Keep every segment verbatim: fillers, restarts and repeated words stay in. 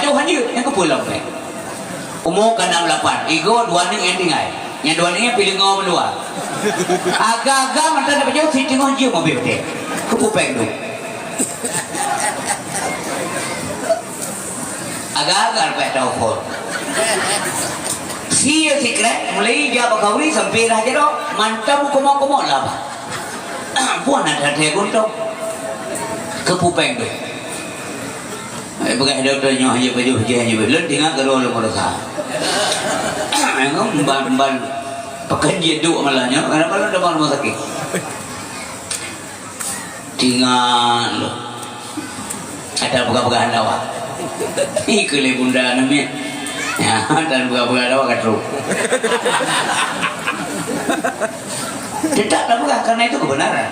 Tuhan jeuet, nyang keupeue lom péng. Umu ka nam lapan, igoe dua aneuk nyang tinggai. Nyang dua aneuk nyan piléh ngo meuluwa. Agak-agak mantong na pajoh, si teungoh jeuem abéh watée. Keupeue péng tu? Agak-agak leupah tau phon. Si ya sikrek, mulai ija bak khanduri sampai rhah jaroe, mantong meukumok-kumok lah bah. Bukan ada teh guntung. Keupeue péng tu? Eh, peugah dokto nyoe hana pajoh, hana pajoh. Lôn tinggai keudroe lôn meurasa. Engkau ban, ban pekan jiduk malah nyoe, kenapa lôn datang rumah sakit? Tinggai lôn. Ada peugah-peugah dawa. Ih, keu lé bunda namiet. Ya, dan peugah-peugah dawa ka trok. Tetap dah peugah, karena itu kebenaran.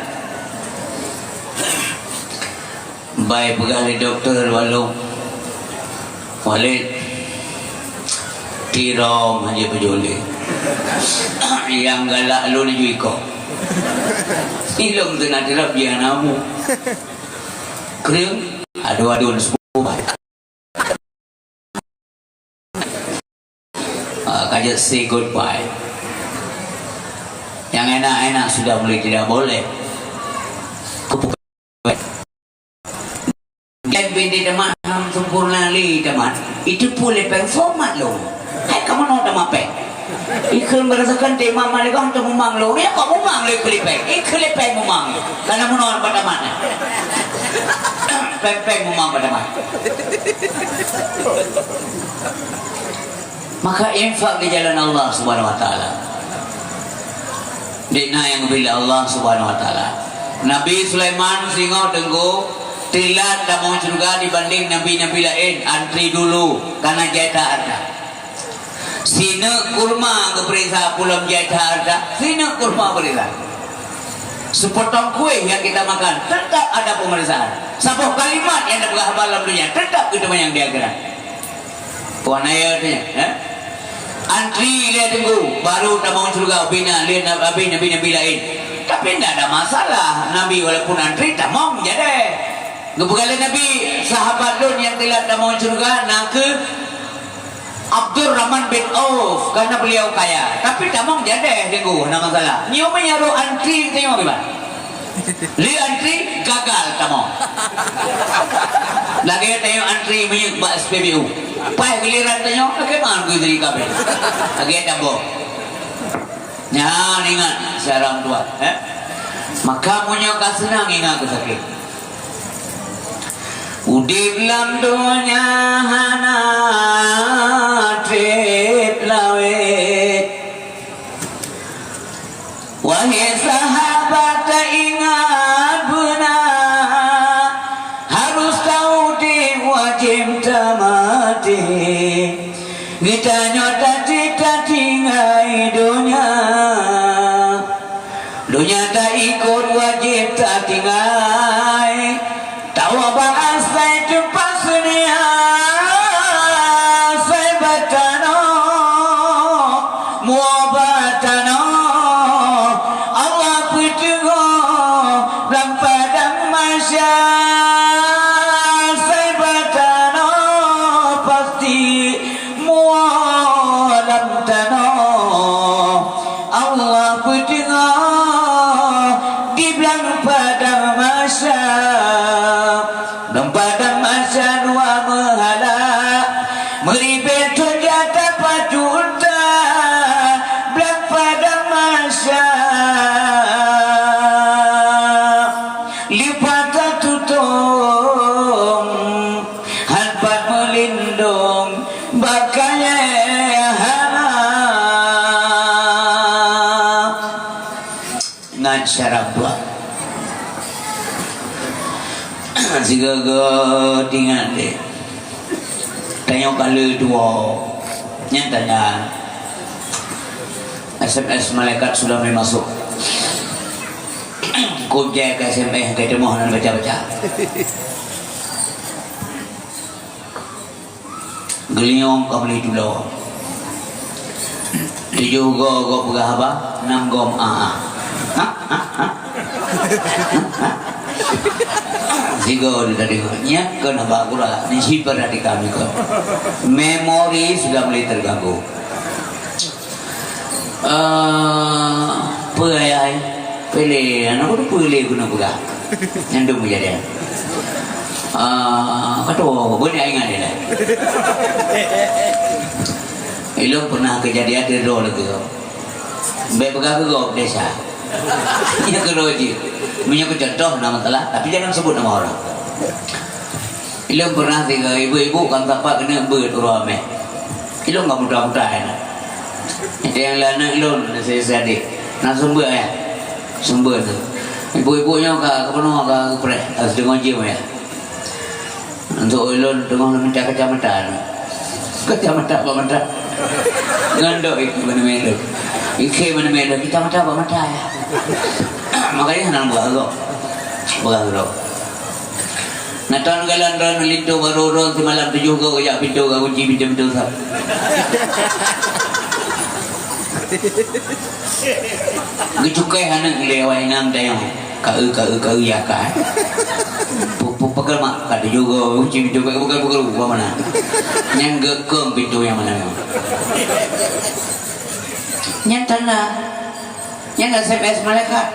Bai peugah lé dokto, "Walong, Walid, tirong aja bejolek. Yang galak lôn ju iko. Ilong teunak tirap dia namu." Kering, aduh-aduh sepuluh bai. Ah, ka jeuet say goodbye. Yang enak-enak sudah mulai tidak boleh. Keupeue? Dan binti teman ham sempurna lé teman. Itu pun lé péng format lo. Hai kamu nong teman péng. Ikheun berdasarkan tema malikah untuk mumang lo. Ya kok mumang lo ikheun lé péng. Ikheun lé péng mumang lo. Karena menolak pada mana. Péng-péng mumang pada mana. Maka infak di jalan Allah Subhanahu wa Taala. Di na nyang geubri lé Allah Subhanahu wa Taala. Nabi Sulaiman singoh teungku teulat tamong syeuruga dibanding nabi-nabi laén, antri dulu karena jai that harta. Sineuk kurma geupeuriksa, peulom jai that harta, sineuk kurma peuriksa. Sepotong kueh yang kita makan, tetap ada pemeriksaan. Saboh kalimat yang dipeugah haba lam dunia, tetap geuteumanyong di akhirat. Wan ayat nyoe, eh? Antri lé teungku, baru tamong syeuruga, bina lé na-, nabi, nabi-nabi laén. Tapi ndak ada masalah, Nabi walaupun antri tamong jadi. Geupeugah lé Nabi, sahabat lôn nyang teulat tamong syeuruga na kheueh Abdurrahman bin Auf, karena beliau kaya. Tapi tamong jadi teungku, hana masalah. Nyoe meunyoe antri teungoh kiban. Lé antri gagal tamong. Lagèe tanyoe antri minyeuk bak S P B U. Paih giliran tanyoe, lagèe man geutri kabeh. Lagèe tabong. Nyan ingat siaran tuan, eh. Maka meunyoe ka seunang ingat keu sakét. Udép lam donya hana trép lawét. Wahai sahabat, taingat beuna, harôh taudép wajéb tamaté. Geutanyoe taci tatinggai donya. Donya taikot wajéb tatinggai. Tawoe bak asai teumpat seunia, asai bak tanoh, muwoe bak tanoh, Allah peuteungoh lam padang mahsyar, asai bak tanoh pasti muwoe lam tanoh. Allah peuteungoh di blang padang mahsyar. Blang padang mahsyar dua meuhala, meuribèe thon jak tapacut that. Blang padang mahsyar leupah tatutông, han pat meulindông bak kayèe hana. Ngat syarab dua. Sigoe-goe ingat deh. Tanyoe ka le tuwoe. Nyan tanda. S M S malaikat sudah mulai masuk. Kujai ke S M S ke temoh dan baca-baca. Geulinyong ka meuli tulo. Tujoh goe gob peugah haba, nam gob a. Ha? Ha? Ha? Sigoe tadi, nyan keuh na bak gura, ni si perhatikan juga. Memori sudah mulai terganggu. Eh, peue ayah, eh? Pele, anak kudu pele guna peugah. Nyan dum jadi. Ah, kata, "Oh, boleh ingat dia dah." Ilong pernah kejadian di Rol ke. Baik peugah ke gop desa. Nya keudroe jih. Meunyoe keu contoh nama salah, tapi jangan sebut nama orang. Ilong pernah tiga ibu-ibu kan tapak kena beut uroe ameh. Ilong ka muda-muda ya. Ada yang lain ilong, saya sadek. Nak sumber ya. Sumber tu. Ibu-ibu nyoe ka, ka penuh ka gepreh. Harus dengar jim ya. Untuk ulôn teungoh lôn minta kacamata. Kacamata bak mata. Ngandok ikhe mana melo. Ikhe mana melo, kacamata bak mata ya. Makanya hana beuragok. Beuragok. Natan galan ron linto baru ron semalam tujuh go jak pintu, go kunci pintu-pintu sab. Geucukai aneuk lé awak inong dayong. Ka eu, ka eu, ka eu ya ka, eh. Pu-, pu-, peugah mak, ka tuju go, uci tuju go, bukan, bukan, bukan mana. Nyan geukong pintu nyang mana nyoe. Nyan tanda. Nyan S M S malaikat.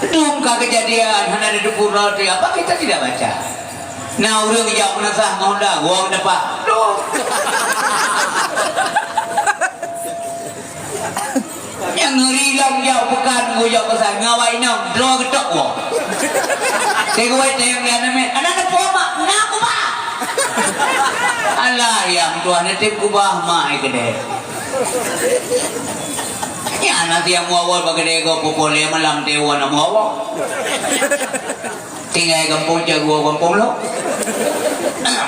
Dum ka kejadian, hana ada dukura, apa kita tidak baca? Nah, ureueng jak meunasah ngon Honda, gong depak. Duh. Nyang ngeri lom jak peukan, gujak pesan, ngawai inong, droe geutok woe. Teuguai tayong di aneuk miet, aneuk neupok mak, na kubah. Alah, yang tuan neutip kubah, mak ai keudeh. Nyan na siang muawal bak keudeh gob, poh lhèe malam teuh wan muawal. Tinggai gampông cak dua gampông lom.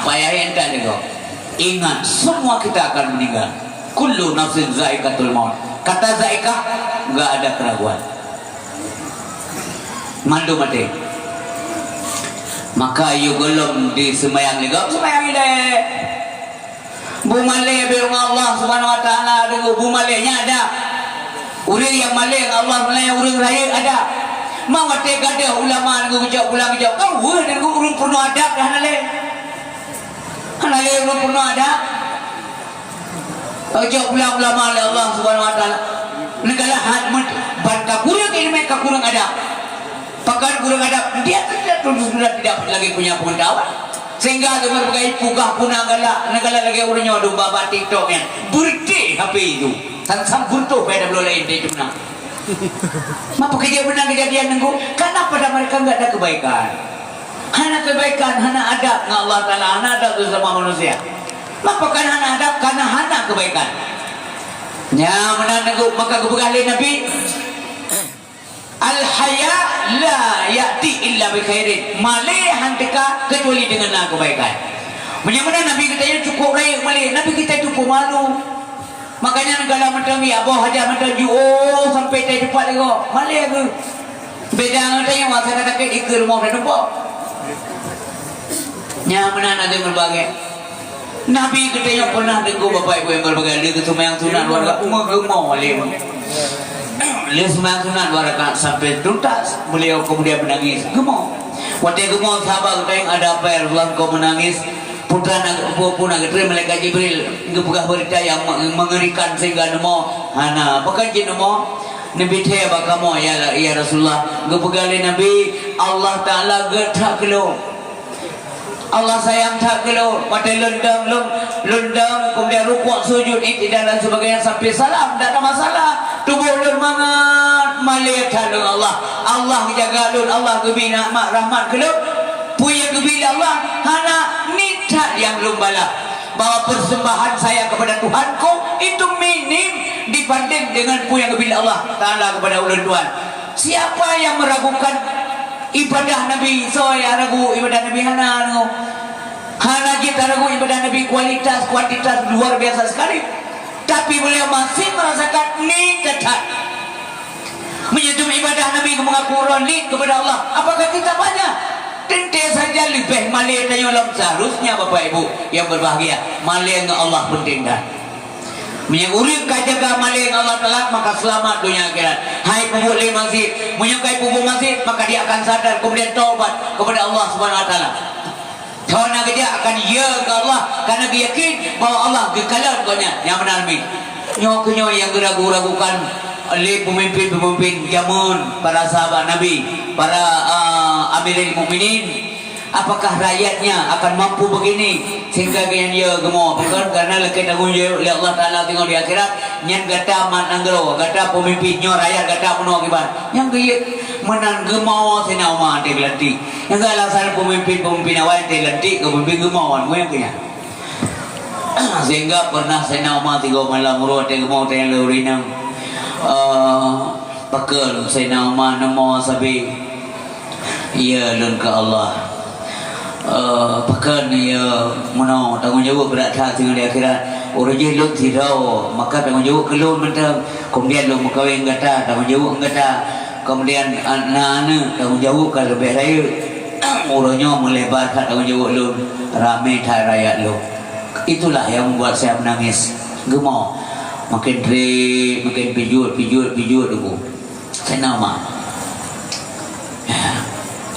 Payah entan juga. Ingat, semua kita akan meninggal. Kullu nafsin zaikatul maut. Kata zaikah, enggak ada keraguan. Mandum maté. Maka yue gohlom di seumayang lé gob, seumayang ilée. Beumalée beu ngon Allah Subhanahu wa Taala, deungoe beumalée nyan ada. Ureueng nyang malée ngon Allah Taala ureueng rayeuk ada. Ma watée gadôh ulama deungoe geujok pulang geujok, ka weueh deungoe ureueng peurunoe adab dah hana lé. Hana lé ureueng peurunoe adab. Geujok pulang ulama lé Allah Subhanahu wa Taala. Neugalak hat meut ban ka kureueng ileumé ka kureueng adab. Pakon kureueng adab, dia tidak, sudah tidak lagi punya pengetahuan. Sehingga teuma peugah peugah puna galak, na galak lagée ureueng nyoe dum bak TikTok nyan. Beureuti H P itu. Tan sam beureutoh pada bloe laén di dum na. Ma peukeujeut beuna kejadian nunggu, karena pada mereka enggak ada kebaikan. Hana kebaikan, hana adab ngon Allah Taala, hana adab sesama manusia. Ma pakon hana adab, karena hana kebaikan. Nya meunan nunggu, maka geupeugah lé Nabi, "Al-haya la ya'ti illa bi khairin." Malée han teuka kecuali deungon na keubaikan. Meunyoe meunan Nabi geutanyoe cukup rayeuk malée, Nabi geutanyoe cukup malu. Makanya neugala mantong ya boh hajat mantong jiôh sampai tai teumpat lego. Malée geuh. Beda ngon tanyoe masa ka sakét ikeue rumoh dan tumpok. Nya meunan ada berbagai. Nabi geutanyoe pernah deungoe Bapak Ibu yang berbahagia, lé geuseumayang sunat dua rakaat, umu geumo lé. Lé seumayang sunat dua rakaat sampai tuntas, beliau kemudian menangis, geumo. Watée geumo sahabat geutanyoe, "Ada apa ya Rasulullah engkau menangis?" Putra na, pu-, pu na geutreun malaikat Jibril geupeugah beurita nyang me-, mengerikan sehingga neumo. Hana, pakon jih neumo? Neubi thée bak kamoe ya, ya Rasulullah. Geupeugah lé Nabi, Allah Taala geutak keulôn. Allah sayang that keu lôn, watée lôn dong, lôn, lôn dong, kemudian rukuk, sujud, iktidal dan sebagainya sampai salam, tak ada masalah. Tuboh lôn mangat, malée that lôn Allah. Allah geujaga lôn, Allah geubri nikmat rahmat keu lôn. Peue nyang geubri lé Allah, hana nit that nyang lôn balah. Bahwa persembahan saya kepada Tuhanku itu minim dibanding dengan peue nyang geubri lé Allah Taala kepada ulôn tuan. Siapa yang meragukan ibadah Nabi, soe nyang ragu ibadah Nabi? Hana, hana jeuet taragu ibadah Nabi, kualitas, kuantitas luar biasa sekali. Tapi beliau masih merasakan nit that. Meunyoe ibadah Nabi geumeungaku uroe nit kepada Allah, apakah kita banyak? Teuntée saja leubeh malée tanyoe lom seharusnya, Bapak Ibu yang berbahagia. Malée ngon Allah penting that. Meunyoe ureuëng ka jaga malée ngon Allah Taala, maka seulamat donya akhirat. Hai peubuet lé maksiet, meunyoe ka peubuet maksiet, maka dia akan sadar kemudian taubat kepada Allah Subhanahu Wa Taala. Hana geujak akan ya keu Allah, karena geuyakin bahwa Allah geukalon gobnyan. Nyang meunan mi. Nyoe keuh nyoe nyang geuragu-ragukan lé peumimpén-peumimpén jameun, para sahabat Nabi, para, ah, Amirul Mukminin. Apakah rakyatnya akan mampu begini sehingga gobnyan ya geumo? Bukan, karena lakée tanggong jaweueb lé Allah Taala singoh di akhirat. Nyan gata mat nanggroe, gata peumimpén, nyoe rakyat gata meunoe kiban. Nyang geuyeuk meunan geumo Saidina Umar teulantik. Nyang alasan peumimpén-peumimpén awai teulantik keu peumimpén geumo wan, nyang keu nyan. Sehingga pernah Saidina Umar tiga malam uroe teuh geumo teuh lé ureuëng inong. Eh, pakon Saidina Umar neumo sabe? Ya lôn keu Allah. Eh, pakon ya meunoe tanggong jaweueb brat that singoh di akhirat. Uroe jih lôn sidroe, maka tanggong jaweueb keu lôn mantong. Kemudian lôn meukawen gata, tanggong jaweueb gata. Kemudian, ah, na aneuk, tanggong jaweueb ka leubeh rayeuk. Uroe nyoe meulebar that tanggong jaweueb lôn, ramé that rakyat lôn. Itulah yang membuat saya menangis. Geumo. Makin terik, makin pijut, pijut, pijut, Teungku. Saidina Umar. Ya.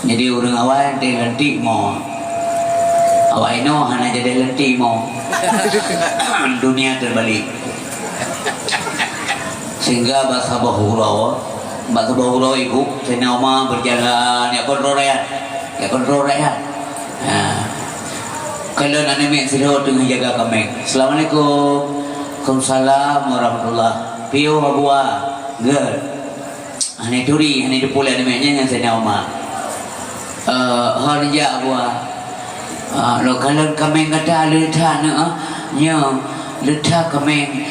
Jadi ureuëng awai teulantik mo. Awai inoe hana jadi lantik mo. Dunia terbalik. Sehingga bak saboh uroe, bak saboh uroe ibu, Saidina Umar berjalan, ya kontrol rakyat. Ya kontrol rakyat. Ha. Kalau aneuk miet sidroe teungoh jaga kaméng. Assalamualaikum. Waalaikumsalam warahmatullah. Piôh Abuwa. Good. Hana turi, hana teupeue lé aneuk miet nyan, nyan Saidina Umar. Eh, hana jak Abuwa. Ah, lôn kalon kaméng gata le that na, ah. Nyoe le that kaméng.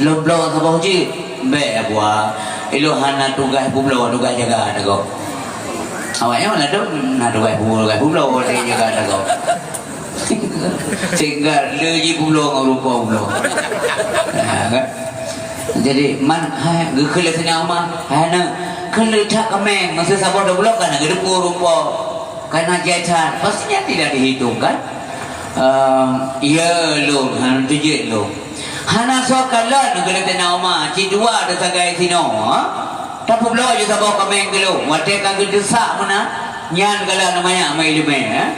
Lôn bloe saboh jeuet. Bék Abuwa. Ilôn hana tugaih peubloe, tugaih jaga teungoh. Awaknyan ladôm na tugaih peubloe, tugaih peubloe, tugaih jaga teungoh. Sehingga le jipubloe ngon rupa bloe. Ha, kan? Jadi, man, hai, geukheun lé Saidina Umar, hai aneuk, kheun le that kaméng, masa saboh dua bloe kan geuteupeue rupa, kana jai that. Pastinya tidak dihitung, kan? Ehm, ya lôn, ha, tujeuet lôn. Hana soe kalon, geukheun lé Saidina Umar, cit dua teusagai sinoe, ha? Tapubloe ju saboh kaméng keu lôn, watée ka geudeusak meunan, nyan galak neumanyak meuileumé, eh.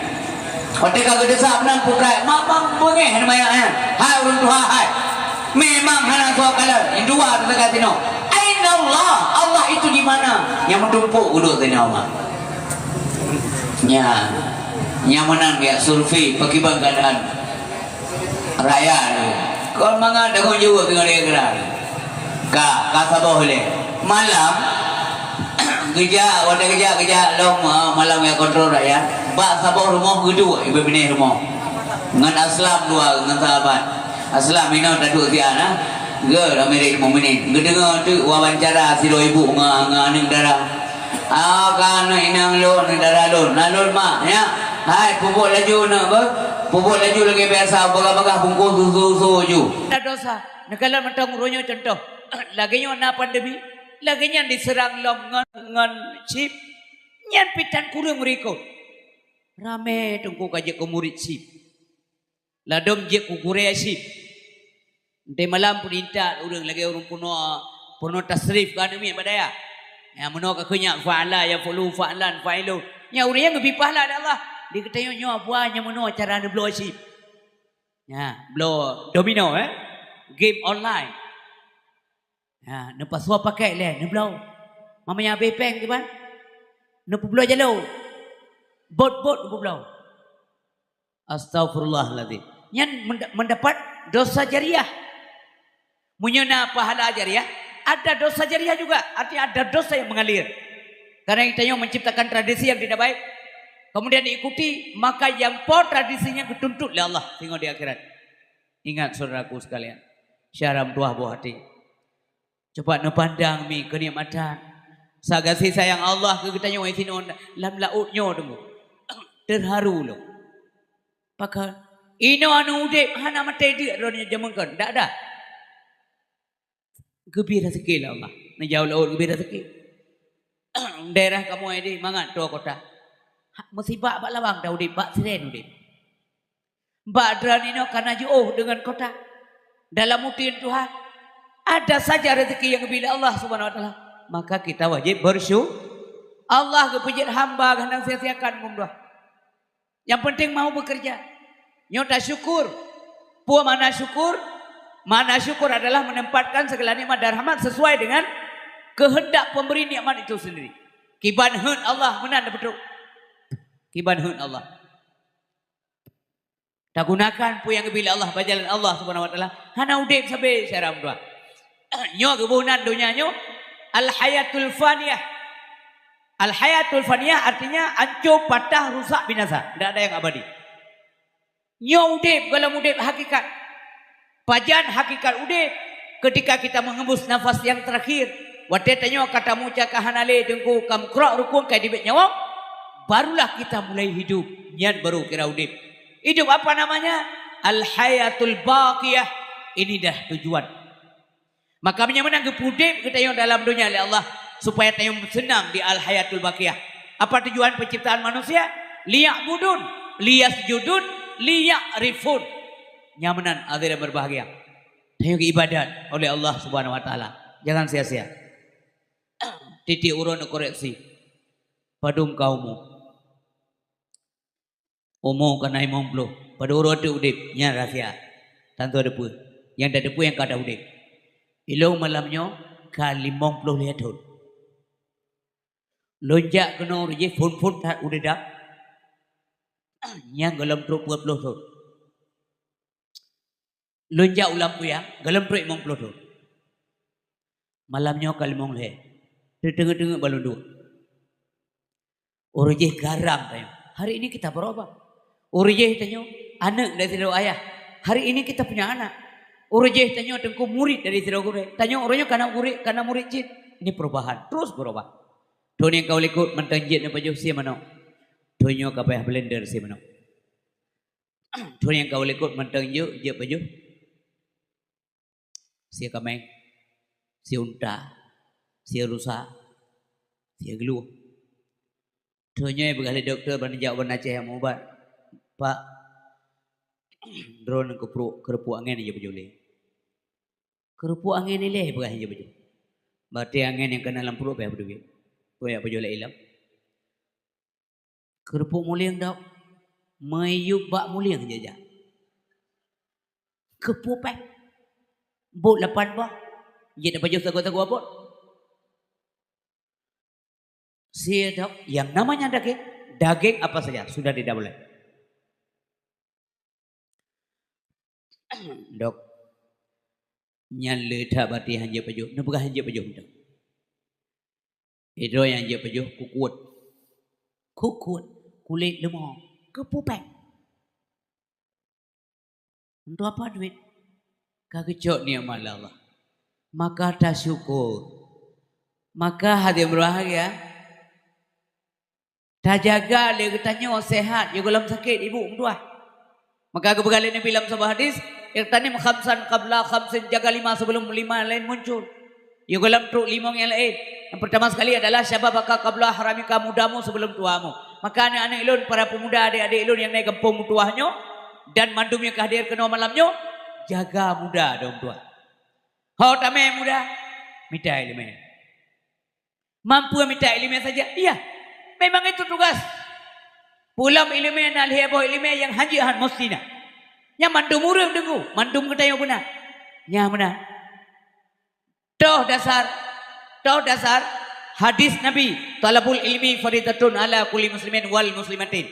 Watée ka geudeusak meunan putra, mak bang beungéh neumanyak nyan. Hai ureuëng tuha hai. Memang hana soe kalon, dua teuka sinoe. Aina Allah, Allah itu di mana? Nyang meutumpok udok Saidina Umar. Nyan, nyang meunan geujak survei, pakriban keuadaan. Raya tu. Kon mangat tanggong jaweueb deungon lé geura. Ka, ka saboh lé. Malam, geujak, watée geujak, geujak lom, ah, malam nyang kontrol raya. Bak saboh rumoh geuduek, ibu binéh rumoh. Ngon Aslam dua, ngon sahabat. Aslam inoe taduek siat, ah. Ge, Amirul Mukminin. Geudeungoe tu wawancara sidroe ibu ngon, ngon aneuk dara. Ah, ka aneuk inong lôn, dara lôn. Na lôn mak, ya. Hai, peubuet laju neuk beuh. Peubuet laju lagée biasa, bagah-bagah bungkôh susu-susu ju. Ada dosa. Neukalon mantong uroe nyoe contoh. Lagée nyoe na pandemi. Lagée nyan diseurang lom ngon, ngon chip. Nyan pih tan kureueng meurikot. Ramé teungku ka jeuet keu murit chip. Ladôm jeuet keu gurée chip. Enté malam peunintat ureuëng lagée ureuëng peunoh, peunoh tasrif keu aneuk miet bak dayah. Nyang meunoe ka kheun nyan fa'ala, yaf'ulu, fa'lan, fa'ilun. Nyan ureuëng nyan geubri pahala lé Allah. Di geutanyoe nyoe buah nyang meunoe cara neubloe chip. Nyan, bloe domino, eh. Game online. Ha, neupasoe pakét lé, neubloe. Meunyo habéh péng kiban? Neupeubloe jaloe. Bot-bot neupeubloe. Astaghfirullahaladzim. Nyan menda-, mendapat dosa jariah. Meunyoe na pahala jariah, ada dosa jariah juga. Artinya ada dosa yang mengalir. Karena kita yang menciptakan tradisi yang tidak baik, kemudian diikuti, maka yang po tradisinya dituntut oleh Allah singoh di akhirat. Ingat, saudaraku sekalian, syara meutuah boh até. Coba neupandang mi keunikmatan. Sagasé sayang Allah keu geutanyoe sinoe lam laôt nyoe teungku. Terharu lom. Pakon? Inoe aneuk udeb hana maté deuk droeneuh jameun kon. Dak ada. Geubri raseuki lé Allah. Neujaweueb laôt geubri raseuki. Daerah kamoe di mangat dua kota. Musibah bak lawang dah udeb, bak siren udeb. Bak droeneuh inoe kana jiôh deungon kota. dalam uteuen Tuhan. Ada saja rezeki yang geubri lé Allah Subhanahu wa Taala, maka kita wajib bersyukur. Allah geupeujeuet hamba geuhnang sia-siakan, meudoa. Yang penting mau bekerja. Nyoe tasyukur. Peue makna syukur? Makna syukur adalah menempatkan segala nikmat dan rahmat sesuai dengan kehendak pemberi nikmat itu sendiri. Kiban heuet Allah meunan beutôi. Kiban heuet Allah. Tagunakan peue nyang geubri lé Allah bak jalan Allah Subhanahu wa Taala. Hana udeb sabe syara meudoa. Nyoe geuboh nan donya nyoe al-hayatul faniyah. Al-hayatul faniyah artinya hancur, patah, rusak, binasa. Tidak ada yang abadi. Nyoe udeb, gohlom udeb hakikat. Pajan hakikat udeb? Ketika kita menghembus nafas yang terakhir, watée tanyoe ka tamuca ka hana lé teungku, ka meukrok rukun, ka tibet nyawöng, barulah kita mulai hidup. Nyan baru kira udeb. Hidup apa namanya? Al-hayatul baqiyah. Ini dah tujuan. Maka meunyoe meunan geupeudeb geutanyoe dalam donya lé Allah, supaya tanyoe seunang di al-hayatul baqiyah. Apa tujuan penciptaan manusia? Liya'budun, liyasjudun, liya'rifun. Nyang meunan hadirin berbahagia. Tanyoe geuibadat oleh Allah Subhanahu wa Taala. Jangan sia-sia. Tieb-tieb uroe neukoreksi. Padum ka umu? Umu ka na limong ploh. Padum uroe teuk udeb? Nyan rahsia. Tantu ada peue. Nyang tateupeu nyang ka taudeb. Ilôn malam nyoe ka limong ploh lhée thon. Lôn jak keunoe rot jih phon-phon that udeb dam. Nyan gohlom trok peuet ploh thon. Lôn jak u Lampuyang, gohlom trok limong ploh thon. Malam nyoe ka limong lhée. Teuteungeut-teungeut bak lôn duek. Uroe jih garang tanyoe. Hari ini kita berubah. Uroe jih tanyoe aneuk dari sidroe ayah. Hari ini kita punya anak. Uroe jih tanyoe teungku murid dari sidroe gurée. Tanyoe uroe nyoe kana gurée, kana murid cit. Ini perubahan. Terus berubah. Thon nyang ka u likot mantong jeuet neupajoh sie manok. Thon nyoe ka payah blender sie manok. Thon nyang ka u likot mantong jeuet, jeuet pajoh. Sie kaméng, sie unta, sie rusa, sie geuloh. Thon nyoe peugah lé dokto ban jak u Banda Aceh meuubat, "Pak, droeneuh keuprok, keureupuk angén jeuet pajoh lé." Keureupuk angén ilée peugah jeuet pajoh. Berarti angén nyang kana lam pruet payah beudeubiet. Peue jak pajoh lé ilom. Keureupuk mulieng dok, meuyueb bak mulieng jajak. Keupeue péng? Bot lapan boh, jeuet pajoh sagoe-sagoe bot. Sie dok, yang namanya daging, daging apa saja sudah tidak boleh. Dok, nyan le that bati hanjeuet pajoh, neupeugah hanjeuet pajoh mantong. Sidroe nyang jeuet pajoh kukut. Kukut, kulét leumô, keupeue péng? Untuk apa duit? Ka geucok nikmat lé Allah. Maka tasyukur. Maka hadirin berbahagia, tajaga lé geutanyoe sehat, yôh gohlom sakét ibu meutuah. Maka geupeugah lé Nabi lam saboh hadis, "Ightanim khamsan qabla khamsin," jaga lima sebelum lima laén muncul. Yôh gohlom trok limong nyang laén. Yang pertama sekali adalah syababaka qabla haramika, mudamu sebelum tuamu. Maka aneuk-aneuk lôn, para pemuda, adék-adék lôn nyang na gampông meutuah nyoe, dan mandum nyang ka hadir keunoe malam nyoe, jaga muda dong tuah. Ho tamé muda, mita ileumé. Mampu mita ileumé saja? Iya. Memang itu tugas. Pulam ileumé na lhée boh ileumé nyang hanjeuet han meusti na. Nyan mandum ureuëng deungoe, mandum geutanyoe beuna. Nyan meunan. Toh dasar, toh dasar hadis Nabi, "Thalabul ilmi faridatun ala kulli muslimin wal muslimatin."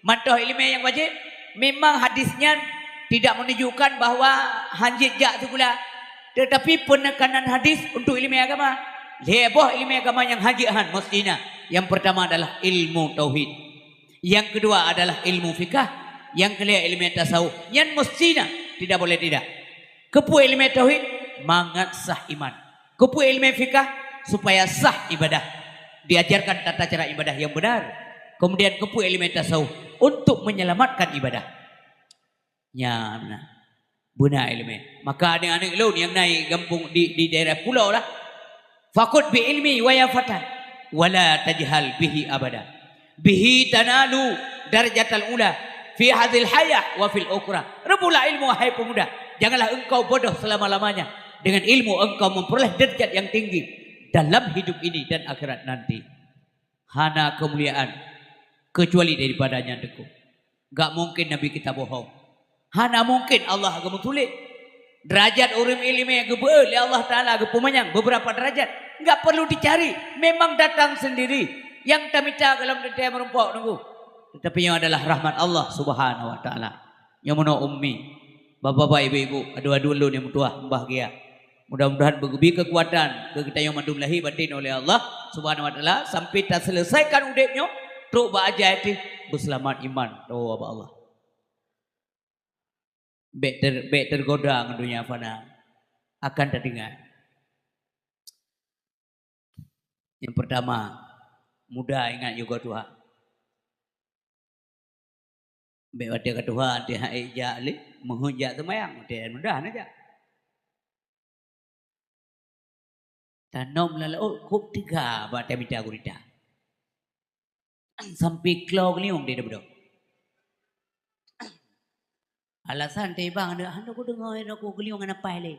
Mantoh ileumé nyang wajéb, memang hadis nyan tidak menunjukkan bahwa hanjeuet jak sikula, tetapi peunekanan hadis untuk ileumé agama. Lhée boh ileumé agama nyang hanjeuet han meusti na. Yang pertama adalah ilmu tauhid. Yang kedua adalah ilmu fikah. Yang kelhée ileumé tasawuf. Nyan meusti na, tidak boleh tidak. Keupeue ileumé tauhid? Mangat sah iman. Keupeue ileumé fikah? Supaya sah ibadah. Diajarkan tata cara ibadah yang benar. Kemudian keupeue ileumé tasawuf? Untuk menyelamatkan ibadah. Nyan na. Beuna ileumé. Maka aneuk-aneuk lôn nyang na gampông di, di daerah pulo lah. Fakhudh bi ilmi wa ya fata, wa la tajhal bihi abada. Bihi tanalu darajatal ula fi hadzil hayah wa fil ukhra. Reubutlah ilmu, hai pemuda. Janganlah engkau bodoh selama-lamanya. Dengan ilmu engkau memperoleh derajat yang tinggi dalam hidup ini dan akhirat nanti. Hana kemuliaan kecuali daripada nyan, Teungku. Gak mungkin Nabi kita bohong. Hana mungkin Allah geumeutuléh. Derajat ureuëng ileumèe geubeuet lé Allah Taala, geupeumanyang beberapa derajat. Enggak perlu dicari, memang datang sendiri. Nyang tamita golom teuntèe meurumpok, Teungku. Tetapi nyoe adalah rahmat Allah Subhanahu wa Taala. Nyoe meunoe ummi, bapak-bapak, ibu-ibu, adu-adu lôn nyang meutuah, mubahgia. Mudah-mudahan geubri keukuatan keu geutanyoe mandum lahé batin oleh Allah Subhanahu wa Taala sampai taseuleusaikan udeb nyoe, trok bak ajai teuh beuseulamat iman, tawoe bak Allah. Bèk ter-, bèk teugoda ngon donya fana, akan tadeungoe. Nyang peurtama, muda ingat yugoe tuha. Bèk watèe ka tuha, watèe han ék jak lé, meuheuet jak seumayang, watèe muda na jak. Tanom lam laôt kôb teuga bak tamita gurita. Sampai kloe geuliong di dabeudôh. Alasan teuh bang, hana kudeungoe, hana kudeungoe geuliong hana paih lé.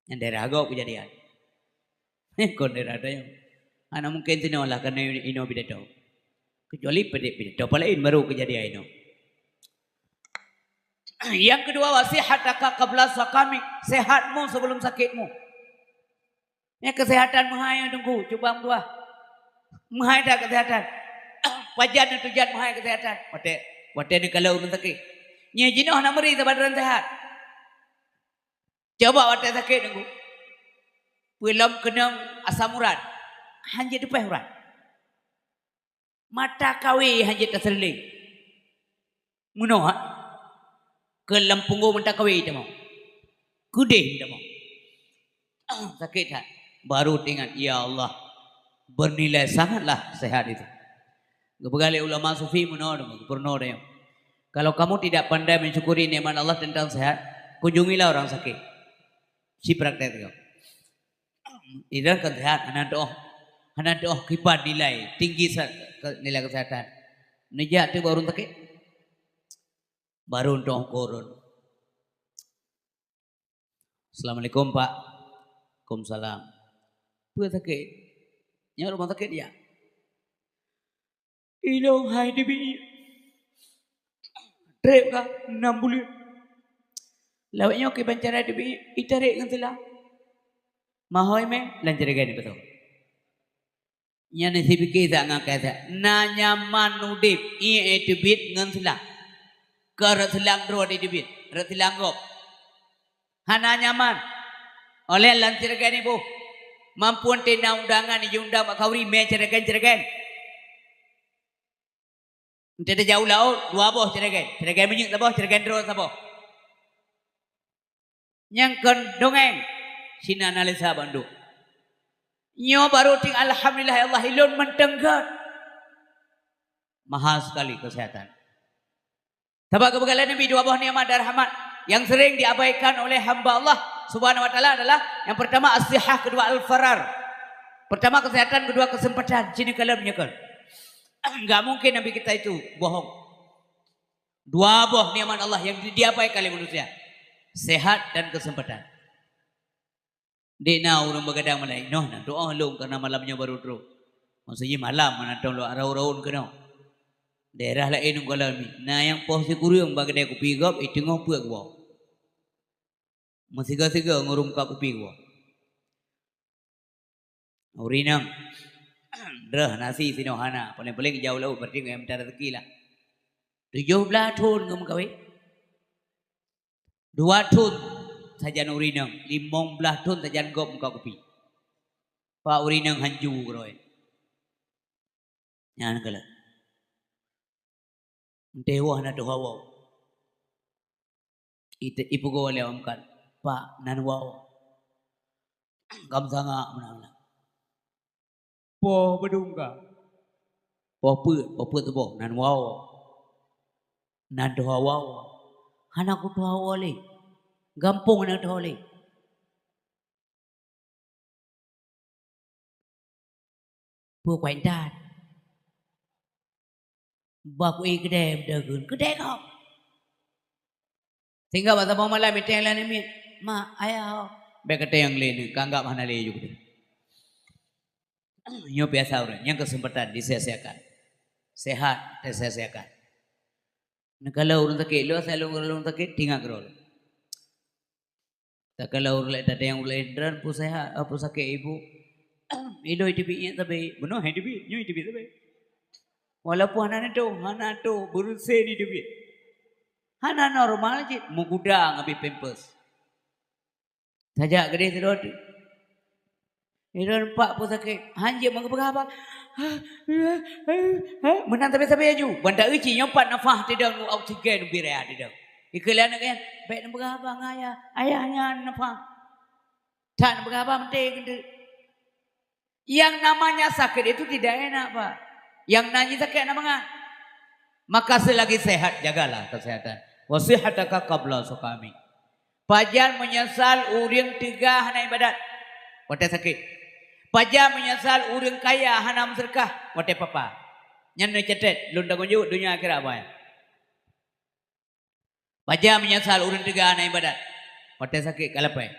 Nyang daerah gob keujadian. Kon daerah tanyoe. Hana mungken sinoe lah keunoe inoe pidato. Kecuali pide-, pidato paléng baru keujadian inoe. Nyang keudua, wa sihhataka qabla saqami, sehatmu sebelum sakitmu. Nyan keuseuhatan meuhai, Teungku, cuba meutuah. Meuhai that keuseuhatan. Pajan neuteujan meuhai keuseuhatan? Watèe, watèe neukalon ureuëng sakét. Nyoe jinoe na meuri saban droen seuhat. Coba watèe sakét, Teungku. Peue lom keunong asam urat. Han jeuet teupèh urat. Mata kawé han jeuet taseuleueng. Meunoe, ha? Keu lam punggong mata kawé tamong. Keudeh tamong. Sakét that. Baru teuingat, "Ya Allah, bernilai sangatlah sehat itu." Geupeugah lé ulama sufi meunoe, peurunoe tanyoe, "Kalau kamu tidak pandai mensyukuri nikmat Allah tentang sehat, kunjungilah orang sakit." Sipraktek juga. Idan kan sehat, hana tuoh, hana tuoh kiban nilai tinggi sa-, ke-, nilai kesehatan. Neujak teuh bak ureuëng sakét, baru tuoh uko ureuëng. "Assalamualaikum, Pak." "Waalaikumsalam." "Peue sakét?" "Nyoe rumoh sakét ya?" "Ilôn hai teubiet. Trép ka nam buleuen. Lawét nyoe kiban cara teubiet, itarek ngon seulang. Mahôi mé lam ceureugan ipeusong." Nyan sipike sa ngon kasa. Na nyaman udeb, ié teubiet ngon seulang. Keu rot seulang droe teubiet, rot seulang gob. Hana nyaman. Oleh lam ceureugan iboh. Mampu teuh na undangan, iundang bak khanduri mé ceureugan-ceureugan. Enteuk tajak u laôt, dua boh ceureugan. Ceureugan minyeuk saboh, ceureugan droe saboh. Nyang kon dongeng, sinan na lé sa bandum. Nyoe baru teuingat, "Alhamdulillah ya Allah, ilôn mantong gét." Mahal sekali kesehatan. Sabab geupeugah lé Nabi dua boh nikmat dan rahmat yang sering diabaikan oleh hamba Allah Subhanahu wa Taala adalah yang pertama as-sihah, kedua al-farar. Pertama kesehatan, kedua kesempatan. Sini kalam nyekel. Enggak mungkin Nabi kita itu bohong. Dua boh nikmat Allah yang di-, diabaikan oleh manusia. Sehat dan kesempatan. Dek na ureuëng beugadang malam, "Noh, na doa lôn karena malam nyoe baru trok." Maksudnya malam, mana tong lôn raun-raun keunoe. Daerah laén ngon lôn mi. Na nyang poh sikureueng bak keudè kupi gob, iteungoh peuet geuwoe. Meusigoe-sigoe ngon ureuëng buka kupi geuwoe. Ureuëng inong, droe nasi sinoe hana, paléng-paléng jijak u laôt, berarti ngon mita rezeki lah. Tujoh blaih thon ngon meukawen. Dua thon sajan ureuëng inong, limong blaih thon sajan gob muka kupi. Pak ureuëng inong hanju keudroe. Nyan keuh lé. Enteuk woe na tuha woe. Ite-, ipeugoe lé awak meukat, "Pak, nan woe." Gam sangak meunan. "Poh beudong ka?" "Poh peuet, poh peuet tuboh, nan woe." "Nan tuha woe." "Hana kutuha woe lé. Gampông hana kutuha lé." Peue kuéntan? Bah kuék keudè beudeuh kheun, keudè gob. Sehingga bak saboh malam iteng lam miet, "Mak, ayah ho." Bèk kateueng lé nyoe, ka anggab hana lé ju keudeh. Nyoe biasa ureueng, nyang keuseumpatan disia-siakan. Sehat teusia-siakan. Neukalon ureueng sakét, lôn asai lôn, lôn sakét, tingat keudroe. Takalon ureueng laén, tateueng ureueng laén, droen peue sehat, peue sakét ibu. Ilôn iteubiet nyan sabe, bunoe hai teubiet, nyoe iteubiet sabe. Walaupun hana neutôh, hana tôh, beureuséh iteubiet. Hana normal cit, meugudang abéh pampers. Tajak keudeh sidroe teuk. Sidroe nampak peue sakét, han jeuet meupeugah haba. Meunan sabe-sabe laju. Ban ta-eu cit nyoe pat nafah teudong, oksigen ubit raya teudong. Ikheun lé aneuk nyan, "Bèk neupeugah haba ngon ayah. Ayah nyan nafah." That neupeugah haba maté keuneuk. Yang namanya sakit itu tidak enak, Pak. Yang namanya sakit enak banget. Maka selagi sehat, jagalah kesehatan. Wa sihhataka qabla suqami. Pajan meunyeusal ureueng teuga hana ibadat watèe sakét. Pajan meunyeusal ureueng kaya hana meuseudeukah watèe papa. Nyan neucatet, lôn tanggong jaweueb donya akhirat, Pak. Pajan meunyeusal ureueng teuga hana ibadat watèe sakét ka lapée.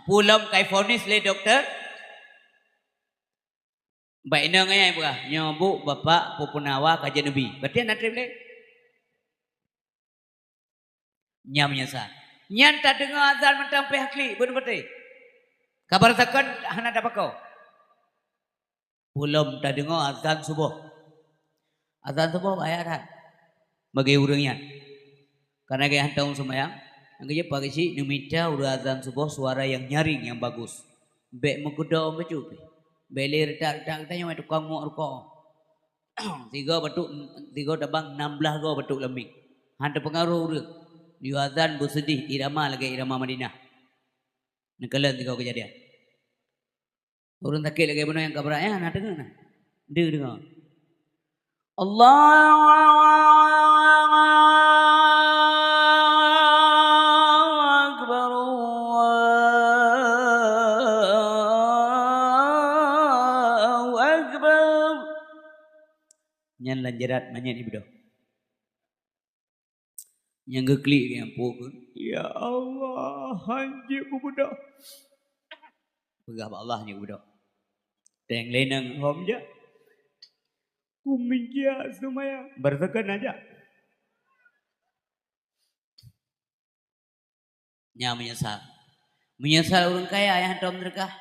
Peue lom ka ivonis lé dokto, bak inong ayah peugah, "Nyoe bu bapak peupeunawa ka jeuet neubi." Berarti hana treb lé. Nyan meunyeusal. Nyan tadeungoe azan mantong pih klik, beuneuk beutôi. Ka barasakan hana tapakoe. Peue lom tadeungoe azan suboh. Azan suboh bahaya that bagi ureueng nyan. Karena gaya hantom seumayang, nyang keujeuet pagi cit neumita ureueng azan suboh suara yang nyaring, yang bagus. Bèk meukeudong bacut pih. Bèk lé reutak-reutak geutanyoe tukang muek rukok. Sigoe batuk, sigoe tabang nam blaih goe batuk lam mic. Han teupeungaruh ureueng. Yue azan beuseudeh irama lagèe irama Madinah. Neukalon sigoe keujadian. Ureueng sakét lagèe bunoe nyang ka brat nyan, na deungoe na. Deuh deungoe. Allahu Akbar, Allahu Akbar. Nyan lam jadat manyét ibeudôh. Nyang geuklik nyang pukon, "Ya Allah, han jeuet kubeudôh." Peugah bak Allah nyang kubeudôh. Teng lé nang hom jak. Kumeujak seumayang. Barasakan na jak. Nyan meunyeusal. Meunyeusal ureueng kaya nyang hantom meuseudeukah.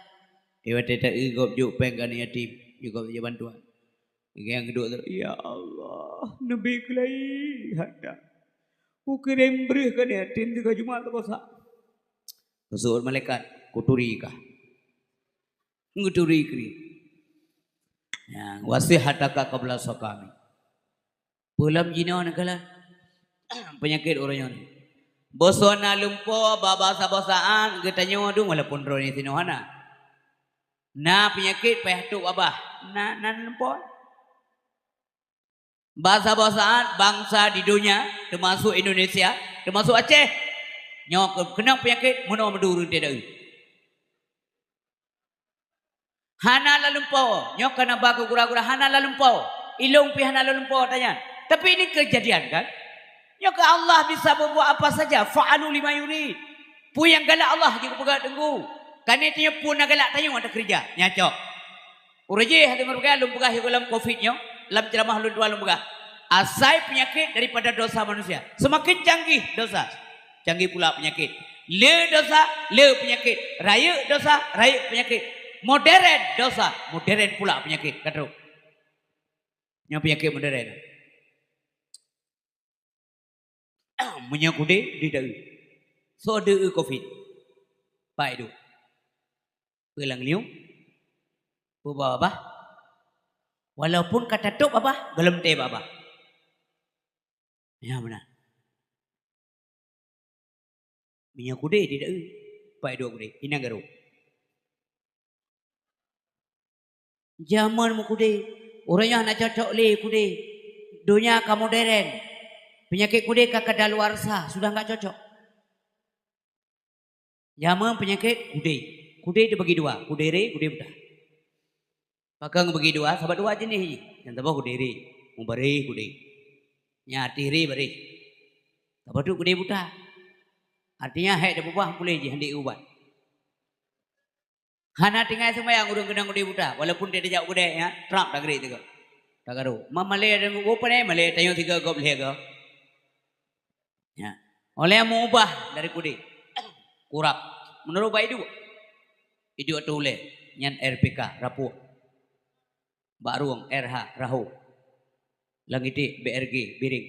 Watèe ta-eu gob jok péng keu aneuk yatim, jok gob jok bantuan. Nyang geuduek, "Ya Allah, neubi keulayi hana. Kukirém breueh keu aneuk yatim sigoe Jumat teukosa." Geuseuôt malaikat, "Kuturi kah." Geuturi keudeh. Nyan, "Wa sihhataka qabla suqami." Peue lom jinoe neukalon peunyakét uroe nyoe. Boh soe na lumpoe, bak saboh saát geutanyoe dum, walaupun droeneuh sinoe hana. Na peunyakét payah tôb babah, na, na lumpoe. Bak saboh saát bansa di donya, teumasuk Indonesia, teumasuk Aceh, nyoe keu-, keunong peunyakét meunoe meudureueng teuh. Hana lalumpoe, nyoe ka na ba keu gura-gura hana lalumpoe. Ilôn pih hana lalumpoe tanyan. Tapi ini kejadian kan? Nyoe keu Allah bisa berbuat apa saja. Fa'alu lima yurid. Peue nyang galak Allah jeuet geupeugah teunggu. Kani tanyoe peue na galak tanyoe teukeurija. Nyan cok. Uroe jéh hase meuruga lôn peugah yoh lam covid nyoe, lam ceuramah lôn dua lôn peugah. Asai peunyakét daripada dosa manusia. Seumaken canggih dosa. Canggih pula peunyakét. Le dosa, le peunyakét. Rayeuk dosa, rayeuk peunyakét. Moderen dosa, moderen pula peunyakét. Ka trok. Nyoe peunyakét moderen. Meunyoe kudé, deuh ta-eu. Soe deuh eu covid? Pai duek. Peue lam liueng? Peue bak babah? Walaupun ka tatôb babah, gohlom teuh babah. Nyan meunan. Meunyoe kudé deuh ta-eu, pai duek kudé, inan garô. Jameun meukudé, ureueng nyoe hana cocok lé kudé. Donya ka moderen. Peunyakét kudé ka kadaluarsa, sudah enggak cocok. Jameun peunyakét kudé. Kudé teubagi dua, kudé ré, kudé buta. Pakon geubagi dua, sabab dua jeunèh jih. Nyang saboh kudé ré, mubaréh kudé. Nyang ateueh ré baréh. Sabab tu kudé buta. Artinya, hék tapeubah puléh jih, han di ubat. Hana tinggai seumayang ureuëng keunong udeb buta, walaupun dia tajak u keudè, ya, trap tagriet sigoe. Tagaru. Mah malèe deungon, "Oh, pane malèe tanyoe sigoe gob lhèe goe." Ya. Oleh meubah dari kudé. Kurab. Meunurot bak iduek. Iduek ateueh ulèe. Nyan R P K, rapuek. Bak rueng, R H, raho. Lam iték, B R G, biring.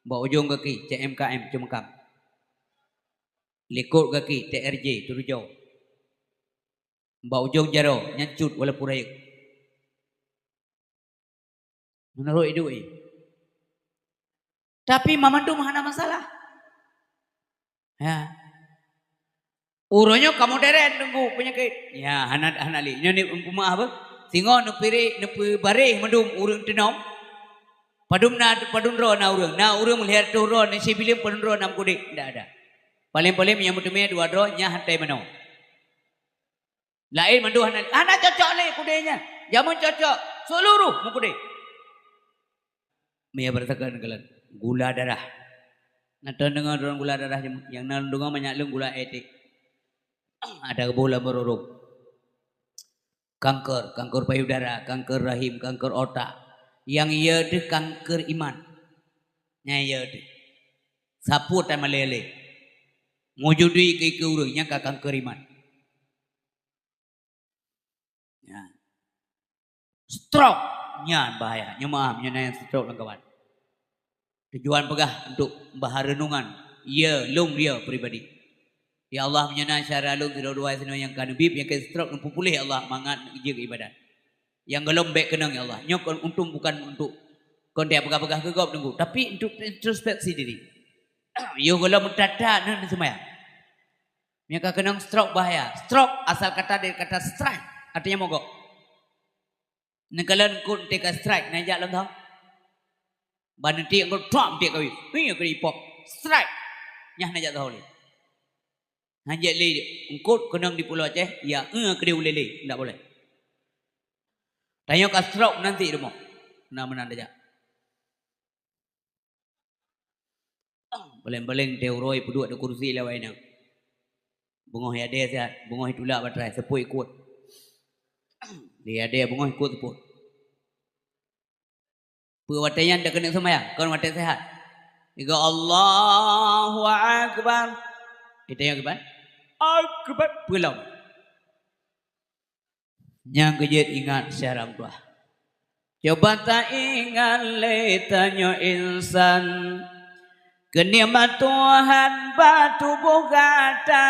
Bak ujong gaki, C M K M, ceumeukam. Likot gaki, T R J, teurujoe. Bak ujong jaroe, nyan cut walaupun rayeuk. Meunurot iduek jih. Tapi mamandum hana masalah. Ya. Uroe nyoe ka modern teungku peunyakét. Ya, hana, hana lé. Nyoe ni umpama apa? Singoh neupiréh, neupeubaréh mandum ureuëng teunom. Padum na, padum droe na ureuëng. Na ureuëng lhèe reutôh droe, na sibileuen padum droe na meukeudeh. Ndak ada. Paléng-paléng nyang meuteumé dua droe, nyan hantai manoe. Laén mandum hana, hana cocok lé kudé nyan. Jameun cocok, seuluruh meukeudeh. Meunyoe beureusakan keulan, gula darah. Na teudeungoe droen gula darah nyang na deungoe manyak lôn gula etek. Ada geuboh lam rurung. Kanker, kanker payudara, kanker rahim, kanker otak. Nyang ye deuh kanker iman. Nyang ye deuh. Sapeue tamalée lé. Meujudi keu ureuëng nyang ka kanker iman. Ya. Stroke nyan bahaya. Nyoe meu'ah, nyoe na nyang stroke lam kawan. Tujuan peugah untuk bahan renungan, ya, lôn dia pribadi. Ya Allah, meunyoe na syedara lôn sidroe dua sinoe nyang ka neubiet, nyang ka stroke, neupupuléh ya Allah, mangat jeuet ibadat. Nyang gohlom bék keunong ya Allah. Nyoe kon untung bukan untuk kon dia peugah-peugah keu gob teungku, tapi untuk introspeksi diri. Yoh gohlom that-that neuh seumayang. Nyang ka keunong stroke bahaya. Stroke asal kata dari kata strike, artinya mogok. Neukalon eungkôt teuka strike, na jak lom thon. Ban neuti eungkôt trok tiek kawi. Hei, keu ipok. Strike. Nyah na jak thon lé. Hanjeuet lé eungkôt keunong di Pulo Aceh, ya, eh, keudeh ulée lé, ndak boleh. Tanyoe ka stroke nanti rumoh. Na meunan tajak. Paléng-paléng teuh uroe peuduek di kursi lawai nyan. Beungoh yadée siat, beungoh itulak batrai, seupôt ikot. Di yadée beungoh ikot seupôt. Peue watée nyan takeuneuk seumayang, kon watée seuhat. Iga Allahu Akbar. Itanyong kiban? Akbar. Peulom. Nyang keujeuet ingat syedara meutuah. Coba taingat lé tanyoe insan, keu nikmat Tuhan bak tuboh gata.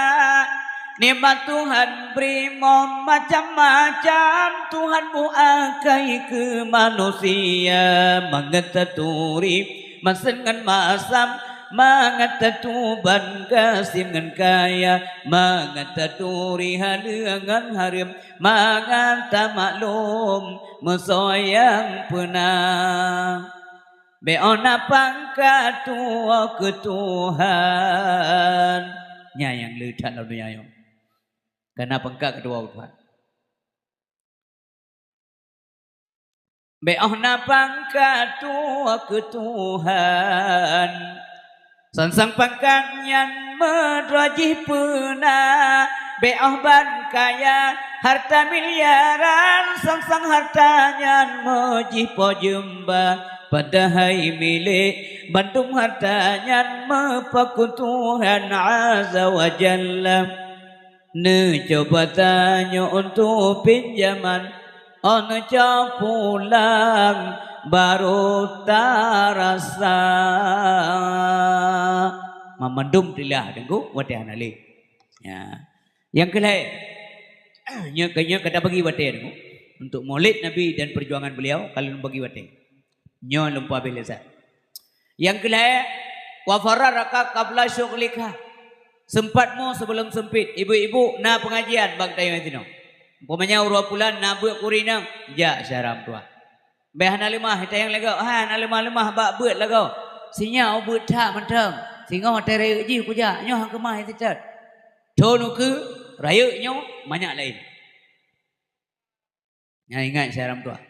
Nikmat Tuhan bri mom macam-macam, Tuhan buakai keu manusia. Mangat taturi masen ngon masam, mangat tatuban gasien ngon kaya, mangat taturi haleue ngon hareuem, mangat tamaklum meusoe nyang peuna. Bék óh na pangkat tuwoe keu Tuhan. Nyan nyang le that lam donya nyoe. Ka na pangkat keu tuwoe keu Tuhan. Bék óh na pangkat tuwoe keu Tuhan. Sang-sang pangkat nyan meudroe jih peuna, bék óh ban kaya harta miliaran, sang-sang harta nyan meujih po jeumba. Padahai milék bandum harta nyan meupaku Tuhan Azza wa Jalla. Neucuba tanyoe untuk pinjaman, oh neucok pulang baru tarasa. Mamandum tilah teungku watée hana lé. Ya. Nyang keulhée, nyoe, nyoe ka tabagi watée teungku. Untuk Maulid Nabi dan perjuangan beliau, ka lôn bagi watée. Nyoe lôn peuhabéh lé sa. Nyang keulhée, wa farraghaka qabla syughlika. Sempatmu sebelum sempit. Ibu-ibu na pengajian bak tanyoe sinoe. Umpamanya uroe pulan na beuet kuri nang, jak syedara meutuah. Bék hana leumah, itanyong lé gob, hai hana leumah-leumah bak beuet lagoe. Sinyak beuet that mantong. Singoh watée rayeuk jih kujak, nyoe han keumah iseutôt. Thon ukeue, rayeuk nyoe, manyak laén. Nyan ingat syedara meutuah.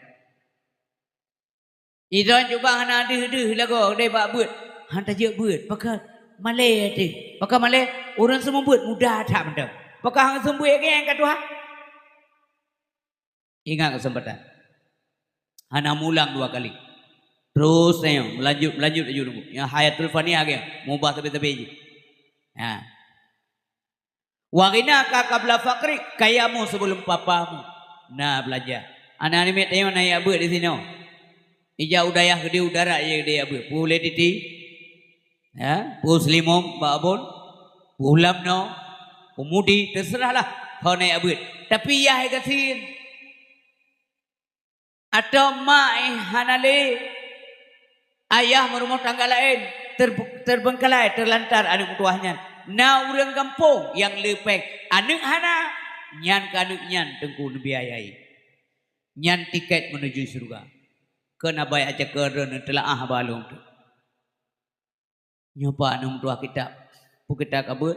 Idroen cuba hana deuh-deuh lagoe deh bak beuet. Han tajeuet beuet. Pakon? Malée até. Pakon malée? Ureuëng seumeubeuet mudah that mantong. Pakon hana seumeubeuet lagée nyan ka tuha? Ingat keuseumpatan. Hana mulang dua kali. Terus nyoe, meulanjut, meulanjut laju nunggu. Nyang hayatul faniyah lagée, mubah sabe-sabe jih. Ha. Wa ghinaka qabla faqrik, kayamu sebelum papamu. Na beulanja. Aneuk-aneuk miet tanyoe na jak beuet di sinoe. Ija u dayah gede, u darat ija gede jak beuet. Peue lé titi? Ya, peue seulimong bak abon? Peue lam noe? Peue mudi? Teuseurahlah. Ho na jak beuet. Tapi yah gasien. Atau mak, eh, hana lé, ayah meurumoh tangga laén, ter-, terbengkalai, terlantar aneuk meutuwah nyan. Na ureuëng gampông nyang le péng, aneuk hana, nyan keu aneuk nyan Teungku neubiayai. Nyan tiket menuju syeuruga. Keu na bayak cakeureun teulaah balong tu. Nyoe pat aneuk meutuwah kitab. Peue kitab ka beuet?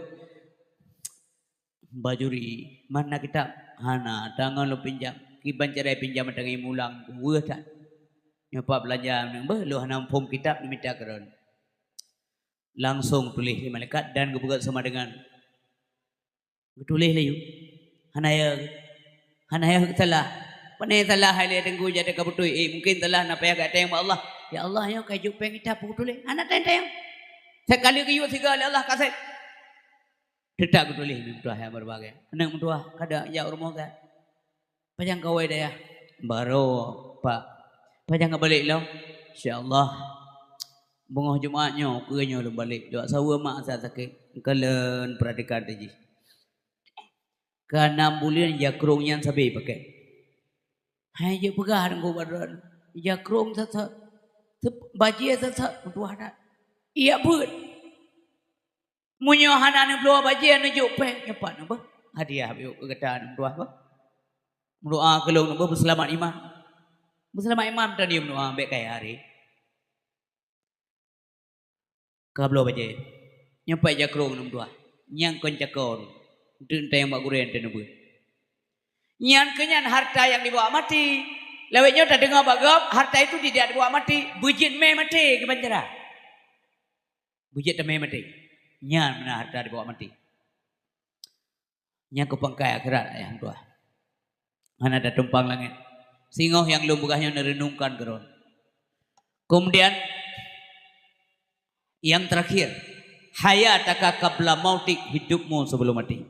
Bajuri. Mana kitab? Hana. Tangon lôn pinjam. Kiban cara pinjam tangai mulang. Weueh that. Nyoe pat beulanja aneuk beuh, lôn hana muphom kitab, neumita keudroe. Langsong tuléh lé malaikat dan geupeugah sama dengan Geutuléh laju. Hana ya, hana ya salah. Pane salah hai lé Teungku jadi ka beutôi. Eh, mungkin salah na payah gata nyang bak Allah. Ya Allah, nyoe ka jok péng ita peue geutuléh. Hana teuntèe. Sekali geuyue siga lé Allah kaseb. Teutap geutuléh meutuah nyang berbagai. Aneuk meutuah kada jak rumoh gata. Pajan kawai dayah? Baroe, Pak. Pajan ka balek lom? Insya Allah. Beungoh Jumat nyoe, keu nyoe lôn balek. Dok saweue mak sa sakét. Kalian perhatikan tadi. Ka nam buleuen jakrong nyan sabe pakai. Hai jeuet peugah deungon badan. Jakrong sat-sat. Bajée sat-sat. Meutuah that. Iya beuet. Meunyoe hana neubloe bajée neujok péng, nyoe pat neuh beuh hadiah beu keu gata aneuk meutuah beuh. Meudoa keu lôn beuh beuseulamat iman. Beuseulamat iman tadi meudoa bék kaya hari. Ka bloe bajée. Nyoe pat jakrong aneuk meutuah. Nyang kon cakon. Enteuk tayang bak gurée teuneubeuet. Nyan keuh nyan harta nyang dibawa mati. Lawét nyoe tadeungoe bak gob, harta itu tidak dibawa mati, beujeuet mé maté keu bancara. Beujeuet tamé maté. Nyan meunan harta dibawa maté. Nyan keu pangkai akhirat ayah meutuah. Hana tatumpang langét. Singoh nyang lôn peugah nyoe neureunungkan keudroe. Kemudian yang terakhir, hayataka qabla mautik, hidupmu sebelum mati.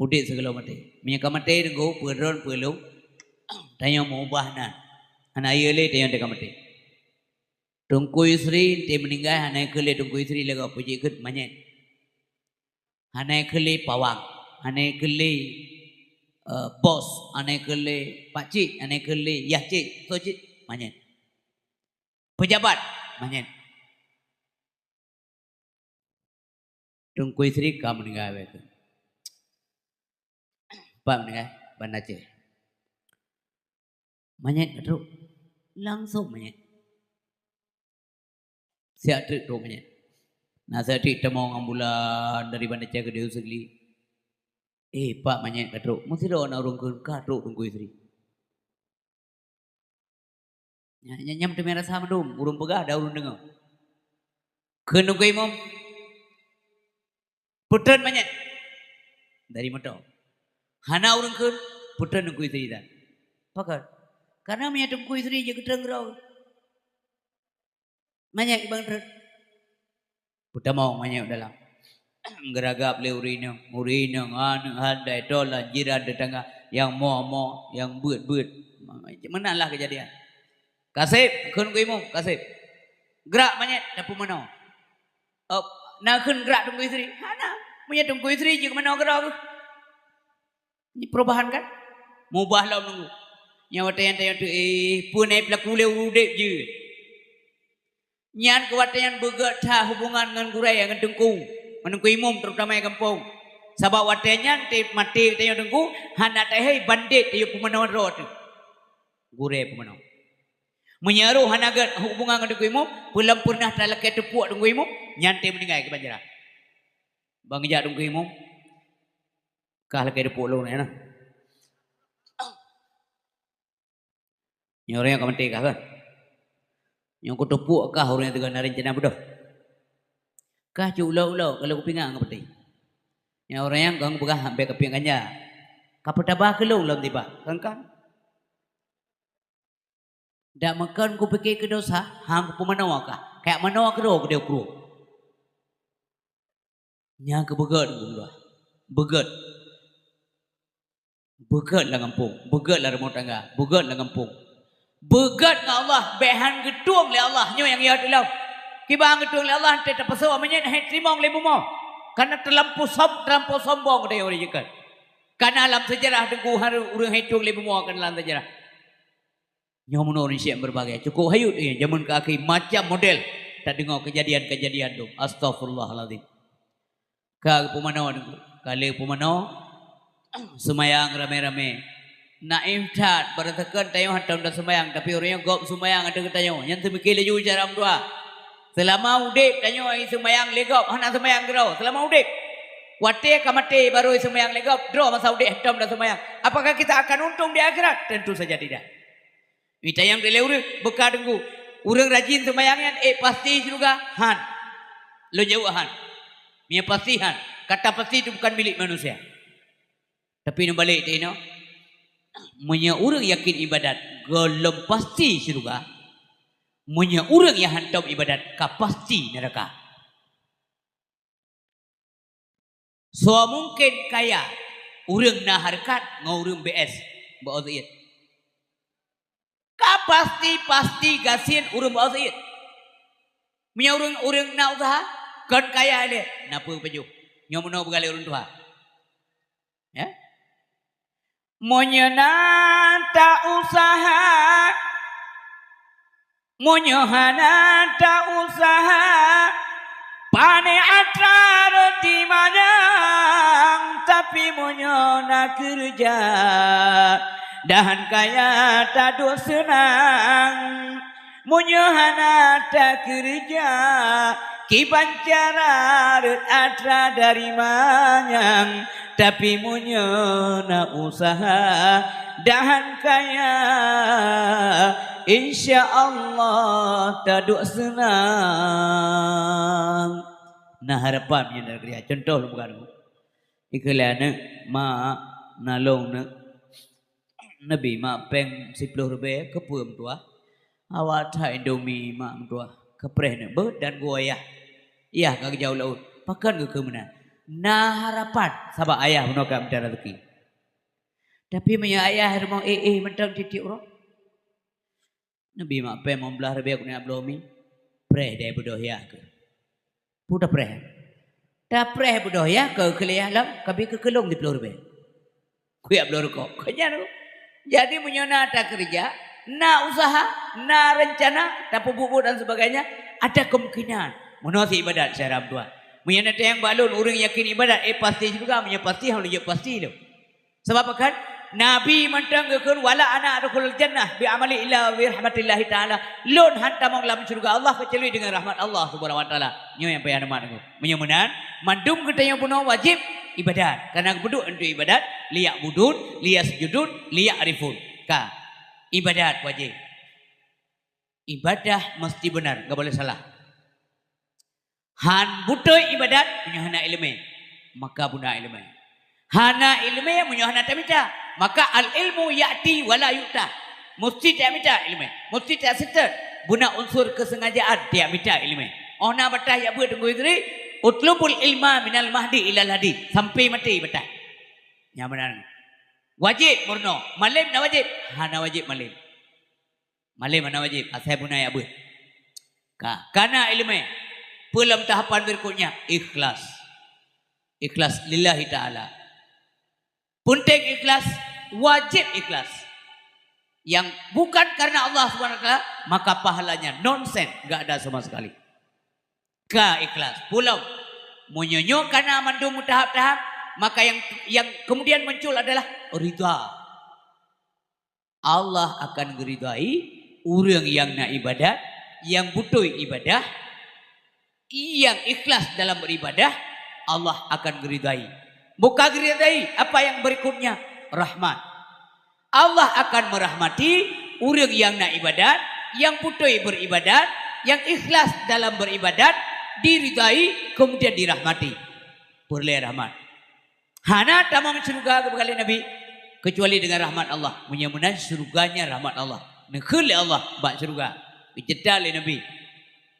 Udeb sigohlom maté. Meunyoe ka maté teungku, peudron peulom, tanyoe meubah nan. Hana yue lé tanyoe ka maté. Teungku Yusri teuh meuninggai, hana keu lé Teungku Yusri lagak peujeuet keu manyét. Hana keu lé pawang, hana keu lé, eh, bos, hana keu lé pakcik, hana keu lé yah cik, soe cit, manyét. Pejabat, manyét. Teungku Yusri ka meuninggai wée keuh. Pat meuninggai? Banda Aceh. Manyét ka trok. Langsong manyét. Siat treuk trok manyét. Na siat treuk tamong ambulan dari Banda Aceh keudeh u Sigli. Eh, pat manyét ka trok. Meusidroe na ureuëng kheun ka trok Teungku Yusri. Nyan, nyan, nyan teumé rasa mandum, ureuëng peugah dan ureuëng deungoe. Kheun Teungku Imum, "Peutreun manyét." Dari moto. Hana ureuëng kheun, peutreun Teungku Yusri dan. Pakon? Karena meunyoe Teungku Yusri jeuet geutreun keudroe. Manyét ibang treun. Peutamong manyét dalam. Geuragab lé ureuëng inong, ureuëng inong, aneuk, handai, tolan, jiran, tetangga, nyang mo-mo, nyang beuet-beuet. Meunan lah keujadian. "Kaseb," kheun Teungku Imum, "Kaseb." Grak manyét, tapeumanoe. "Oh, na kheun grak Teungku Yusri?" "Hana. Meunyoe Teungku Yusri jeuet manoe keudroe." Nyoe perubahan kan? Mubah lom nunggu. Nyan watée nyan tanyoe teuh, eh, peue na peulaku lé udeb jeuet. Nyan keu watée nyan beugét that hubungan ngon gurée, ngon teungku, ngon teungku imum, terutama di gampông. Sabab watée nyan teuh maté tanyoe teungku, hana tahé bandét tanyoe peumanoe droe teuh. Gurée peumanoe. Meunyoe roh hana gét hubungan ngon teungku imum, peulom peureunah talakée teupuek teungku imum, nyan teuh meuninggai keu banjara. Ban geujak teungku imum, kah lakée teupuek lôn nyan na. Nyoe ureuëng nyang ka maté kah kan? Nyoe kuteupuek kah ureuëng nyang teuga na rencana beudôh? Kah cok ulok-ulok ka lôn kupeuingat ngon peuti. Nyang ureueng nyan ka geupeugah hambé kapieng ganja. Ka peutaba keu lôn lom tiba. Kan-kan. Dak meukon kupike keu dosa, han kupeumanoe kah. Kajak manoe keudroe keudeh u krueng. Nyan keuh beugét, beugét. Beugét lam gampông, beugét lam rumoh tangga, beugét lam gampông. Beugét ngon Allah, bék han geutueng lé Allah, nyoe nyang yot ilom. Kiban geutueng lé Allah, teuh tapeusoe meunyoe han teurimong lé bumoe. Kareuna teulampau som-, teulampau sombong geutanyoe ureueng nyan kan. Kareuna lam seujarah teungku harôh ureueng han tueng lé bumoe kareuna lam seujarah. Nyoe meunoe ureueng syek meureubagai. Cukôp hayut, eh, jameun keu akhé macam model tadeungoe keujadian-keujadian dum. Astaghfirullahalazim. Ka geupeumanoe, ka lheueh peumanoe, seumayang ramé-ramé. Naif that, barasakan tanyoe hantom taseumayang, tapi ureueng nyoe gob seumayang ateueh geutanyoe. Nyan teumike laju cara meudoa. Seulama udeb tanyoe seumayang lé gob, hana seumayang keudroe. Seulama udeb. Watée ka maté barô seumayang lé gob, droe masa udeb hantom taseumayang. Apakah kita akan untung di akhirat? Tentu saja tidak. Mitayang dilée ureueng, beuka teungku. Ureueng rajin seumayang nyan, ék pasti syeuruga? Han. Lôn jaweueb han. Meunyoe pasti han. Kata pasti itu bukan milik manusia. Tapi neubalek teuh inoe. Meunyoe ureueng yakin ibadat, gohlom pasti syeuruga. Meunyoe ureueng nyang hantom ibadat, ka pasti neuraka. Soe mungken kaya ureueng na hareukat ngon ureueng B S bak O Z I? Ka pasti-pasti gasien ureueng bak O Z I. Meunyoe ureueng, ureueng na useuha, kon kaya ilée, na peue pajoh. Nyoe meunoe beugalak ureueng tuha. Ya? Meunyoe na ta-useuha, meunyoe hana ta-useuha, pané atra roti manyang, tapi meunyoe na keureuja, dahan kaya taduek seunang. Meunyoe hana takeureuja, kiban cara rot atra dari manyang, tapi meunyoe na useuha, dahan kaya, insya Allah taduek seunang. Na harapan meunyoe na keureuja. Cuntoh lôn peugah dulu. Ikheun lé aneuk, "Mak, nalong neuk." Neubi mak péng siploh ribée, keupeue meutuah? Awak that Indomie mak meutuah. Keupreh neuk beuet dan geuwoe yah. Yah ka geujak u laôt. Pakon geukheun meunan? Na harapan, sabab ayah bunoe ka mita raseuki. Tapi meunyoe ayah rumoh éh-éh mantong tieb-tieb uroe, neubi mak péng limong blaih ribée keuneuk bloe mi, preh deh beudôh yah keuh. Peue tapreh? Tapreh beudôh yah keuh keu lé yah lom, kabi keu keulong siploh ribée. Kujak bloe rukok. Keu nyan. Jadi meunyoe na takeureuja, na useuha, na reuncana, tapeubuet-buet dan sebagainya, ada kemungkinan. Meunoe sit ibadat syedara meutuah. Meunyoe na teuh nyang bak lôn ureueng yakin ibadat, éh pasti syeuruga, meunyoe pasti, han lôn jaweueb pasti lom. Sabab pakon? Nabi mantong geukheun, "Wala ana adkhulul jannah bi amali illa bi rahmatillahi ta'ala." Lôn han tamong lam syeuruga Allah keucuali deungon rahmat Allah Subhanahu wa Ta'ala. Nyoe nyang payah neumat deungoe. Meunyoe meunan, mandum geutanyoe bunoe wajéb ibadat. Kareuna geupeuduek untuk ibadat, liya'budun, liyasjudun, liya'rifun. Ka. Ibadat wajéb. Ibadah mesti benar, enggak boleh salah. Han beutôi ibadat meunyoe hana iéleumé, maka beuna iéleumé. Hana iéleumé meunyoe hana tamita, maka al-ilmu ya'ti wa la yu'ta. Mesti tamita iéleumé, mesti taseutôt. Beuna unsur keusengajaan tamita iéleumé. Óh na bataih jak beuet Teungku Yusri, "Utlubul ilma minal mahdi ilal hadi." Sampai maté bataih. Nyang meunan. Wajéb meurunoe, malém na wajéb? Hana wajéb malém. Malém hana wajéb, asai beuna jak beuet. Ka, kana iéleumé. Peue lam tahapan berikutnya? Ikhlas. Ikhlas lillahi ta'ala. Peunteng ikhlas, wajéb ikhlas. Yang bukan karena Allah Subhanahu wa Ta'ala, maka pahalanya nonsen, enggak ada sama sekali. Ka ikhlas. Peue lom, meunyoe nyoe kana mandum meutahap-tahap, maka yang, yang kemudian muncul adalah ridha. Allah akan geuridhai ureuëng nyang na iébadat, nyang beutôi iébadat, nyang ikhlas dalam beribadah, Allah akan geuridhai. Buka geuridhai, apa yang berikutnya? Rahmat. Allah akan merahmati ureuëng nyang na iébadat, nyang beutôi beribadat, nyang ikhlas dalam beribadat, diridai, kemudian dirahmati. Peureulée rahmat. Hana tamong syeuruga geupeugah lé Nabi, keucuali deungon rahmat Allah. Meunyoe meunan syeuruga nyan rahmat Allah. Neukheun lé Allah bak syeuruga. Geucebta lé Nabi,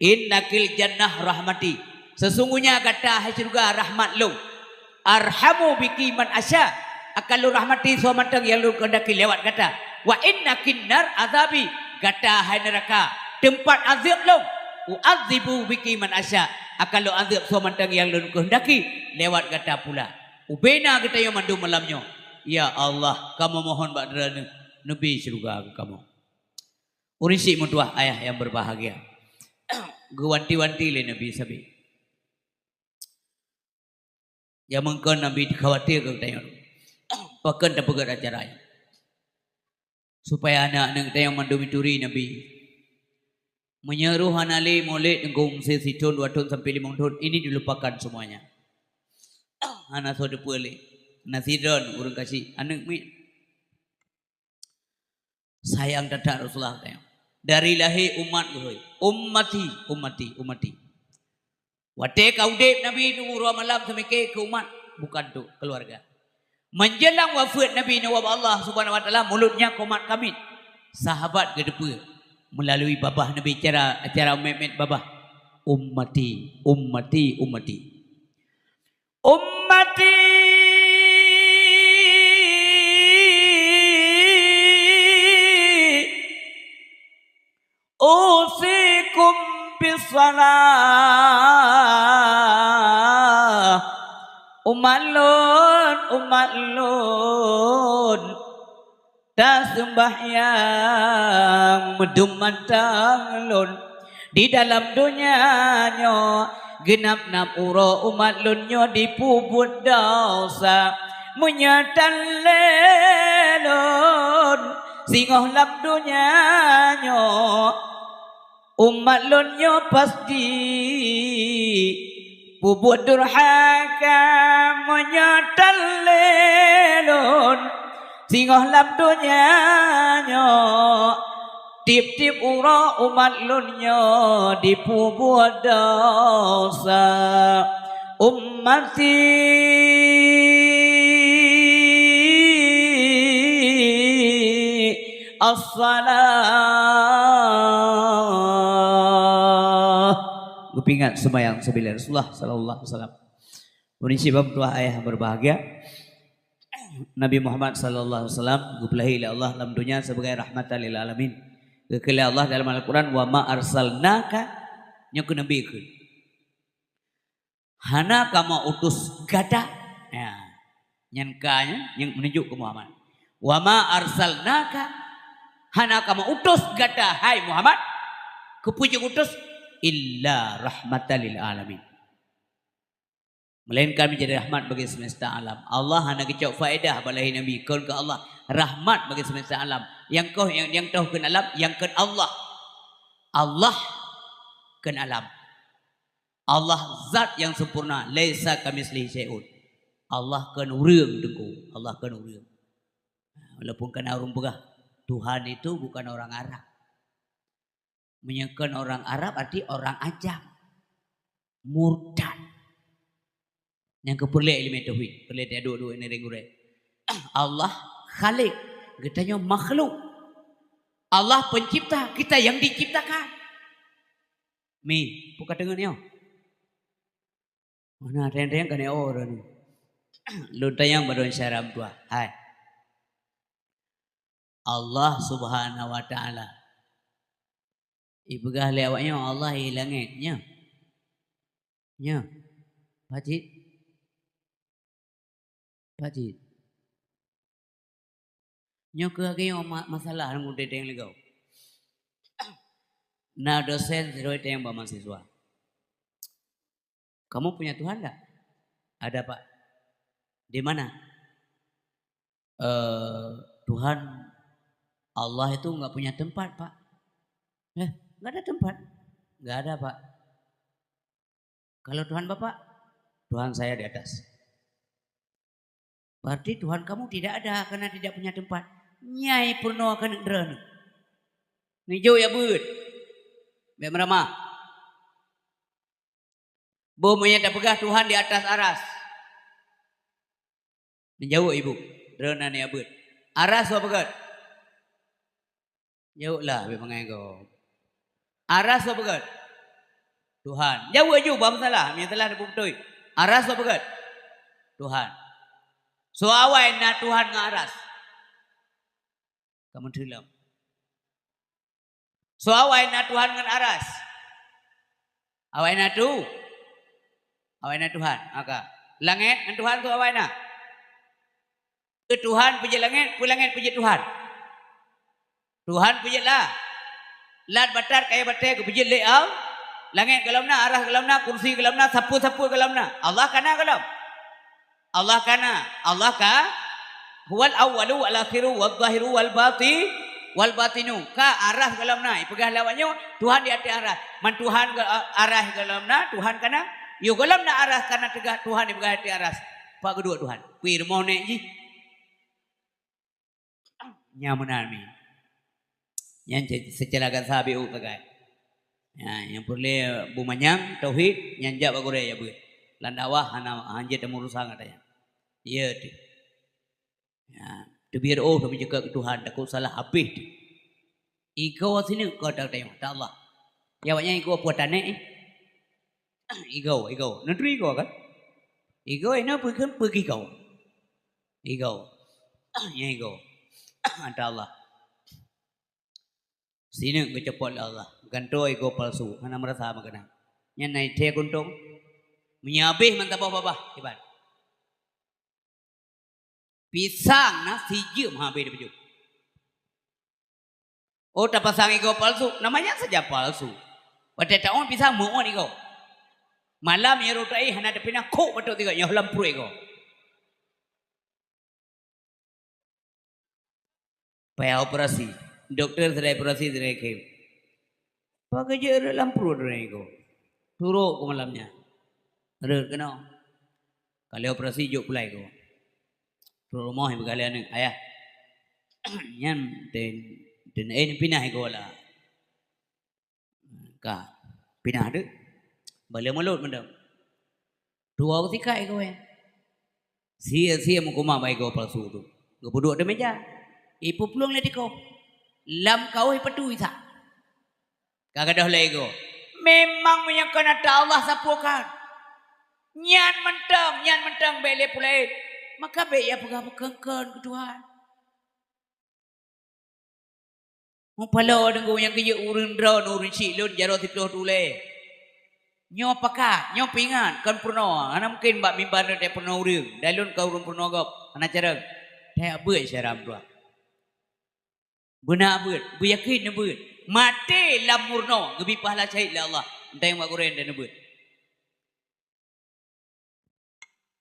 "Innakil jannah rahmati." Sesungguhnya gata hai syeuruga rahmat lôn. "Arhamu biki man asya." Akan lôn rahmati soe mantong nyang lôn keuhendaki lewat gata. "Wa innakin nar azabi." Gata hai neuraka, teumpat azeueb lôn. "U'adzibu biki man asya." Akan lôn azeueb soe mantong nyang lôn keuhendaki lewat gata pula. Ubena geutanyoe mandum malam nyoe. Ya Allah, kamoe mohon bak Droeneuh, neubi syeuruga keu kamoe. Ureuëng syiek meutuwah ayah nyang berbahagia. Geuwanti-wanti lé Nabi sabe. Nyang meungkon Nabi khawatir keu geutanyoe. Pakon tapeugét acara nyoe? Supaya aneuk-aneuk geutanyoe mandum ituri Nabi. Meunyoe roh hana lé, mulod teungku, meusé sithon, dua thon sampai limong thon, ini dilupakan semuanya. Hana soe teupeu lé. Na sidroe ureuëng kasih aneuk miet. Sayang that-that Rasulullah katanya. Dari lahé umat geuhôi, "Ummati, ummati, ummati." Watée ka udeb Nabi nunggu uroe malam seumike keu umat, bukan untuk keluarga. Menjelang wafeuet Nabi neuwoe bak Allah Subhanahu wa Taala, mulod nyan keu umat kamiet. Sahabat geuteupeue meulalu babah Nabi cara, cara meuet-meuet babah, "Ummati, ummati, ummati." Ummati, usikum bis shalah. Umat lôn, umat lôn. Taseumbahyang meudum mantong lôn di dalam donya nyoe, geunap-nap uroe umat lôn nyoe dipeubuet desya. Meunyoe tan lé lôn singoh lam donya nyoe, umat lôn nyoe pasti peubuet durhaka. Meunyoe tan lé lôn singoh lam donya nyoe, tieb-tieb uroe umat lôn nyoe dipeubuet desya. Ummati as-shalah. Geupeuingat seumayang sabe lé Rasulullah sallallahu alaihi wasallam. Ureuëng syiek meutuwah ayah berbahagia, Nabi Muhammad sallallahu alaihi wasallam geupeulahé lé Allah lam donya sebagai rahmatan lil alamin. Geukheun lé Allah dalam Al-Quran, "Wa ma arsalnaka," nyoe keu Nabi kheun. "Hana kamoe utus gata." Ya. Nyan ka nyan nyang meununjuk keu Muhammad. "Wa ma arsalnaka," hana kamoe utus gata, hai Muhammad, keupeue jeuet utus, "illa rahmatan lil alamin." Melainkan menjadi rahmat bagi semesta alam. Allah hana geucok faedah bak lahé Nabi, kon keu Allah rahmat bagi semesta alam. Nyang koh, nyang, nyang toh kheun alam, nyang kheun Allah. Allah kheun alam. Allah zat nyang sempurna, laisa kamitslihi syai'un. Allah kon ureuëng, teungku. Allah kon ureuëng. Walaupun kana ureuëng peugah, Tuhan itu bukan orang Arab. Meunyoe kon orang Arab, arti orang ajam. Murtad. Nyang keu peureulée iéleumé tauhid, peureulée taduek-duek ngon gurée. Allah Khalik, geutanyoe makhluk. Allah pencipta, kita yang diciptakan. Mi, peue ka teungeut nyoe? Mana teng-teng ka nyoe droeneuh. Lôn tanyong bak droeneuh syedara meutuwah. Hai. Allah Subhanahu wa Taala. Ipeugah lé awak nyoe Allah i langét, nyoe. Nyoe. Pakcit? Pakcit? Nyoe keuh lagée nyoe ma-, masalah lam udeb lagée nyoe. Na dosen sidroe tanyong bak mahasiswa, "Kamu punya Tuhan nggak?" "Ada, Pak." "Di mana?" "Eh, Tuhan Allah itu nggak punya tempat, Pak." "Eh, nggak ada tempat?" "Nggak ada, Pak." "Kalau Tuhan Bapak?" "Tuhan saya di atas." "Berarti Tuhan kamu tidak ada karena tidak punya tempat." Nyan peurunoe keuneuk droeneuh. Neujok jak beuet. Bék meuramah. Boh meunyo tapeugah Tuhan di atas aras. Neujaweueb ibu, droeneuh na beuet. Aras soe peugöt? Jaweueblah, bèk mangai gob. Aras soe peugöt? Tuhan. Jaweueb ju, bah meusalah. Meunyo salah, neupeue beutôi. Aras soe peugöt? Tuhan. Soe awai na Tuhan ngon aras? Kamoe teuh lom. Soe awai na Tuhan ngon aras? Awai na tu? Awai na Tuhan. Maka, langèt ngon Tuhan soe awai na? Peue Tuhan peujeuet langèt, peue langèt peujeuet Tuhan? Tuhan peujeuet lah. Lat batat kayèe batèe geupeujeuet lé Allah. Langèt gohlom na, aras gohlom na, kursi gohlom na, sapeue-sapeue gohlom na. Allah ka na gohlom? Allah ka na. Allah ka, huwal awwalu wal akhiru waz zahiru wal bati-, wal batinu. Ka aras gohlom na. Ipeugah lé awak nyoe, Tuhan di ateueh aras. Man Tuhan go-, aras gohlom na, Tuhan ka na. Yoh gohlom na aras ka na teuga Tuhan ipeugah ateueh aras. Pat geuduek Tuhan? Peue rumoh nèk jih? Nyan meunan mi. Nyan se-, seucara gata sabe u sagai. Nyan, nyang peureulèe beumanyam tauhid, nyan jak bak gurèe jak beuet. Lam dakwah hana, hanjeuet tameurusan gata nyan. Iya teuh. Nyan, teubiet oh, teubiet ceukat keu Tuhan, takot salah habéh teuh. Igoe sineuk keu gata nyoe, ta Allah. Ya awak nyan igoe peue tanèk eh? Igoe, igoe. Neuturi igoe kan? Igoe, inoe peue kheun peue igoe? Igoe. Nyan igoe. Ata Allah. Sineuk geucopot lé Allah. Gantoe igoe palsu. Hana meurasa meukeunang. Nyan na ithèe keuntông. Meunyo habéh mantong babah, kiban. Pisang na sijeuem habéh dipeujeuet. Oh, tapasang igoe palsu, namanya saja palsu. Watèe taôn pisang meuôt igoe. Malam nyoe rot aé hana tapinah, khok batok tiga nyoe lam pruet igoe. Payah operasi. Dokto sidroe operasi, sidroe khem. Pakai jeuet rot lam pruet droe igoe. Turok keu malam nyan. Rot keunoe. Ka lheueh operasi jok pulai igoe. Trok rumoh ipeugah lé aneuk, "Ayah, nyan ten, ten, eh, pinah igoe lah." Ka pinah deuh. Bale mulot mantong. Tuwoe sikat igoe. Sie-sie meukumah bak igoe palsu tu. Geupeuduek di meja. Ipeuplueng lé tikoh. Lam kaoh ipeutui sa. Ka gadôh lé igoe. Memang meunyoe kon ata Allah sapeue kan. Nyan mantong, nyan mantong bèk lé peulaén. Maka bèk ya peugah peukon-kon keu Tuhan. Mupaloe deungon nyang geujok ureueng droe, ureueng chik lôn jaroe siplôh tulèe. Nyoe pakat, nyoe peuingat, kon peurunoe. Hana mungken bak mimbar nyoe peurunoe ureueng. Dan lôn ka ureueng peurunoe gob, hana carông. Teuh beuet syedara meutuah. Beuna beuet, beuyakén neubeuet. Maté lam meurunoe, geubri pahala syahid lé Allah. Entah nyang bak gurèe dan neubeuet.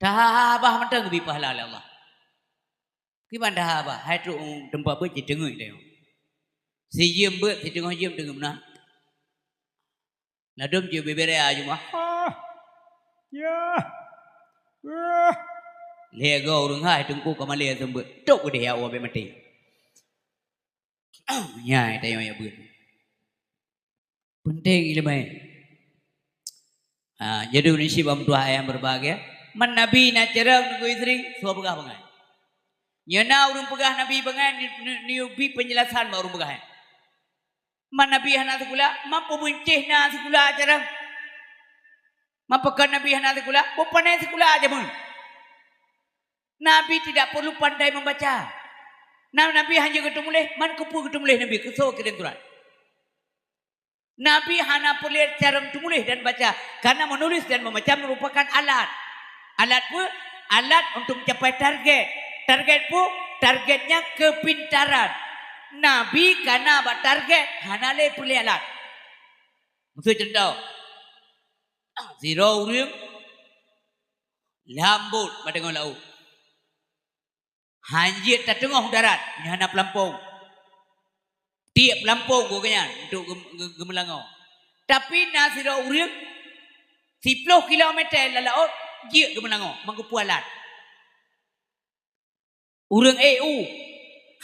Taha-ha bah mantong geubri pahala lé Allah. Kiban taha bah, hai trok u teumpat beuet cit teungeut teuh. Sijeuem beuet, siteungoh jeuem teungeut meunan. Ladôm jeuet bibiré a jumah. Ah. Ya. Ah. Lhèe goe ureueng hai teungku ka malèe seumeubeuet. Tok udeh ya Allah bèk maté. Nyan tanyoe ya beuet. Penting ileumèe. Ha, jadi ureueng syiek bak meutuah ayah berbahagia. Man Nabi na carông neugui sering, soe peugah bangai. Nyoe na ureueng peugah Nabi bangai, ni, ni, neubi penjelasan bak ureueng peugah nyan. Man Nabi hana sikula, man peubeuncéh na sikula carông. Man pakon Nabi hana sikula, beupané sikula jameun. Nabi tidak perlu pandai membaca. Na Nabi hana geuteumuléh, man keupeue geuteumuléh Nabi, keu soe kirém surat. Nabi hana peureulèe carông teumuléh dan baca, karena menulis dan membaca merupakan alat. Alat peue? Alat untuk mencapai target. Target peue? Targetnya kepintaran. Nabi ka na bak target, hana lé peureulèe alat. Miseu cuntoh, sidroe ureueng lam bot bak teungoh laôt. Hanjeuet tateungoh u darat, nyan hana peulampông. Tiek peulampông geuh nyan untuk geu-, geu-, geumeulangoe. Tapi na sidroe ureueng siplôh kilometer lam laôt jeuet geumeulangoe, meugeupeue alat. Ureueng ék u,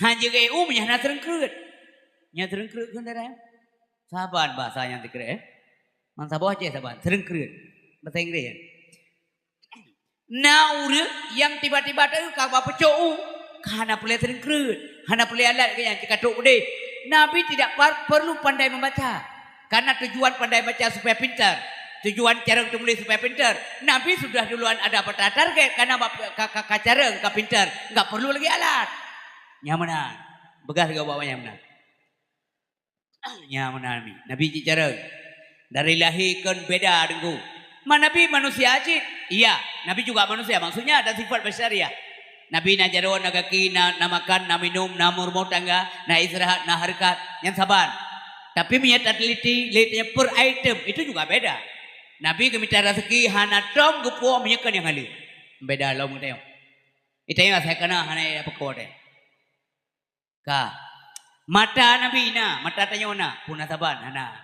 hanjeuet ék u meunyo hana seureungkreut. Nyan seureungkreut kheun dara. Saban bahasa nyang sikrek, eh. Man saboh Aceh saban, seureungkreut. Bahasa Inggréh. Na ureuëng nyang tiba-tiba teuka bak pucok u, ka hana peureulée seuringkreuet, hana peureulée alat keu nyan, cit ka trok udeh. Nabi tidak par-, perlu pandai membaca. Karena tujuan pandai baca supaya pintar. Tujuan carông teumuléh supaya pintar. Nabi sudah duluan ada peta target, karena bak-, ka, ka, ka carông, ka pintar, enggak perlu lagi alat. Nyang meunan. Peugah lagée awak nyang meunan. Nyang meunan Nabi. Nabi cit carông. Dari lahé kon beda deungon. Ma Nabi manusia cit? Iya, Nabi juga manusia. Maksudnya ada sifat basyariah. Nabi na jaroe, na gaki, na, na makan, na minum, na meurumoh tangga, na istirahat, na hareukat. Nyan saban. Tapi meunyoe tateliti, lé tanyoe per item, itu juga beda. Nabi geumita raseuki hana tom geupuwoe meunyoe kon nyang haleue. Beda lom ngon tanyoe. Di tanyoe asai kana hana peuko teuh. Ka. Mata Nabi na, mata tanyoe na, peue na saban? Hana.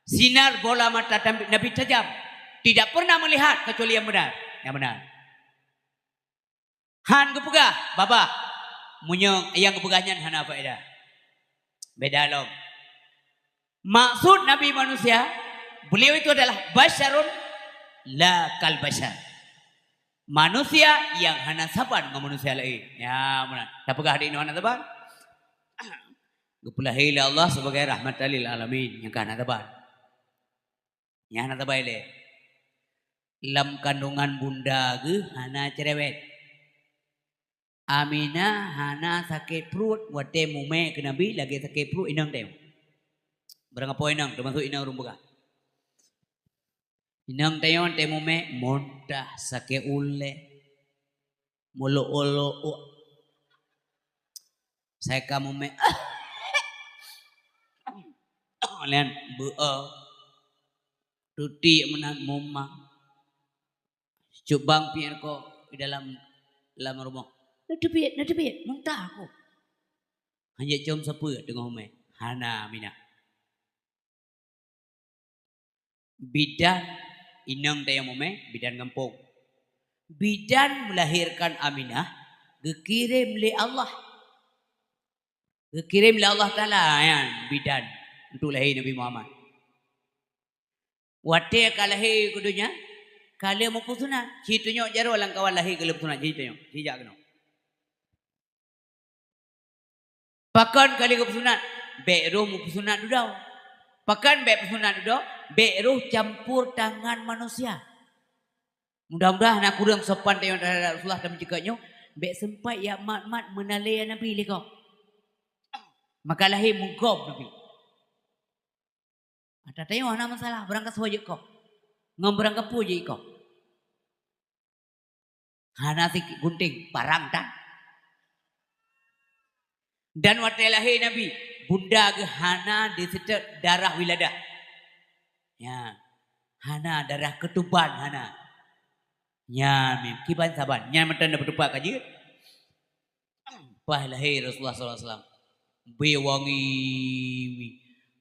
Sinar bola mata tam-, Nabi tajam. Tidak pernah melihat kecuali yang benar. Yang benar. Han geupeugah, babah. Meunyoe nyang geupeugah nyan hana faedah. Beda lom. Maksud Nabi manusia, beliau itu adalah basyarun la kal basyar. Manusia nyang hana saban ngon manusia laén. Ya, meunan. Tapeugah di inoe hana saban. Geupeulahé lé Allah sebagai rahmatan lil alamin, nyang ka hana saban. Nyang hana saban ilée. Lam kandungan bunda geuh hana cerewet. Aminah hana sakét pruet watée mumé keu Nabi lagée sakét pruet inong tanyoe. Barang kapeue inong, teumasuk inong ureuëng peugah. Inong tanyoe watée mumé muntah, sakét ulée, mulok-ulok. Sai ka mumé, lian beu-o, tuti meunan mumang. Cubang piet ko di dalam, dalam rumoh. Neuteubiet, neuteubiet, muntah aku. Hanjeuet com sapeue teungoh mé. Hana Aminah. Bidan inong tanyoe mumé, bidan gampông. Bidan melahirkan Aminah, geukirém lé Allah. Geukirém lé Allah Taala nyan bidan untuk lahé Nabi Muhammad. Watée ka lahé keu donya, ka lheueh meupeusunat. Ci tunyok jaroe lam kawan lahé ka lheueh peusunat, ci tunyok, ci jak keunoe. Pakon ka lheueh geupeusunat? Bék roh meupeusunat dudoe. Pakon bék peusunat dudoe? Bék roh campur tangan manusia. Mudah-mudahan na kureueng sopan tanyoe terhadap Rasulullah dan meunyoe nyoe, bék sempat jak mat-mat meunalée Nabi lé gob. Maka lahé meugob Nabi. Ata tanyoe hana masalah, barang kasoe jeuet koh. Ngon barang kapeue jeuet koh. Hana sikit gunting, parang tan. Dan watée lahé Nabi, bunda geuh hana diseutôt darah wiladah. Ya, hana darah keutuban, hana. Nyan mim, kiban saban. Nyan mantong na peutupat ka jeuet. Paih lahé Rasulullah sallallahu alaihi wasallam. Beuwangi.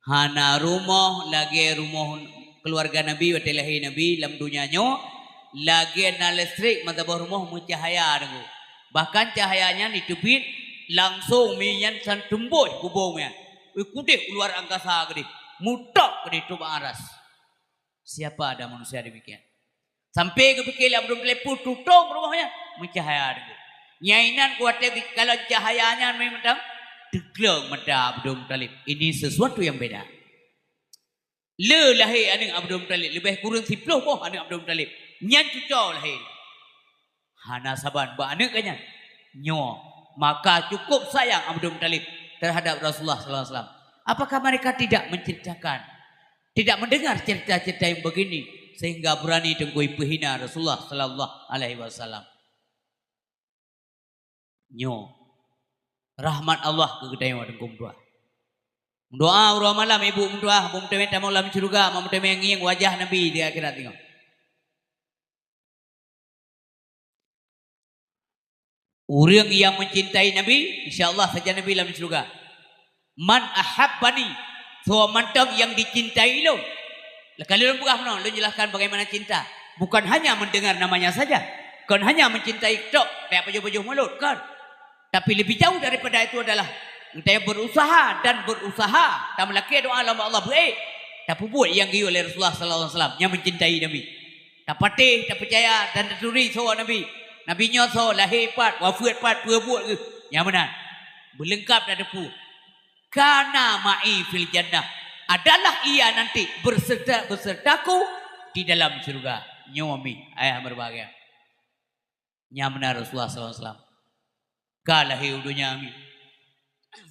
Hana rumoh lagée rumoh keuluwarga Nabi watée lahé Nabi lam donya nyoe, lagée na listrik meusaboh rumoh meucahya deungoe. Bahkan cahya nyan jiteubiet langsong mi nyan san teumbôh bubông nyan. Ui, kudeh u luar angkasa keudeh, mutok keudeh trok bak aras. Siapa ada manusia demikian? Sampai geupike lé Abdul Muthalib peue tutong rumoh nyan, meucahya deungoe. Nyang inan kuwatée kalon cahya nyan mantong, teugleng mata Abdul Muthalib. Ini sesuatu yang beda. Le lahé aneuëk Abdul Muthalib, leubeh kureueng siplôh boh aneuëk Abdul Muthalib. Nyan cuco lahé. Hana saban bak aneuëk geuh nyan. Nyoe, maka cukup sayang Abdul Muthalib terhadap Rasulullah sallallahu alaihi wasallam. Apakah mereka tidak menceritakan, tidak mendengar cerita-cerita yang begini sehingga berani Teungku peuhina Rasulullah sallallahu alaihi wasallam? Nyoe rahmat Allah keu geutanyoe Teungku meutuah. Meudoa uroe malam ibu meutuah, beu meuteumé tamong lam syeuruga, ma meuteumé ngieng wajah Nabi di akhirat nyoe. Ureuëng nyang mencintai Nabi, insya Allah sajan Nabi lam syeuruga. "Man ahabbani," soe mantong nyang dicintai lôn. Laka lôn peugah meunoe, lôn jelaskan bagaimana cinta. Bukan hanya mendengar namanya saja. Kon hanya mencintai tok, tajak pajoh-pajoh mulot, kon. Tapi lebih jauh daripada itu adalah, geutanyoe berusaha dan berusaha, tameulakée doa lom Allah beuék, tapeubuet nyang geuyue lé Rasulullah sallallahu alaihi wasallam nyang mencintai Nabi. Tapatéh, tapeucaya dan taturi soe Nabi. Nabi nyoe soe, lahé pat, wafeuet pat, peue buet geuh. Nyang meunan. Beuleungkap tateupeue. Kana ma'i fil jannah. Adalah ia nanti berserta, besertaku di dalam syurga. Nyoe mi, ayah berbahagia. Nyang meunan Rasulullah sallallahu alaihi wasallam. Ka lahé u donya mi.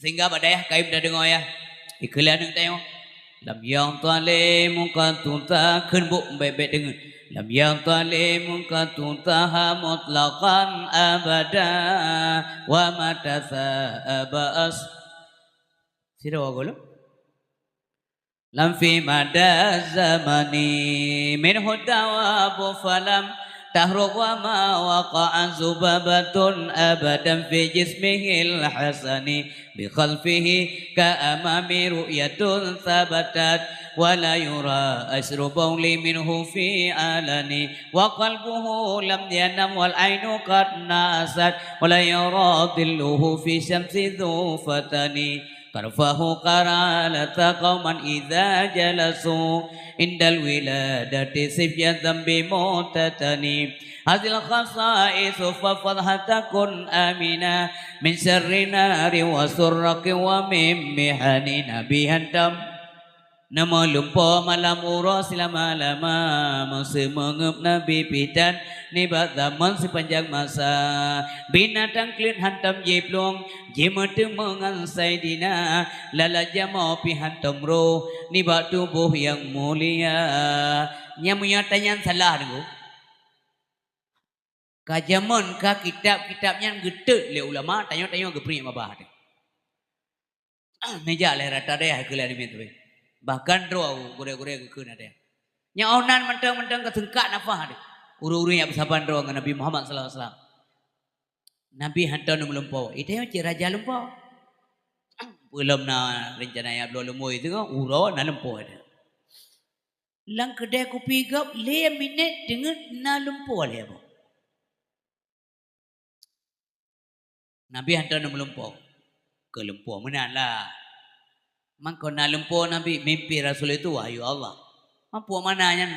Sehingga bak dayah kayém tadeungoe yah. Ikheun lé aneuk tanyoe. Lam yadhlimuka tuta, kheun bôk bèk-bèk deungoe. Lam yadhlimuka tutaha mutlaqan abada wa mata sa'aba as-, sidroe gohlom. Lam fi mada zamani minhu dawabu falam tahruk wa ma waqa'a zubabatun abadan fi jismihil hasani bi khalfihi ka amami ru'yatun sabatat wa la yura asru bauli minhu fi alani wa qalbuhu lam yanam wal ainu qad nasat wa la yara dhilluhu fi syamsi dhu fatani. Tarfahu qaralata qauman idza jalasu indal wiladati sifyatan bi mutatani. Hazil khasaisu fafadhha takun amina min syarri nari wa surraqi wa min mihani. Nabi hantom neumeulimpôh malam uroe silama-lama, meuseumeungeup Nabi pih tan nibak zaman sipanjang masa. Binatang kleuet hantom jiplueng, jimeuteumé ngon Saidina, lalat jamoe pih hantom roh nibak tuboh nyang mulia. Nyang meunyoe tanyan salah deungoe. Ka jameun ka kitab-kitab nyan geuteut lé ulama, tanyoe-tanyoe geupriek babah teuh. Meujak lé rata dayah keu lé aneuk miet teuh. Bahkan droe gurée-gurée geukheun ada. Nyang oh nan mantong-mantong ka seungkak nafah teuh. Ureuëng-ureuëng nyang beusaban droe ngon Nabi Muhammad sallallahu alaihi wasallam. Nabi hantom neumeulimpôh. Itu nyang cit raja limpôh. Peulom na rencana nyang bloe leumoi teuh, uroe na limpôh ada. Lam keudè kupi gob lhèe minèt teungeut na lumpoe lhèe boh. Nabi hantom neumulumpoe. Keu lumpoe meunan lah. Mangko na lumpoe Nabi, mimpi Rasul itu wahyu Allah. Mampu mana nyan?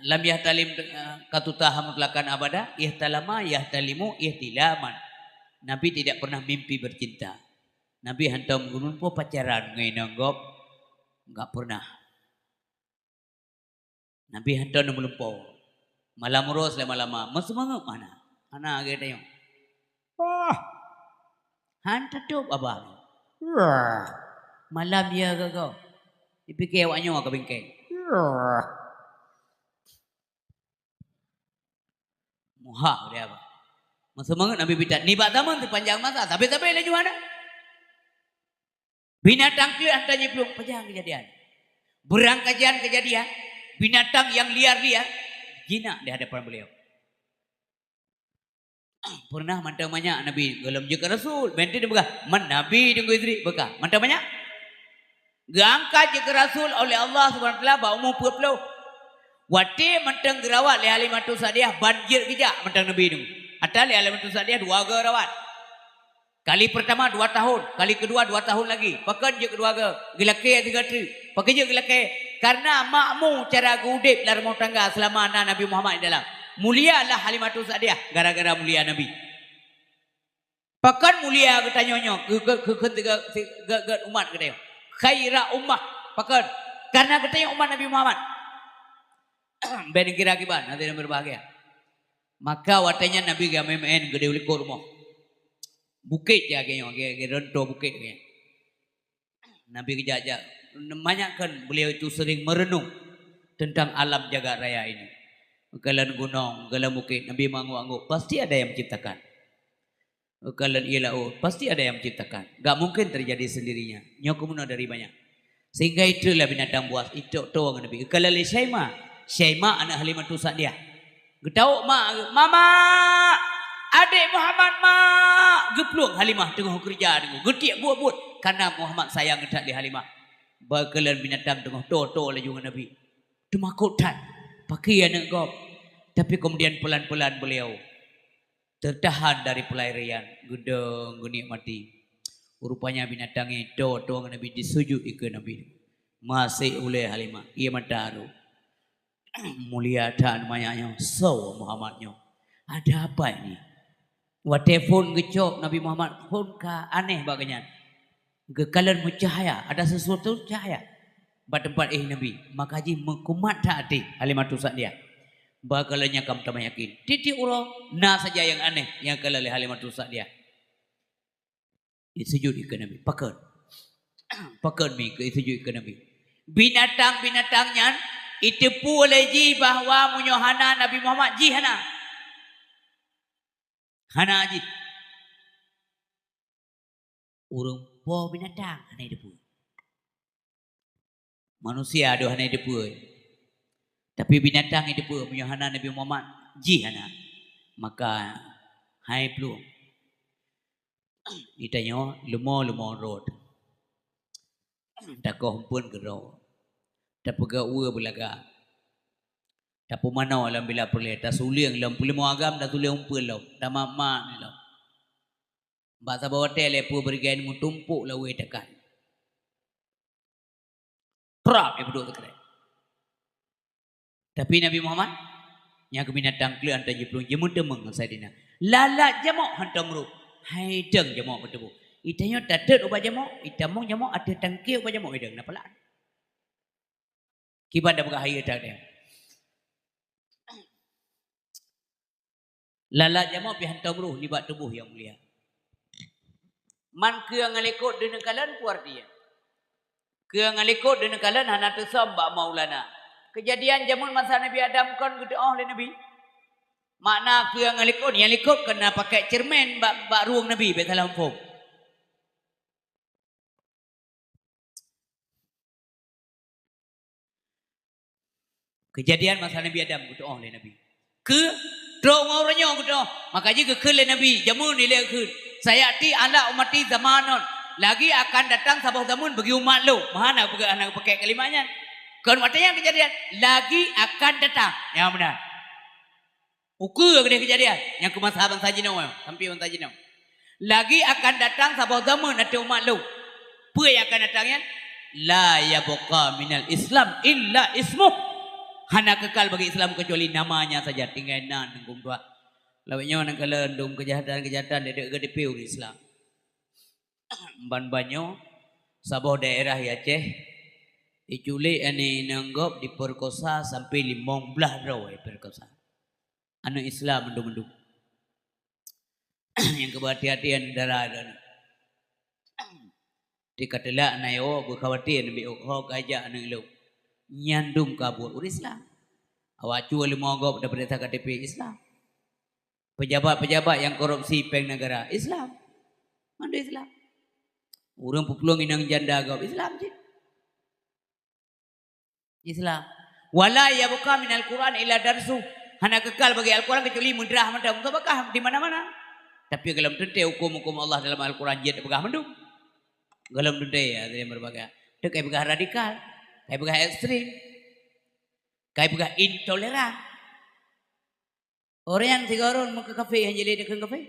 Lam yahtalim, eh, katutaha mutlakan abada, ihtalama, yahtalimu, ihtilaman. Nabi tidak pernah mimpi bercinta. Nabi hantom geulumpoe pacaran ngon inong gob. Enggak pernah. Nabi hantom neumulumpoe. Malam uroe silama-lama, meuseumeungeup hana. Hana lagèe tanyoe. Wah! Han tatôb babah. Wah! Malam ya gogo. Dipike awak nyoe ka bingkeng. Wah! Muhah dia apa? Meuseumeungeup Nabi bidat. Nibak zaman sipanjang masa, sabe-sabe laju hana. Binatang kleuet hantom jiplueng, pajan keujadian. Beurangkajan keujadian, binatang nyang liar-liar jinak di hadapan beliau. Pernah mantong manyak Nabi gohlom jeuet keu Rasul, meuntri dipeugah, "Man Nabi Teungku Idris," beukah. Mantong manyak. Geuangkat jeuet keu Rasul oleh Allah Subhanahu Wa Taala bak umu peuet ploh. Watèe mantong geurawat lé Halimatus Sa'diyah ban jeuet geujak mantong Nabi nyoe. Ata lé Halimatus Sa'diyah dua goe rawat. Kali pertama dua tahun, kali kedua dua tahun lagi. Pakon jeuet keudua goe? Geulakèe sigoe teuk. Pakon jeuet geulakèe? Karena makmu cara geuudép lam rumoh tangga seulama na Nabi Muhammad di dalam. Mulialah Halimatus Sa'diyah gara-gara mulia Nabi. Pakon mulia geutanyoe nyoe? Geu-, geu-, geu-, geu-, geu-, geu-, umat geutanyoe. Khaira ummah. Pakon? Karena geutanyoe umat Nabi Muhammad. Bèk neukira kiban, hadirin berbahagia. Maka watèe nyan Nabi geumeu'en, geudeh u likot rumoh. Bukét jih lagèe nyoe, lagèe, lagèe rontoh bukét lagèe nyan. Nabi geujak-jak. Manyak kan beliau itu sering merenung tentang alam jagat raya ini. Kalon gunong, kalon bukét, Nabi meungangguk-angguk, pasti ada yang menciptakan. Kalon ié laôt, pasti ada yang menciptakan. Gak mungkin terjadi sendirinya. Nyoe keumeunyoe dari banyak. Sehingga itulah binatang buas, itok toh ngon Nabi. Kalon lé Syaima. Syaima aneuk Halimatus Sa'diyah. Geutawök mak, "Mama! Adék Muhammad, Mak!" Geuplueng Halimah teungoh keureuja deungoe. Geutiek buet-buet. Karena Muhammad sayang that lé Halimah. Bak kalon binatang teungoh toh-toh laju ngon Nabi. Teumakot that. Pakri aneuk gob. Tapi kemudian pelan-pelan beliau tertahan dari pelarian, geudong geunikmati. Rupanya binatang nyan toh-toh ngon Nabi, disujut ikeue Nabi. Maséh ulèe Halimah, ié mata rhot. Mulia that manyak nyoe, soe Muhammad nyoe? Ada apa ini? Watée phon geucok Nabi Muhammad, phon ka aneh bak geuh nyan. Geukalon meucahya, ada sesuatu cahya bak teumpat éh Nabi. Maka jih meukumat that até Halimatus Sa'diyah. Bak kalon nyan ka meutamah yakin. Tieb-tieb uroe na saja nyang aneh nyang kalon lé Halimatus Sa'diyah. Isujud keu Nabi. Pakon? Pakon mi keu isujud keu Nabi? Binatang-binatang nyan iteupeue lé jih bahwa meunyoe hana Nabi Muhammad, jih hana. Hana jih. Ureuëng po binatang hana iteupeue. Manusia deuh hana iteupeue. Tapi binatang iteupeue, meunyoe hana Nabi Muhammad, jih hana. Maka hai plueng. Di tanyoe leumo-leumo rot. Takoh eumpeuen keudroe. Tapeugah uwe beulaga. Tapeumanoe lam bila peureulée, tasulieng lam peuleumah agam, tasulieng eumpeuen lom, tamat-mat lom. Bak saboh watée lé peue beureugai meutumpok lawée takan. Trap, ya beudôk teukrek. Tapi Nabi Muhammad, nyang keu binatang kleueh hantom jiplueng, jimeuteumong ngon Saidina. Lalat jamok hantom rôh, hai deueng jamok meutuboh. Itanyoe tatot ubak jamok, itamong jamok ateueh tangke ubak jamok, ideueng na peulaan. Kiban da peugah hai deueng. Lalat jamok pih hantom rôh nibak tuboh nyang mulia. Man keu nyang likot deuneukalon peue arti nyan? Keu nyang likot deuneukalon hana teusöm bak Maulana. Keujadian jameun masa Nabi Adam kon geuteu'oh lé Nabi. Makna keu nyang likot, nyang likot kon na pakai ceureumen bak, bak rueng Nabi, bék salah muphom. Keujadian masa Nabi Adam geuteu'oh lé Nabi. Keu trok ngon uroe nyoe geuteu'oh, maka jih geukheun lé Nabi, jameun ilée kheun, "Sayati ala ummati zamanun," lagi akan datang saboh zameun bagi umat lôn. Meuhana geupeugah, hana geupakai kalimat nyan. Kon watée nyan keujadian, lagi akan datang. Nyang meunan. Ukeue keudeh keujadian nyang keu masa bansa jinoe, sampoe bansa jinoe. Lagi akan datang saboh zameun ateueh umat lôn. Peue nyang akan datang nyan? La yabqa minal Islam illa ismuh. Hana keukal bagi Islam keucuali namanya saja, tinggai nan Teungku meutuah. Lawét nyoe nyang kalon dum keujahatan-keujahatan deuek-deuek geudipieu ureuëng Islam. Ban-ban nyoe, saboh daerah di Aceh, iculik aneuk inong gob, diperkosa sampai limong blaih droe iperkosa. Aneuk Islam mandum-mandum. Nyang keu beuhati-hati aneuk dara droeneuh. Di ka teulak na yo beukhawatir nibak ho ka jak aneuk lôn. Nyan dum ka buet ureuëng Islam. Awak cue leumo gob dapeuriksa K T P Islam. Pejabat-pejabat nyang korupsi péng negara Islam. Mandum Islam. Ureuëng peuplueng inong janda gob Islam cit. Islam. Wala yabqa minal Qur'an illa darsu. Hana keukal bagi Al-Quran kecuali meudrah mantong, meutabakah di mana-mana. Tapi golom teuntée huköm-huköm Allah dalam Al-Quran jeuet peugah mandum. Golom teuntée, ya, dari berbagai. Tu kai peugah radikal, kai peugah ekstrem, kai peugah intoleran. Orang sigoe ureuëng meukeukafé han jilé dikeue kafé.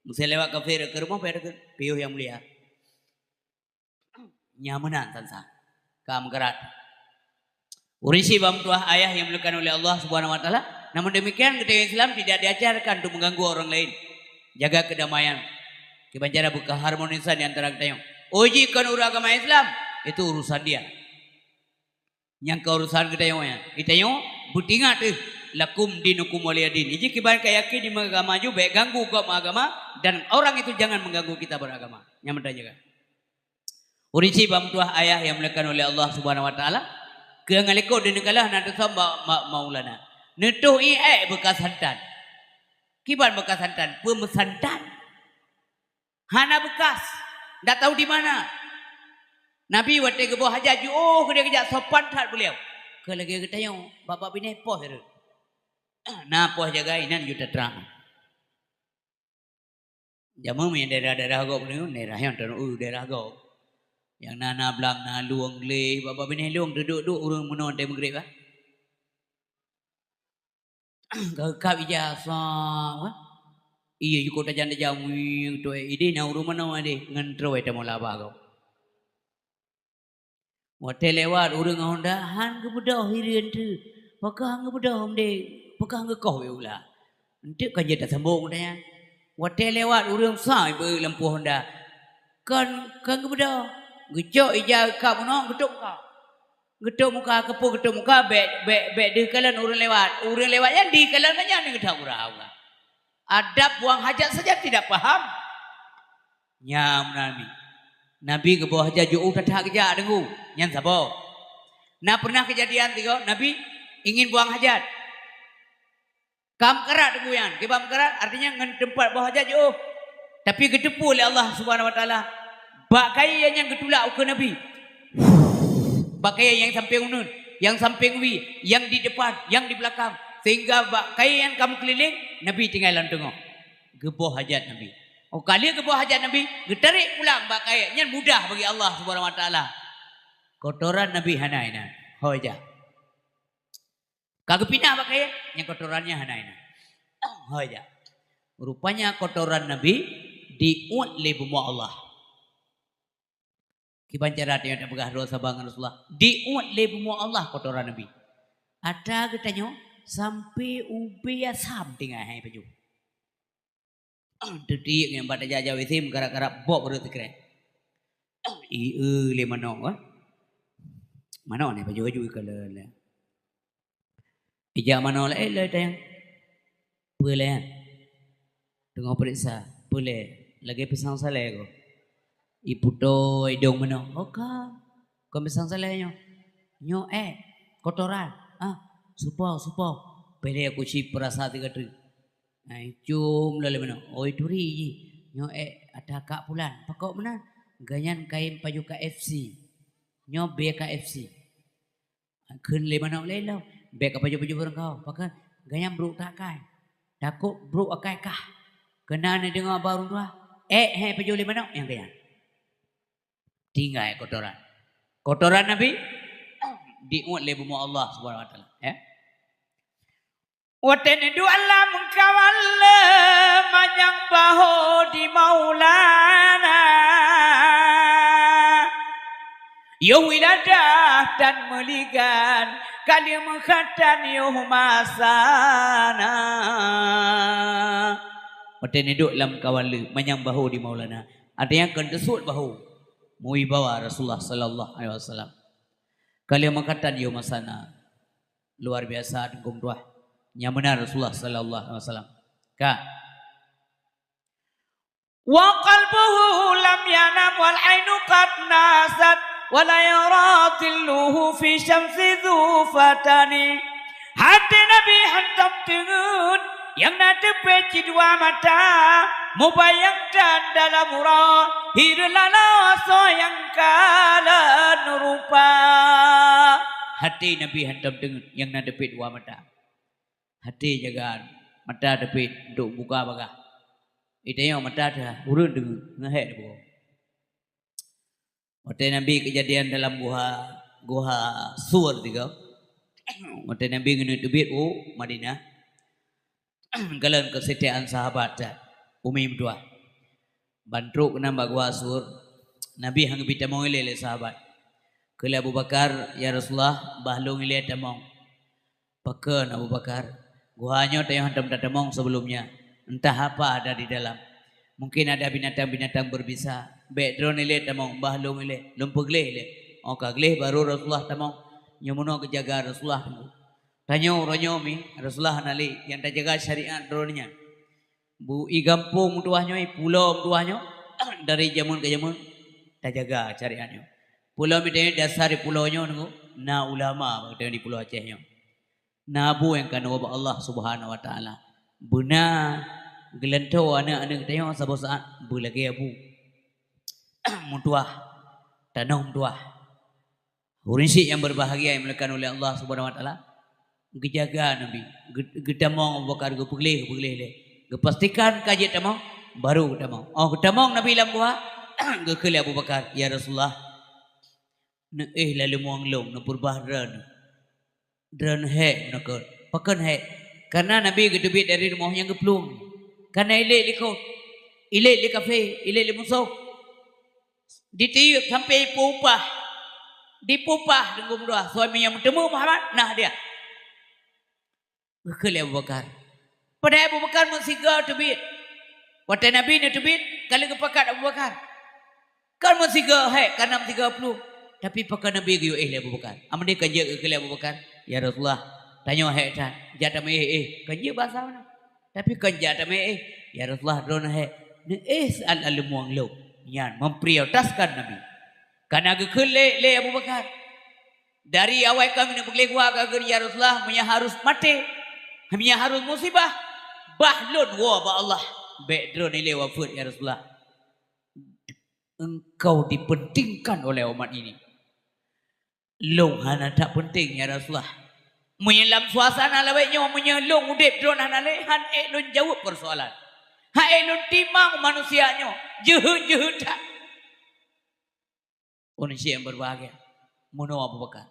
Meusi lewat kafé ke rumoh pai dikeue piôh nyang mulia. Nyan meunan sansa. Ka meugarat. Ureuëng syiek bak meutuah ayah yang dimuliakan oleh Allah Subhanahu wa Taala, namun demikian, geutanyoe Islam tidak diajarkan untuk mengganggu orang lain. Jaga kedamaian. Kiban cara beukeharmonisan di antara geutanyoe. Oh, jih kon ureuëng agama Islam, itu urusan dia. Nyang ka urusan geutanyoe nyan. Geutanyoe beutingat teuh, "Lakum dinukum waliya din." Iji kiban ka yakin di agama ju, bék ganggu gob agama, dan orang itu jangan mengganggu kita beragama. Nyan meunan jaga. Ureuëng syiek bak meutuah ayah yang dimuliakan oleh Allah Subhanahu wa Taala, keu nyang likot deuneukalon hana teusöm bak ma-, Maulana. Neutoh ié ék beukas santan. Kiban beukas santan, peue meusantan? Hana beukas, ndak tahu di mana. Nabi watée geuboh hajat jiôh keudeh geujak sopan that beuliau. Keu lagée geutanyoe, babah binéh poh reuet. Na poh jagai nan ju tatra. Jameun nyang daerah-daerah gob nyoe, daerah nyang taneuk daerah gob. Nyang na, na blang, na lueng gleh, babah binéh lueng teuduek-duek ureuëng meunoe teuh meugreb, bah. Ka geukab ija, sab, kan? Iya, jukôb tajam-tajam, wing, tuwai. Ideh na ureuëng meunoe deh, ngon trôi tamong labah gob. Watée lewat ureuëng ngon honda, han geubeudôh hireuen teuh. Pakon han geubeudôh, Mdeng? Pakon han geukoh bak ula? Eunteuk kan jeuet tasambong nyan. Watée lewat ureuëng sa beu lampôh honda. Kan, kan geubeudôh. Geucok ija kap meunoe, geutok muka. Geutok muka, keupeue geutok muka, bék, bék, bék deuh kalon ureuëng lewat. Ureuëng lewat nyan deuh kalon nyan, nyan geutak ureuëng. Adab buang hajat saja tidak paham. Nyan Nabi. Nabi geuboh hajat jiôh that-that geujak deungon. Nyan saboh. Na pernah keujadian tiga, Nabi ingin buang hajat. Ka meukarat deungon nyan. Kiban meukarat, artinya ngon teumpat boh hajat jiôh. Tapi geuteupeue lé Allah Subhanahu Wa Taala. Bak kayée nyan geutulak ukeue Nabi. Bak kayée nyang sampéng uneuen, nyang sampéng wie, nyang di depan, nyang di beulakang. Sehingga bak kayée nyan ka meukeulileng, Nabi tinggai lam teungoh. Geuboh hajat Nabi. Oh, ka lheueh geuboh hajat Nabi, geutarék pulang bak kayée nyan mudah bagi Allah Subhanahu Wa Taala. Kotoran Nabi hana inan. Ho ija. Ka geupinah bak kayée, nyang kotoran nyan hana inan. Ho ija. Rupanya kotoran Nabi diuet lé bumoe Allah. Kiban cara tanyoe tapeugah droe saban ngon Rasulullah, diuet lé bumoe Allah kotoran Nabi. Ata geutanyoe sampoe ubé asam tinggai hai pajoh. Teutiek ngon bak tajak-jak W C meukarat-karat bob rot sikrek. Ie lé manok, wah. Manok ni pajoh-pajoh ikalon. Ija manoe laén lé tayang. Peue lé nyan? Teungoh peuriksa. Peue lé? Lagée pisang salée ko. Iputôh idong manoe. Oh ka. Kon pisang salée nyoe. Nyoe ék. Kotoran. Ah, supo, supo. Peulé kuci peurasa tiga teuk. Ai, cum lom lé manoe. Oi turi jih. Nyoe ék ata kak pulan. Pakon meunan? Gobnyan kayém pajoh K F C. Nyoe bie K F C. Kheun lé manok lé lom, bék kapajoh-pajoh barangkaho, pakon gobnyan brok that akai. Takot brok akai kah. Keunan neudeungoe bak ureuëng tuha, ék hai pajoh lé manok nyang gobnyan. Tinggai kotoran. Kotoran Nabi diuet lé bumoe Allah Subhanahu Wa Taala, ya. Watée neuduek lam kawan le manyang bahô di Maulana. Yoh wiladah dan meuligan, ka lheueh meukhatan yoh masana. Watée neuduek lam kawan le manyang bahô di Maulana. Artinya kon teusuet bahô. Meuwibawa Rasulullah sallallahu alaihi wasallam. Ka lheueh meukhatan yoh masana. Luar biasa teungku meutuah. Nyang meunan Rasulullah sallallahu alaihi wasallam. Ka. Wa qalbuhu lam yanam wal ainu qad nasat, wa la yara dhilluhu fi syamsi dhu fatani. Até Nabi hantom teungeut, nyang na teupéh cit dua mata, mubayang dan dalam uroe, hireuen laloe soe nyang kalon rupa. Até Nabi hantom teungeut, nyang na teupéh dua mata. Até jagaan, mata teupéh untuk buka bagah. Di tanyoe mata teuh ureuëng teungeut, ngon hék teuh buka. Watée Nabi keujadian dalam guha, guha Sur tiga. Watée Nabi keuneuk teubiet u Madinah, kalon keusetiaan sahabat that, umi meutuah. Ban trok keunan bak guha Sur, Nabi han geubri tamong ilée lé sahabat. Kheun lé Abu Bakar, "Ya Rasulullah, bah lôn ilée tamong." Pakon Abu Bakar, "Guha nyoe tanyoe hantom tatamong sebelumnya. Entah apa ada di dalam. Mungkin ada binatang-binatang berbisa. Bék droeneuh ilée tamong, bah lôn ilée, lôn peugleh ilée." Oh ka gleh baru Rasulullah tamong. Nyoe meunoe geujaga Rasulullah teungku. Tanyoe uroe nyoe mi, Rasulullah hana lé, nyang tajaga syariat droeneuh nyan. Bu i gampông meutuah nyoe, i pulo meutuah nyoe, dari jameun keu jameun tajaga syariat nyoe. Pulo mi tanyoe dasar di pulo nyoe teungku, na ulama bak tanyoe di Pulo Aceh nyoe. Na bu nyang keunoe bak Allah Subhanahu Wa Taala. Beuna geulantoe aneuëk-aneuëk tanyoe saboh saát beulagée bu. Meutuah, tanoh meutuah. Ureuëng syiek nyang berbahagia yang dimuliakan oleh Allah Subhanahu Wa Taala, geujaga Nabi, geu-, geutamong Abu Bakar, geupeugleh, geupeugleh lé. Geupastikan ka jeuet tamong, baru geutamong. Oh geutamong Nabi lam guha, geukheun lé Abu Bakar, "Ya Rasulullah, neuéh laleumoeng lôn, neupeureubah droeneuh." Droeneuh hék meunoe kon. Pakon hék? Karena Nabi geuteubiet dari rumoh nyang geuplueng. Kana ilét likot, ilét lé kafé, ilét lé musoh. Ditiyeuk sampoe ipeu upah. Dipeu upah teungku meutuah. Suami nyang meuteumé Muhammad, na hadiah. Geukheun lé Abu Bakar. Padahai Abu Bakar meusigoe teubiet. Watée Nabi neuteubiet, ka lheueh geupakat Abu Bakar. Kan meusigoe hék, ka na meusigoe ploh. Tapi pakon Nabi geuyue éh lé Abu Bakar. Amadé kan jeuet geukheun lé Abu Bakar, "Ya Rasulullah, tanyoe hék that. Jak tameuéh éh." Kan jeuet bahasa meunan. Tapi kan jak tameuéh éh. "Ya Rasulullah, droeneuh hék." Neuéh saát lam leumoeng lom. Nyan memprioritaskan Nabi. Ka na geukheun lé, lé Abu Bakar. Dari awai ka meuneuk peugleh gua ka geukheun, "Ya Rasulullah, meunyoe harus maté, meunyoe harus musibah, bah lôn woe bak Allah. Bék droeneuh ilée wafeuet, ya Rasulullah. Engkau dipentingkan oleh umat ini. Lôn hana that penting, ya Rasulullah. Meunyoe lam suasana lawét nyoe, meunyoe lôn udeb droeneuh hana lé, han ék lôn jaweueb persoalan. Han ék lôn timang manusia nyoe, jeuhet-jeuhet that." Ureuëng syedara nyang berbahagia, meunoe Abu Bakar.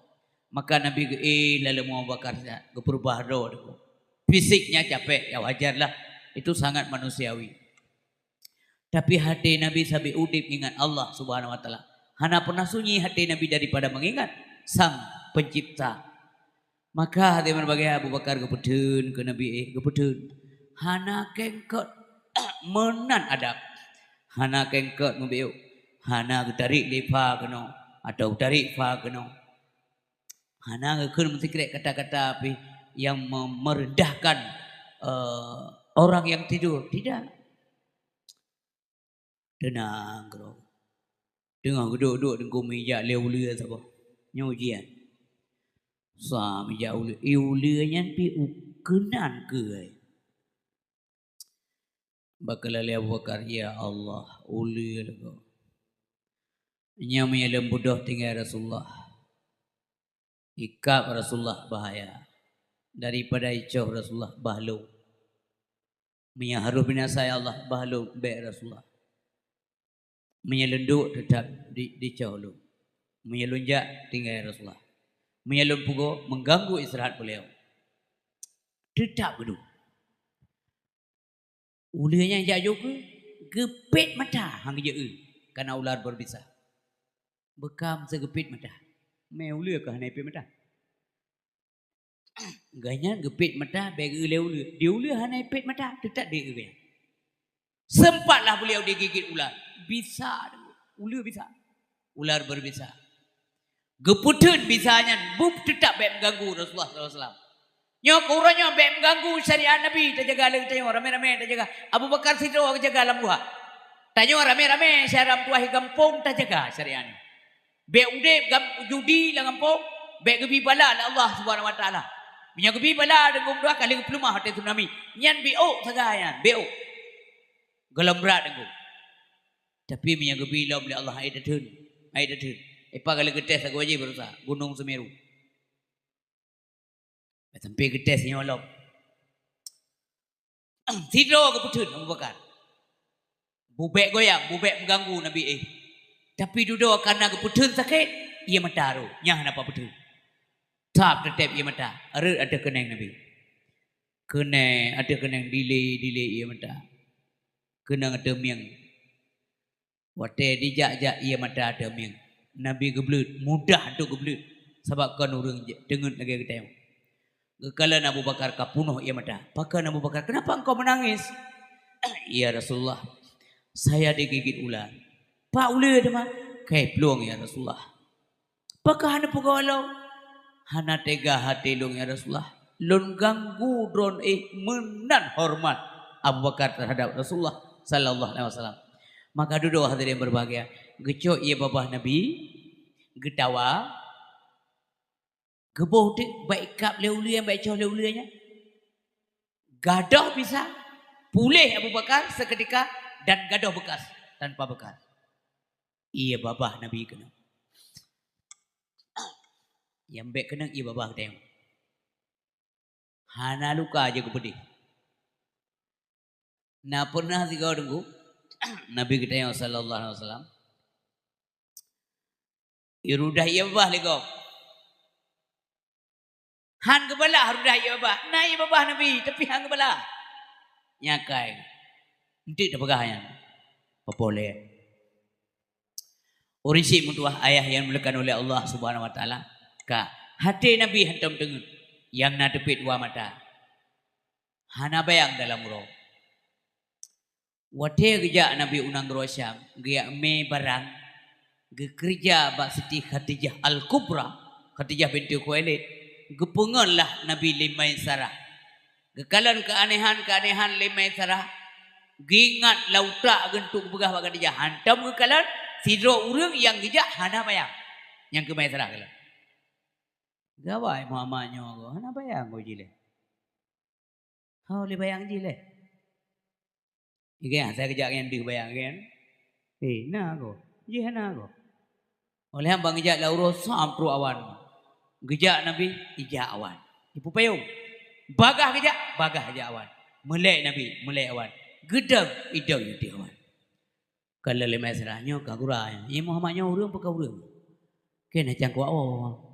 Maka Nabi geuéh lam leumoeng Abu Bakar siat, geupeurubah droe teungku. Fisiknya capek, ya wajarlah. Itu sangat manusiawi. Tapi hati Nabi sabé udeb ingat Allah Subhanahu wa Taala. Hana pernah sunyi hati Nabi daripada mengingat Sang Pencipta. Maka hati meubagée Abu Bakar geupeutheun keu Nabi, éh, geupeutheun. Hana kengkot meunan adab. Hana kengkot meubiôk. Hana geutarék lé pha keunoe atau geutarék pha keunoe. Hana geukheun meusikrek kata-kata pih nyang me-, merendahkan, eh, orang yang tidur. Tidak. Teunang keudroe. Teungoh geuduek-duek teungku meujak lé uleue saboh. Nyoe ujian. Sa meujak uleue. Eh, uleue nyan pih u-, keunan keu ai. Bak keulalé Abu Bakar, "Ya Allah, uleue lagoe. Nyoe meunyoe lôn beudôh tinggai Rasulullah, ikab Rasulullah bahaya. Daripada icoh Rasulullah, bah lôn. Meunyoe harôh binasa, ya Allah, bah lôn bék Rasulullah. Meunyoe lôn duek, teutab di, dicoh lôn. Meunyoe lôn jak, tinggai Rasulullah. Meunyoe lôn peugoe, mengganggu istirahat beliau." Teutab geuduek. Uleue nyan jak jok keu geupet mata, han geujeuet, kana ular berbisa. Beukam sigeupet mata. Mé uleue ka hana ipet mata. Gobnyan geupet mata, bék geu lé uleue. Di uleue hana ipet mata, teutab di gobnyan. Sempatlah beliau digigit ular. Bisa, uleue bisa. Ular berbisa. Geupeutheun bisa nyan, bup teutab bék meuganggu Rasulullah sallallahu alaihi wasallam. Nyoe keu uroe nyoe bék meuganggu syariat Nabi, tajaga lé geutanyoe, ramé-ramé tajaga. Abu Bakar sidroe geujaga lam guha. Tanyoe ramé-ramé syedara meutuwah gampông tajaga syariat nyoe. Bék udeb gam-, judi lam gampông, bék geubi bala lé Allah Subhanahu wa Taala. Meunyoe geubi bala deungon dua kali geupeuleumah watée tsunami, nyan biôk sagai nyan, biôk. Gohlom brat deungon. Tapi meunyoe geubi lom lé Allah, hai tatheun, hai tatheun. Ipa kali geutés sagoe jih baroesa, Gunong Seumeru. Sampai geutés nyoe lom. Sidroe geupeutheun Abu Bakar. Bubek goyang, bubek meuganggu Nabi éh. Tapi dudoe kana geupeutheun sakét, ié mata rhot, nyang hana peutheun. Thab teuteb ié mata, rhot ateueh keuneng Nabi. Keuneng, ateueh keuneng dilée-dilée ié mata. Keunong ateueh mieng. Watée jijak-jak ié mata ateueh mieng, Nabi geubleut, mudah untuk geubleut, sabab kon ureuëng teungeut lagée geutanyoe. Geukalon Abu Bakar ka peunoh ié mata. Pakon Abu Bakar, "Kenapa engkau menangis?" "Ya Rasulullah, saya digigit ular." "Pak uleue teuma?" "Kai plueng, ya Rasulullah." "Pakon hana peugoe lom?" "Hana teuga até lôn, ya Rasulullah. Lôn ganggu droeneuh meunan horeumat Abu Bakar teuhadab Rasulullah sallallahu alaihi wasallam." Maka dudoe hadirin berbahagia, geucok ié babah Nabi, geutawa, geuboh teuk bak ikab lé uleue, bak icoh lé uleue nyan. Gadôh bisa, puléh Abu Bakar seketika dan gadôh bekas tanpa bekas. Ié babah Nabi keunong. Nyang bék keunong ié babah geutanyoe. Hana luka jeuet geupeudeh. Na pernah sigoe teungku, Nabi geutanyoe sallallahu alaihi wasallam, irudah ié babah lé gob. Han geubalah rudah ié babah. Na ié babah Nabi, tapi han geubalah. Nyakai. Enteuk tapeugah nyan. Peue lé? Ureuëng syiek meutuwah ayah nyang dimuliakan oleh Allah Subhanahu wa Taala, ka, até Nabi hantom teungeut, nyang na teupet dua mata. Hana bayang dalam uroe. Watée geujak Nabi u nanggroe Syam, geujak mé barang, geukeureuja bak Siti Khadijah Al-Kubra, Khadijah binti Khuwailid, geupeungon lah Nabi lé Maisarah. Geukalon keuanehan-keuanehan lé Maisarah, geuingat lam utak geuh untuk geupeugah bak Khadijah, hantom geukalon sidroe ureuëng nyang geujak hana bayang. Nyang keu Maisarah kalon. Gawai Muhammad nyoe goe, hana bayang goe jileh. Ho lé bayang jileh. Ikan saya kejak nyan deuh bayang kan. Eh, na goe. Jih na goe. Oleh hamba geujak lam uroe Syam trok awan. Geujak Nabi, ijak awan. Ipupayong. Bagah geujak, bagah ijak awan. Meulek Nabi, meulek awan. Geudong, idong idong awan. Ka lé lé Maisarah nyoe ka gura nyoe. Ié Muhammad nyoe ureuëng peu ka ureuëng? Keuneuk cangkok awak.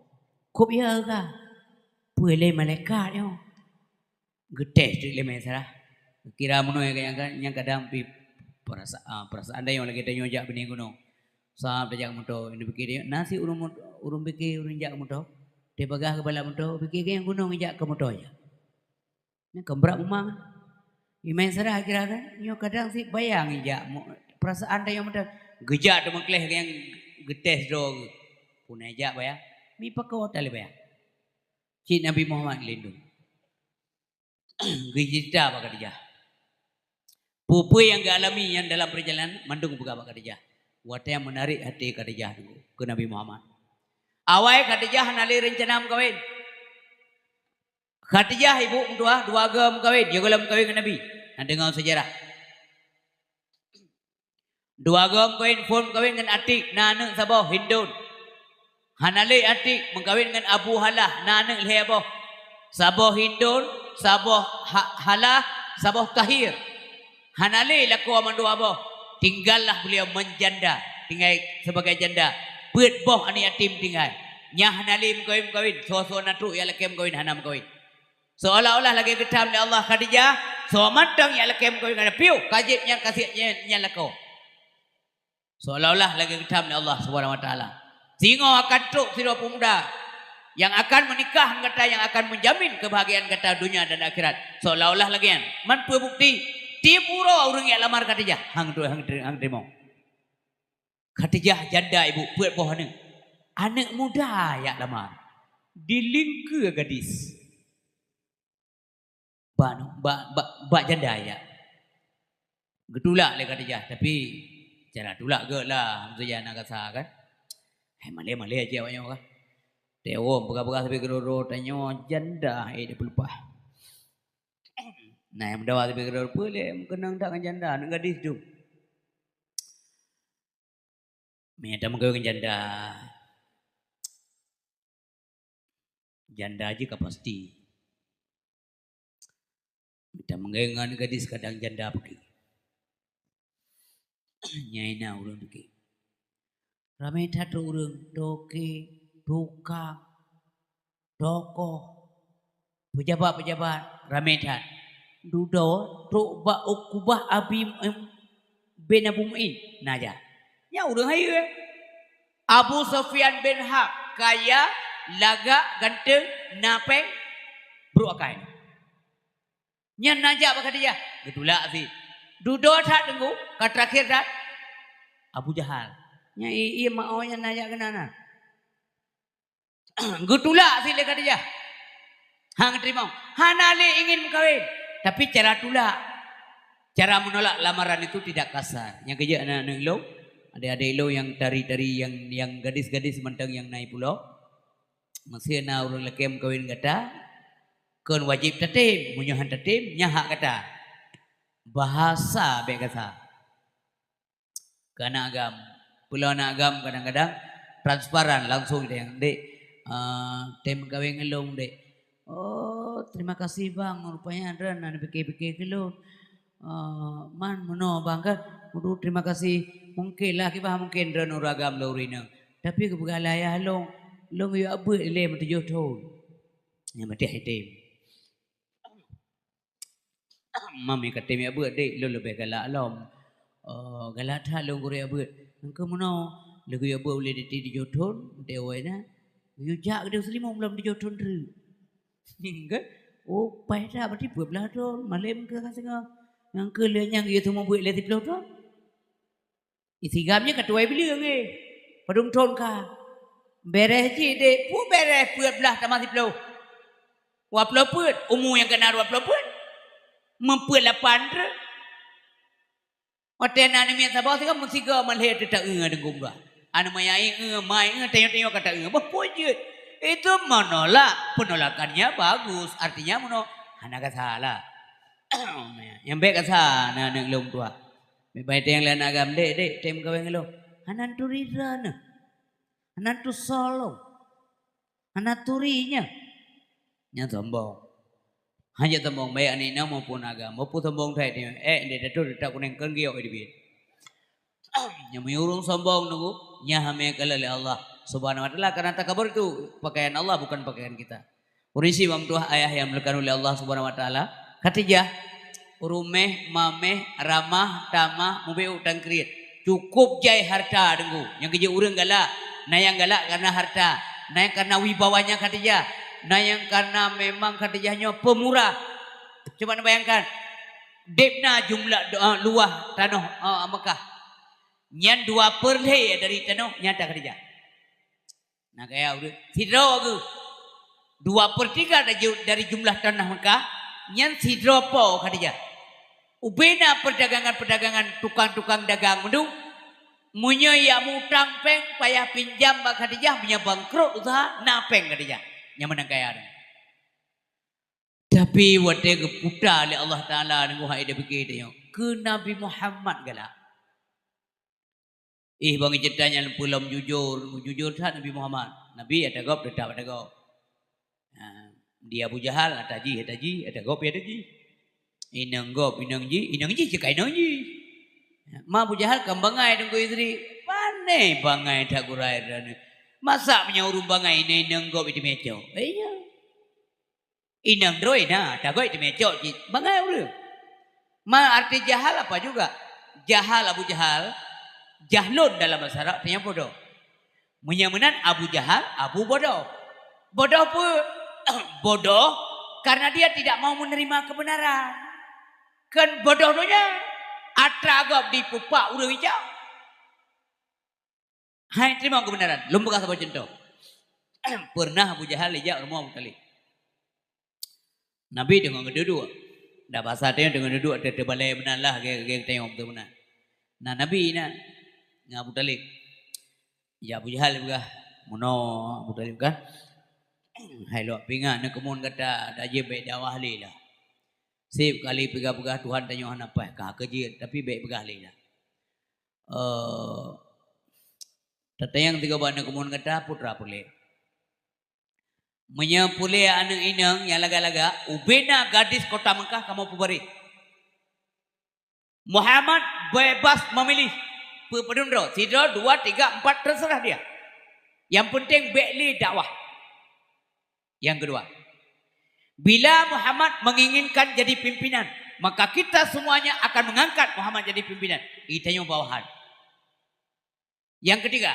Kop ya ka. Peue lé malaikat nyoe? Geutes teuk lé Maisarah. Kira meunoe nyang, nyang kadang pi perasa-, ah, perasaan tanyoe lagée tanyoe jak binéh gunong. Sab tajak moto, ini pikir dia, na si ureuëng mot-, ureuëng pikir ureuëng jak moto. Teupeugah keu bala moto, pikir ke nyang gunong jak keu moto aja. Nyan kan brat umang. Ié Maisarah kira kan, nyoe kadang si bayang ijak mo-, perasaan tanyoe meuteun. Geujak teumeukleh nyang geutes droe geuh. Puna ijak bayang, mi pakon talé bayang. Cit Nabi Muhammad lindung. Geucerita bak Khadijah. Peue-peue nyang geualami nyan dalam perjalanan, mandum geupeugah bak Khadijah. Watée nyang meunarek hati Khadijah nyoe keu Nabi Muhammad. Awai Khadijah hana lé reuncana meukawen. Khadijah ibu meutuah dua goe meukawen, jigoe lom meukawen ngon Nabi. Na deungoe seujarah. Dua goe meukawen, phon meukawen ngon Atik, na aneuëk saboh, Hindun. Hana lé Atik meukawen ngon Abu Halah, na aneuëk lhée boh. Saboh Hindun, saboh Ha-, Halah, saboh Kahir. Hana lé lakoe mandua boh, tinggallah beliau menjanda, tinggai sebagai janda. Peuet boh aneuëk yatim tinggai. Nyan hana lé meukawen-meukawen, soe-soe na trok nyang lakée meukawen hana meukawen. Seolah-olah lagée geutham lé Allah Khadijah, soe mantong nyang lakée meukawen ngon piôh, ka jieb nyan ka siek nyan, nyan lakoe. Seolah-olah lagée geutham lé Allah Subhanahu Wa Taala. Singoh akan trok sidroe pemuda nyang akan meunikah ngon gata, nyang akan menjamin kebahagiaan gata dunia dan akhirat. Seolah-olah lagée nyan. Man peue bukti? Tiep uroe ureuëng jak lamar Khadijah. Hang tu, hang, hang teurimong. Khadijah janda ibu, peuet boh aneuëk. Aneuëk muda jak lamar. Dilingkeue gadis. Bak, bak, bak, bak janda jak. Geutulak lé Khadijah, tapi cara tulak gét lah, maksudnya na kasa kan. Hai malée-malée aja awak nyoe kan. Teuwom peugah-peugah tapi keudroe-droe tanyoe janda, eh, dia peulupah. Nah, nyang meudawa tapi keudroe peue lé, meukeunong that ngon janda, aneuëk gadis tu. Meunyo tameukawen ngon janda, janda jih ka pasti. Meunyo tameukawen ngon gadis kadang janda peuki. Nyai na ureuëng peuki. Ramé that trok ureuëng, toke, tukang, tokoh, pejabat-pejabat, ramé that. Dudoe trok bak Ukubah abi, em, bin Abu Mu'in, na jak. Nyan ureuëng hayeue. Abu Sufyan bin Harb, kaya, lagak, ganteng, na péng, brok akai. Nyan na jak bak Khadijah, geutulak sit. Dudoe that teungku, ka terakhir that Abu Jahal. Nyan i, i mak awak nyan na jak keunan na. Geutulak sit lé Khadijah. Hang teurimong. Hana lé ingin meukawen, tapi cara tulak, cara menolak lamaran itu tidak kasar. Nyang keujeuet aneuk-aneuk ilong, adek-adek ilong nyang tari-tari, nyang, nyang gadis-gadis mantong nyang na i pulo. Meusé na ureuëng lakée meukawen gata, kon wajéb tatem. Meunyoe han tatem, nyan hak gata. Bahasa bék gata. Keu aneuk agam. Peue lom aneuk agam kadang-kadang transparan langsung idéh, "Dek, eh, tem meukawen ngon lôn, Dek." "Oh, terima kasih, Bang. Rupanya droeneuh na pike-pike keu lôn. Eh, man meunoe, Bang, kan? Waduh, terima kasih. Mungkin lah, kiban mungkin droeneuh ureuëng agam lôn ureuëng inong. Tapi keupeugah lé ayah lôn, lôn geuyue beuet ilée meutujoh thon." Nyang maté item. "Mami ka tem jak beuet, Dek, lôn leubeh galak lom." "Oh, galak that lôn gurée jak beuet." "Nyan keuh meunoe, lôn geuyue beuet ulée Dek tujoh thon, Dek woe na. Geuyue jak keudeh seulimong lom tujoh thon treuk." Kan? Oh, paih that, berarti peuet blah thon, malém keu ka singoh. Nyang keu lheueh nyan geuyue teumeubuet lé siplôh thon. Isigam nyan ka tuwai bileueng, eh. Padum thon ka. Bèrèh cit, dek. Peue bèrèh peuet blah tamah siplôh? Dua ploh peuet. Umu nyang keunan dua ploh peuet. Meupeuet lapan treuk. Watèe na aneuk miet saboh sigoe, meusigoe meuhé teuta-eu deungon bah. Aneuk miet, eh, mai, eh, tanyoe-tanyoe ka ta-eu. Boh peue jeuet. Itu menolak, penolakannya bagus. Artinya meunoe, hana gasa lah. Nyang bèk gasa na aneuk lôn tuha. Bèk bai teueng lé aneuk agam, "Dek, dek, tem kawén ngon lôn." Hana turi droeneuh. Hana tusoe lôn. Hana turi nyan. Nyan sombong. Hana sombong baik aneuk inong maupun agam. Maupun sombong that nyoe. Eh, ndeh dato, dato kuneng keu giok di biet. Nyang meunyoe ureueng sombong nunggu, nyan hamé kalon lé Allah Subhanahu wa Taala, karena takabur itu pakaian Allah, bukan pakaian kita. Ureueng si bang tuah ayah yang dimuliakan oleh Allah Subhanahu wa Taala, Khadijah, ruméh, maméh, ramah, tamah, mubiôk tangkriet. Cukup jai harta deungku. Nyang keujeuet ureueng galak, na nyang galak karena harta, na nyang karena wibawanya Khadijah, na nyang karena memang Khadijah nyoe pemurah. Cuba neubayangkan, deb na jumlah do-, eh, luwah tanoh, eh, Mekah. Nyan dua per lhèe dari tanoh nyang ata Khadijah. Na kaya ureueng sidroe geuh. Dua per tiga dari ju-, dari jumlah tanah Mekah, nyan sidroe po Khadijah. Ubé na perdagangan-perdagangan tukang-tukang dagang meudung, meunyoe jak mutang péng payah pinjam bak Khadijah, meunyoe bangkrot useuha, na péng Khadijah. Nyan meunan kaya nyan. Tapi watèe geuputa lé Allah Taala ngon hai dipike tanyoe, keu Nabi Muhammad galak. Ih, bang cerita nyan peulom jujur, jujur that Nabi Muhammad. Nabi ata gob teutap ata gob. Ha, di Abu Jahal ata jih, ata jih, ata gob ata jih. Inong gob, inong jih, inong jih cit ka inong jih. Ma Abu Jahal kan bangai Teungku Idris. Pane bangai that gurèe droeneuh. Masa meunyoe ureueng bangai inong, inong gob itu mecok. Eh, iya. Inong droe na, tagoe teumé cok cit. Bangai ureueng. Ma arti jahal apa juga? Jahal Abu Jahal, jahlun dalam bahasa Arab artinya bodoh. Meunyoe meunan Abu Jahal, Abu Bodoh. Bodoh peue? Bodoh karena dia tidak mau menerima kebenaran. Kan bodoh donya, atra gob dipeupak ureueng icok. Hai teurimong keubeunaran. Lôn peugah saboh cuntoh. Peureunah Abu Jahal ijak rumoh Abu Thalib. Nabi teungoh geuduek-duek. Dak basa tanyoe teungoh duek-duek, teubalée meunan lah, lagée, lagée tanyoe beutôi meunan. Nah, Nabi na ngon Abu Thalib. Ijak Abu Jahal peugah, "Meunoe Abu Thalib kan, hai lôn pingat neukeumon gata, dak jeuet bék dakwah lé lah. Seb kali peugah-peugah Tuhan tanyoe hana paih, ka keu jeuet, tapi bék peugah lé lah." Eh, tatanyong sigoe bak neukeumon gata, putra puléh. Meunyoe puléh aneuëk inong nyang lagak-lagak, ubé na gadis kota Mekah kamoe peubaréh. Muhammad bebas memilih. Peu-, padum droe, sidroe, dua, tiga, empat, terserah dia. Yang penting bék lé dakwah. Yang kedua, bila Muhammad menginginkan jadi pimpinan, maka kita semuanya akan mengangkat Muhammad jadi pimpinan. Itanyoe bawahan. Yang ketiga,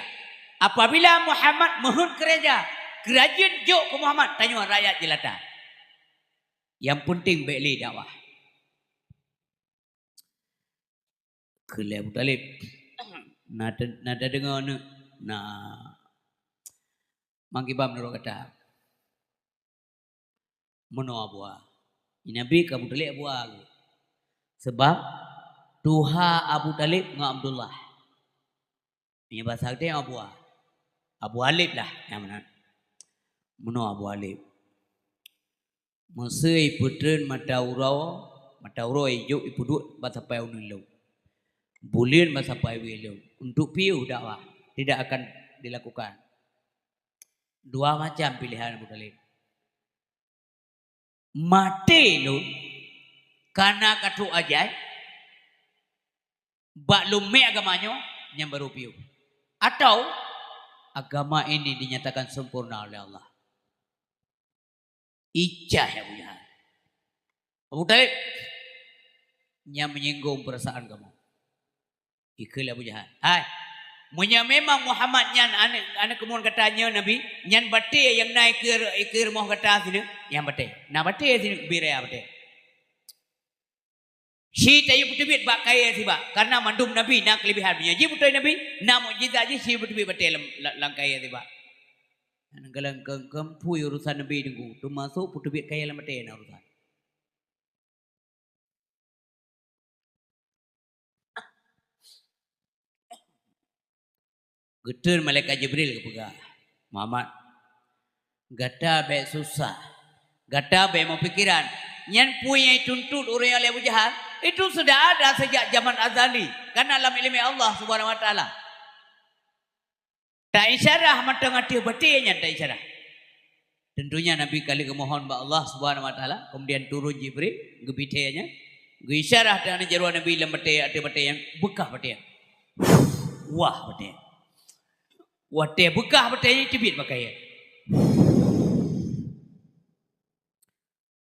apabila Muhammad meuheuet keu raja, keurajeuen jok keu Muhammad, tanyoe rakyat jeulata. Yang penting bék lé dakwah. Keu lé Abu Thalib. Na te-, na tadeungoe nyoe, na mangkibam nurot gata. Meunoe Abu A. Nabi ka Abu Thalib Abu A. Sebab tuha Abu Thalib ngon Abdullah. Nyan basa geutanyoe Abu A. Abu Alib lah nyang meunan. Meunoe Abu Alib. Meuseu ipeutreun mata uroe, mata uroe ijok ipeuduek bak sapai uneuen lom. Buleuen bak sapai wie lom. Untuk piôh dakwah tidak akan dilakukan. Dua macam pilihan Abu Thalib. Maté lôn kana ka trok ajai, bak lôn mé agama nyoe, nyan barô piôh. Atau agama ini dinyatakan sempurna oleh Allah. Icah Abu Jahal. Abu Thalib, nyan menyinggung perasaan kamoe. Ikheun lé Abu Jahal, "Hai, Meunyoe memang Muhammad nyan aneuk, aneuk keumuen gata nyoe Nabi, nyan batée nyang na ikeue, ikeue rumoh gata sineuk, nyan batée. Na batée sineuk, bri raya batée. Shi tayue peuteubiet bak kayée sibak, kareuna mandum nabi na keulebihan. Meunyoe jih beutôi nabi, na mukjizat jih, shi peuteubiet batée lam, lam, lam kayée sibak. Nyan galak keu, keu pui urusan nabi Teungku, teumasok peuteubiet kayée lam batée na urusan. Geutreun malaikat Jibril geupeugah, "Muhammad, gata bék susah, gata bék meupikeran. Nyan peue nyang jituntut ureuëng nyan lé Abu Jahal, itu sudah ada sejak zaman azali, ka na lam iéleumé Allah Subhanahu wa Taala." Ta-isyarah mantong ateueh batée nyan ta-isyarah. Tentunya Nabi ka lheueh geumohon bak Allah Subhanahu wa Taala, kemudian turun Jibril, geubitée nyan, geuisyarah teuh jaroe Nabi lam batée, ateueh batée nyan, beukah batée nyan. Wah batée nyan. Watée beukah batée nyan, teubiet bak kayée.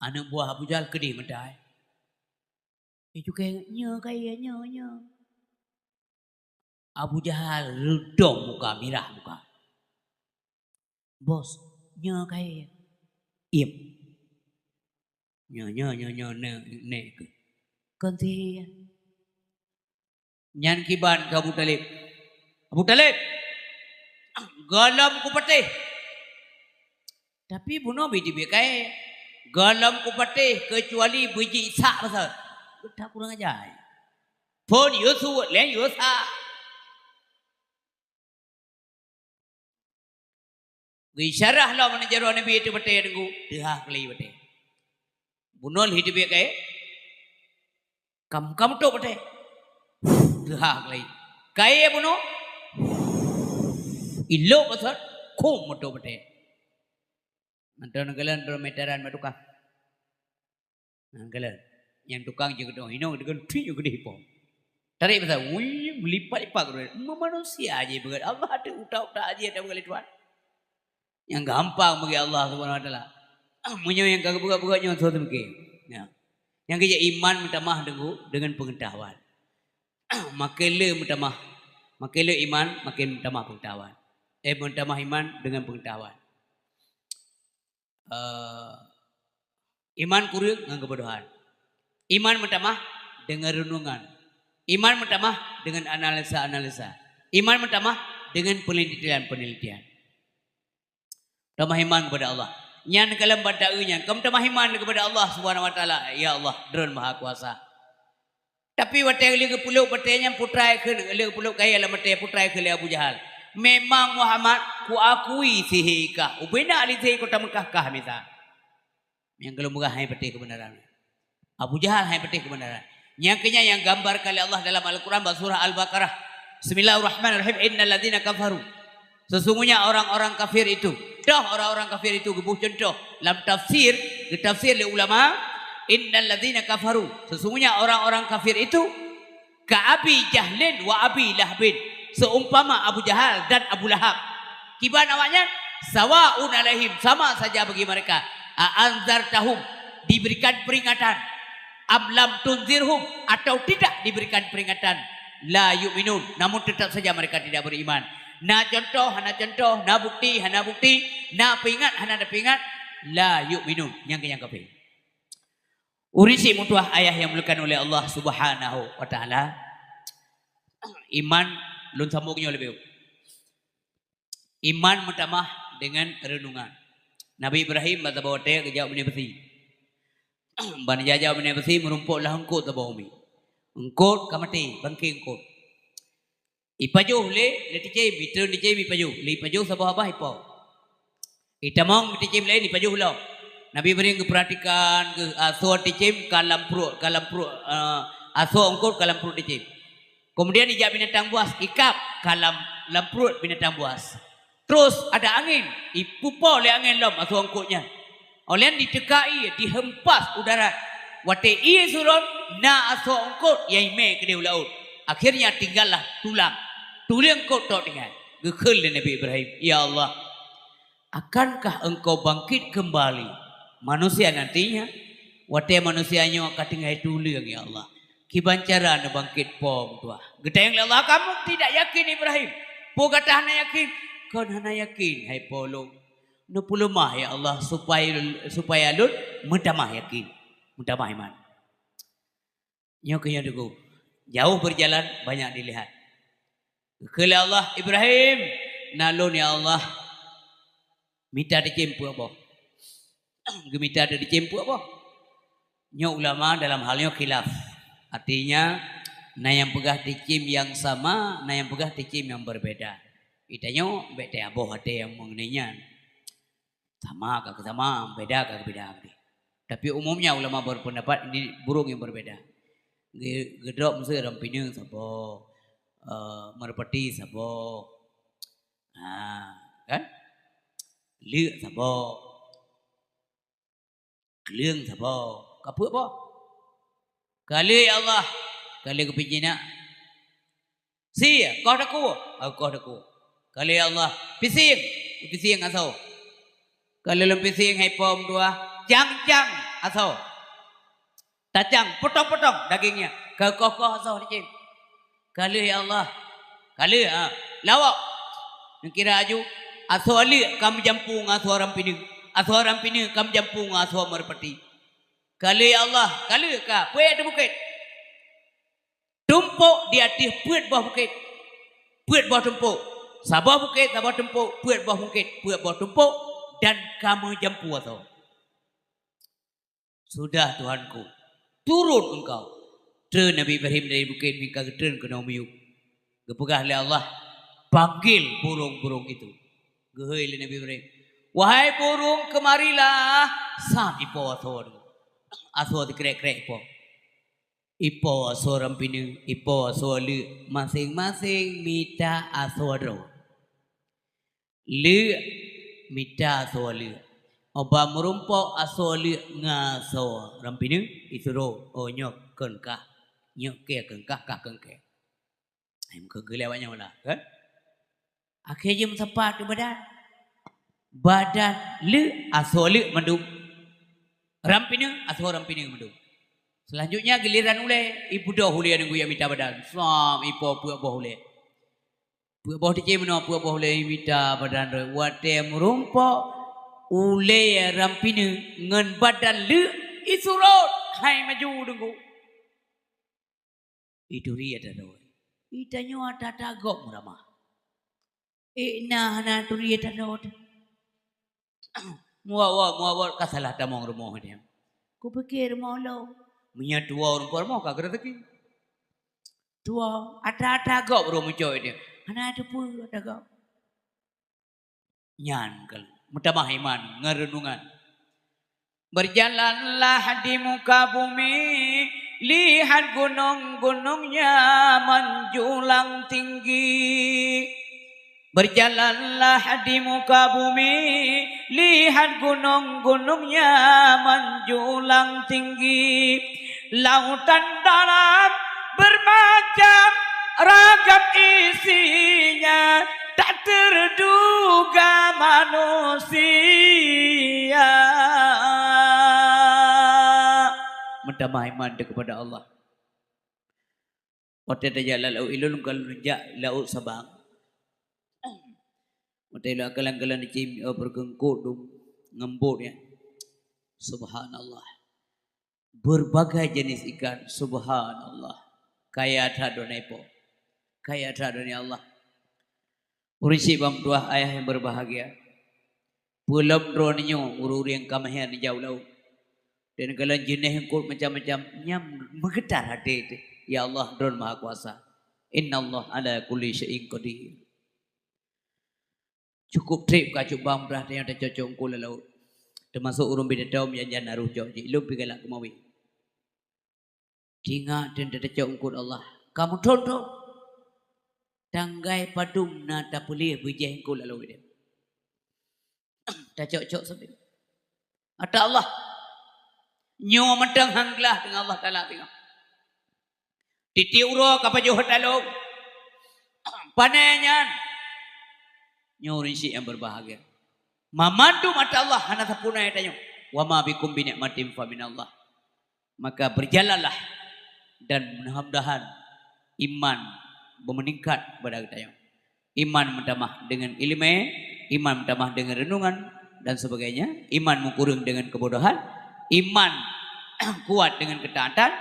Aneuk buah Abu Jahal keudeh meutai. Itu kayée, "Nyoe kayée, nyoe, nyoe." Abu Jahal reudong muka, mirah muka. "Bos, nyoe kayée." "Iem." "Nyoe, nyoe, nyoe, nyoe, nyoe, nyoe keuh." "Kon sihé." Nyan kiban keu Abu Thalib. "Abu Thalib, gohlom kupatéh." Tapi bunoe bit-bit kayée. "Gohlom kupatéh keucuali beujik sak pasot." Geutak kurang aja. Phon yue suet lé yue sak. Geuisyarah lom jaroe Nabi ateueh batée Teungku, teuhah keulai batée. Bunoe lheueh teubiet kayée, kam, kam tôp batée. Teuhah keulai. Kayée bunoe, ilok pasot, khum meutôp batée. Mantong neukalon droe meteran bak tukang. Nah, kalon. Nyang tukang jeuet keudong inong deungon tui nyang keudeh ipo. Tarék pasai, wui, meulipat-lipat keudroe. Meumanusia jih beugét. Allah teuh utak-utak jih ata beugét lé Tuhan. Nyang gampang bagi Allah Subhanahu wa Taala. Meunyoe nyang ka geubeugét-beugét nyoe soe teumeuké. Ya. Nyang keujeuet iman meutamah deungon, deungon peungeutahuan. Makin le meutamah, makin le iman, makin meutamah peungeutahuan. Eh, meutamah iman deungon peungeutahuan. Eh, iman kureueng ngon keubodohan. Iman meutamah deungon reunungan. Iman meutamah deungon analisa-analisa. Iman meutamah deungon peunelitian-peunelitian. Tamah iman kepada Allah. Nyan kalon bak taeu nyan, kamoe tamah iman kepada Allah Subhanahu wa Taala. Ya Allah, Droen Maha Kuasa. Tapi watée lheueh geupeulok batée nyan, putra kheun, lheueh geupeulok kayée lam batée, putra kheun lé Abu Jahal, "Memang Muhammad, kuakui sihé kah. Ubena ahli sihé kota Meukah kah mita." Nyang golom peugah hana patéh keubeunaran. Abu Jahal hana patéh keubeunaran. Nyang keunyan nyang gambarkan lé Allah dalam Al-Quran bak surah Al-Baqarah. Bismillahirrahmanirrahim. Innal ladzina kafaru. Sesungguhnya orang-orang kafir itu. Toh orang-orang kafir itu geuboh cuntoh. Lam tafsir, geutafsir lé ulama, innal ladzina kafaru. Sesungguhnya orang-orang kafir itu ka Abi Jahlin wa Abi Lahabin. Seumpama Abu Jahal dan Abu Lahab. Kiban awaknyan, sawaun alaihim, sama saja bagi mereka. A anzartahum, diberikan peringatan. Am lam tunzirhum, atau tidak diberikan peringatan, la yu'minun, namun tetap saja mereka tidak beriman. Na contoh, hana contoh, na bukti, hana bukti, na peuingat, hana peuingat, la yu'minun, nyang keunyan kafé. Ureuëng syiek meutuah ayah nyang dimuliakan oleh Allah Subhanahu wa Taala, iman lôn sambung nyoe leubeh. Iman meutamah deungon reunungan. Nabi Ibrahim bak saboh watée geujak u binéh beusi. Ban jijak u binéh beusi meurumpok lam eungkôt saboh umiek. Eungkôt ka maté, bangké eungkôt. Ipajoh lé, lé ticém, itreun ticém ipajoh. Lé ipajoh saboh babah ipo. Itamong ticém laén ipajoh lom. Nabi Ibrahim geupeuratikan geuh asoe ticém ka lam pruet, ka lam pruet, eh, asoe eungkôt ka lam pruet ticém. Keumudian ijak binatang buas, ikab ka lam, lam pruet binatang buas. Terus ada angén, ipupo lé angén lom asoe eungkôt nyan. Óh lheueh nyan diteuka ié, dihempas u darat. Watée ié surot, na asoe eungkôt nyang imé keudeh u laôt. Akhirnya tinggallah tulang. Tuléng eungkôt tok tinggai. Geukheun lé Nabi Ibrahim, "Ya Allah, akankah Engkau bangkit kembali manusia nantinya?" Watée manusia nyoe ka tinggai tuléng, ya Allah, kiban cara neubangkit po meutuah. Geutanyong lé Allah, "Kamu tidak yakin, Ibrahim?" Peue gata hana yakin? Kon hana yakin, hai po lôn. Neupeuleumah, ya Allah, supaya, supaya lôn meutamah yakin, meutamah iman. Nyoe keuh nyoe teungku. Jauh berjalan, banyak dilihat. Geukheun lé Allah, "Ibrahim, na lôn, ya Allah." Mita teucém peuet boh. Geumita teucém peuet boh. Nyoe ulama dalam hal nyoe khilaf. Artinya, na nyang peugah teucém nyang sama, na nyang peugah teucém nyang berbeda. Geutanyoe bèk taboh até nyang mengenai nyan. Sama ka keusama, beda ka keubeda. Tapi umumnya ulama berpendapat ini burung yang berbeda. Ge-, geudrop meuseu rampineung saboh, eh, merpati saboh. Ha, kan? Leuk saboh. Kleueng saboh. Ka peuet boh. Ka lheueh ya Allah. Ka lheueh geupeujinak. Sie, koh takue. Ka koh takue. Ka lheueh ya Allah. Pisieng. Pisieng asoe. Ka lheueh lôn pisieng hai po meutuah. Cang-cang asoe. Tacang, potong-potong dagingnya. Ka koh-koh asoe teucém. Ka lheueh ya Allah. Ka lheueh, ha. Lawok. Neukira aju. Asoe leuk ka meujampu ngon asoe rampineung. Asoe rampineung ka meujampu ngon asoe merpati. Ka lheueh ya Allah. Ka lheueh ka. Peuet di bukét. Tumpôk di ateueh peuet boh bukét. Peuet boh tumpôk. Saboh bukét, saboh tumpôk. Peuet boh bukét, peuet boh tumpôk. Dan ka meujampu asoe. Sudah, Tuhanku, turun engkau. Treun Nabi Ibrahim dari bukét, meuka geutreun keunoe miyueb. Geupeugah lé Allah, "Panggil burung-burung itu." Geuhôi lé Nabi Ibrahim, "Wahai burung, kemarilah!" Sab ipo asoe. Asoe teukrek-krek ipo. Ipo asoe rampineung, ipo asoe leuk, maséng-maséng mita asoe droe. Leuk mita asoe leuk. Óh ban meurumpok asoe leuk ngon asoe rampineung, isuroh, "Oh, nyoe kheun kah, nyoe kèe kheun kah, kah kheun kèe." Ai, meukeugeuh lé awak nyan lah, kan? Akhé jeuet meusapat keu badan. Badan leuk, asoe leuk mandum. Rampineung, asoe rampineung mandum. Selanjutnya giliran ulèe, ibeudôh ulèe nunggu nyang mita badan. Sam ipo peuet boh ulèe. Peuet boh teucém meunoe, peuet boh ulèe mita badan droe. Watèe meurumpok, ulèe rampineung ngon badan leuk isurot, hai maju deungku. Ituri ata droe. Itanyoe ata-ata gob meuramah. Ék na hana turi ata droe. Muwat-wat, muwat-wat ka salah tamong rumoh nyan. Kupike rumoh lôn. Meunyoe tuwoe rumoh, rumoh ka geureuzeukii. Tuwoe, ata-ata gob ureueng meucok nyan. Hana teupeue ata gob. Nyan keuh meutamah iman ngon reunungan. Berjalanlah di muka bumi, lihat gunung-gunungnya menjulang tinggi. Berjalanlah di muka bumi, lihat gunung-gunungnya menjulang tinggi. Lautan dalam bermacam ragam isinya, tak terduga manusia. Meutamah iman teuh keupada Allah. Watèe tajak lam laôt, ilôn ka lôn jak laôt Sabang. Watèe ilôn kalon-kalon cim, oh, peureukeuengkot dum ngembot nyan. Subhanallah. Berbagai jenis ikan, subhanallah. Kaya that droeneuh Po. Kaya that droeneuh Allah. Ureueng syiek ban meutuah, ayah yang berbahagia. Peulom droeneuh nyoe ureueng-ureueng ka meuhèr neujak u laôt. Dan kalon jeunèh eungkôt macam-macam, nyan meugeutar até teuh. Ya Allah, Droeneuh Maha Kuasa. Innallaha ala kulli syai'in qadir. Cukup trép ka cuba meubrah tanyoe tacok-cok eungkôt lam laôt. Teumasok ureueng bidatong nyang jan arôh cok jih, lôn pih galak keumawe. Tingat teuntèe tacok eungkôt Allah. Ka meuthon-thon. Tanggai padum na tapeuleueh beujeh eungkôt lam laôt. Tacok-cok sabe. Ata Allah. Nyoe mantong han glah deungon Allah Taala teungoh. Tiep-tiep uroe ka pajoh ata lôn. Pane nyan. Nyoe ureueng syiek nyang berbahagia. Mamandum ata Allah hana sapeue na tanyoe. Wa ma bikum bi ni'matin fa minallah. Maka berjalanlah dan mudah-mudahan iman beumeuningkat bak geutanyoe. Iman meutamah deungon ileumèe, iman meutamah deungon reunungan dan sebagainya. Iman meukureueng deungon keubodohan, iman kuat deungon keutaatan,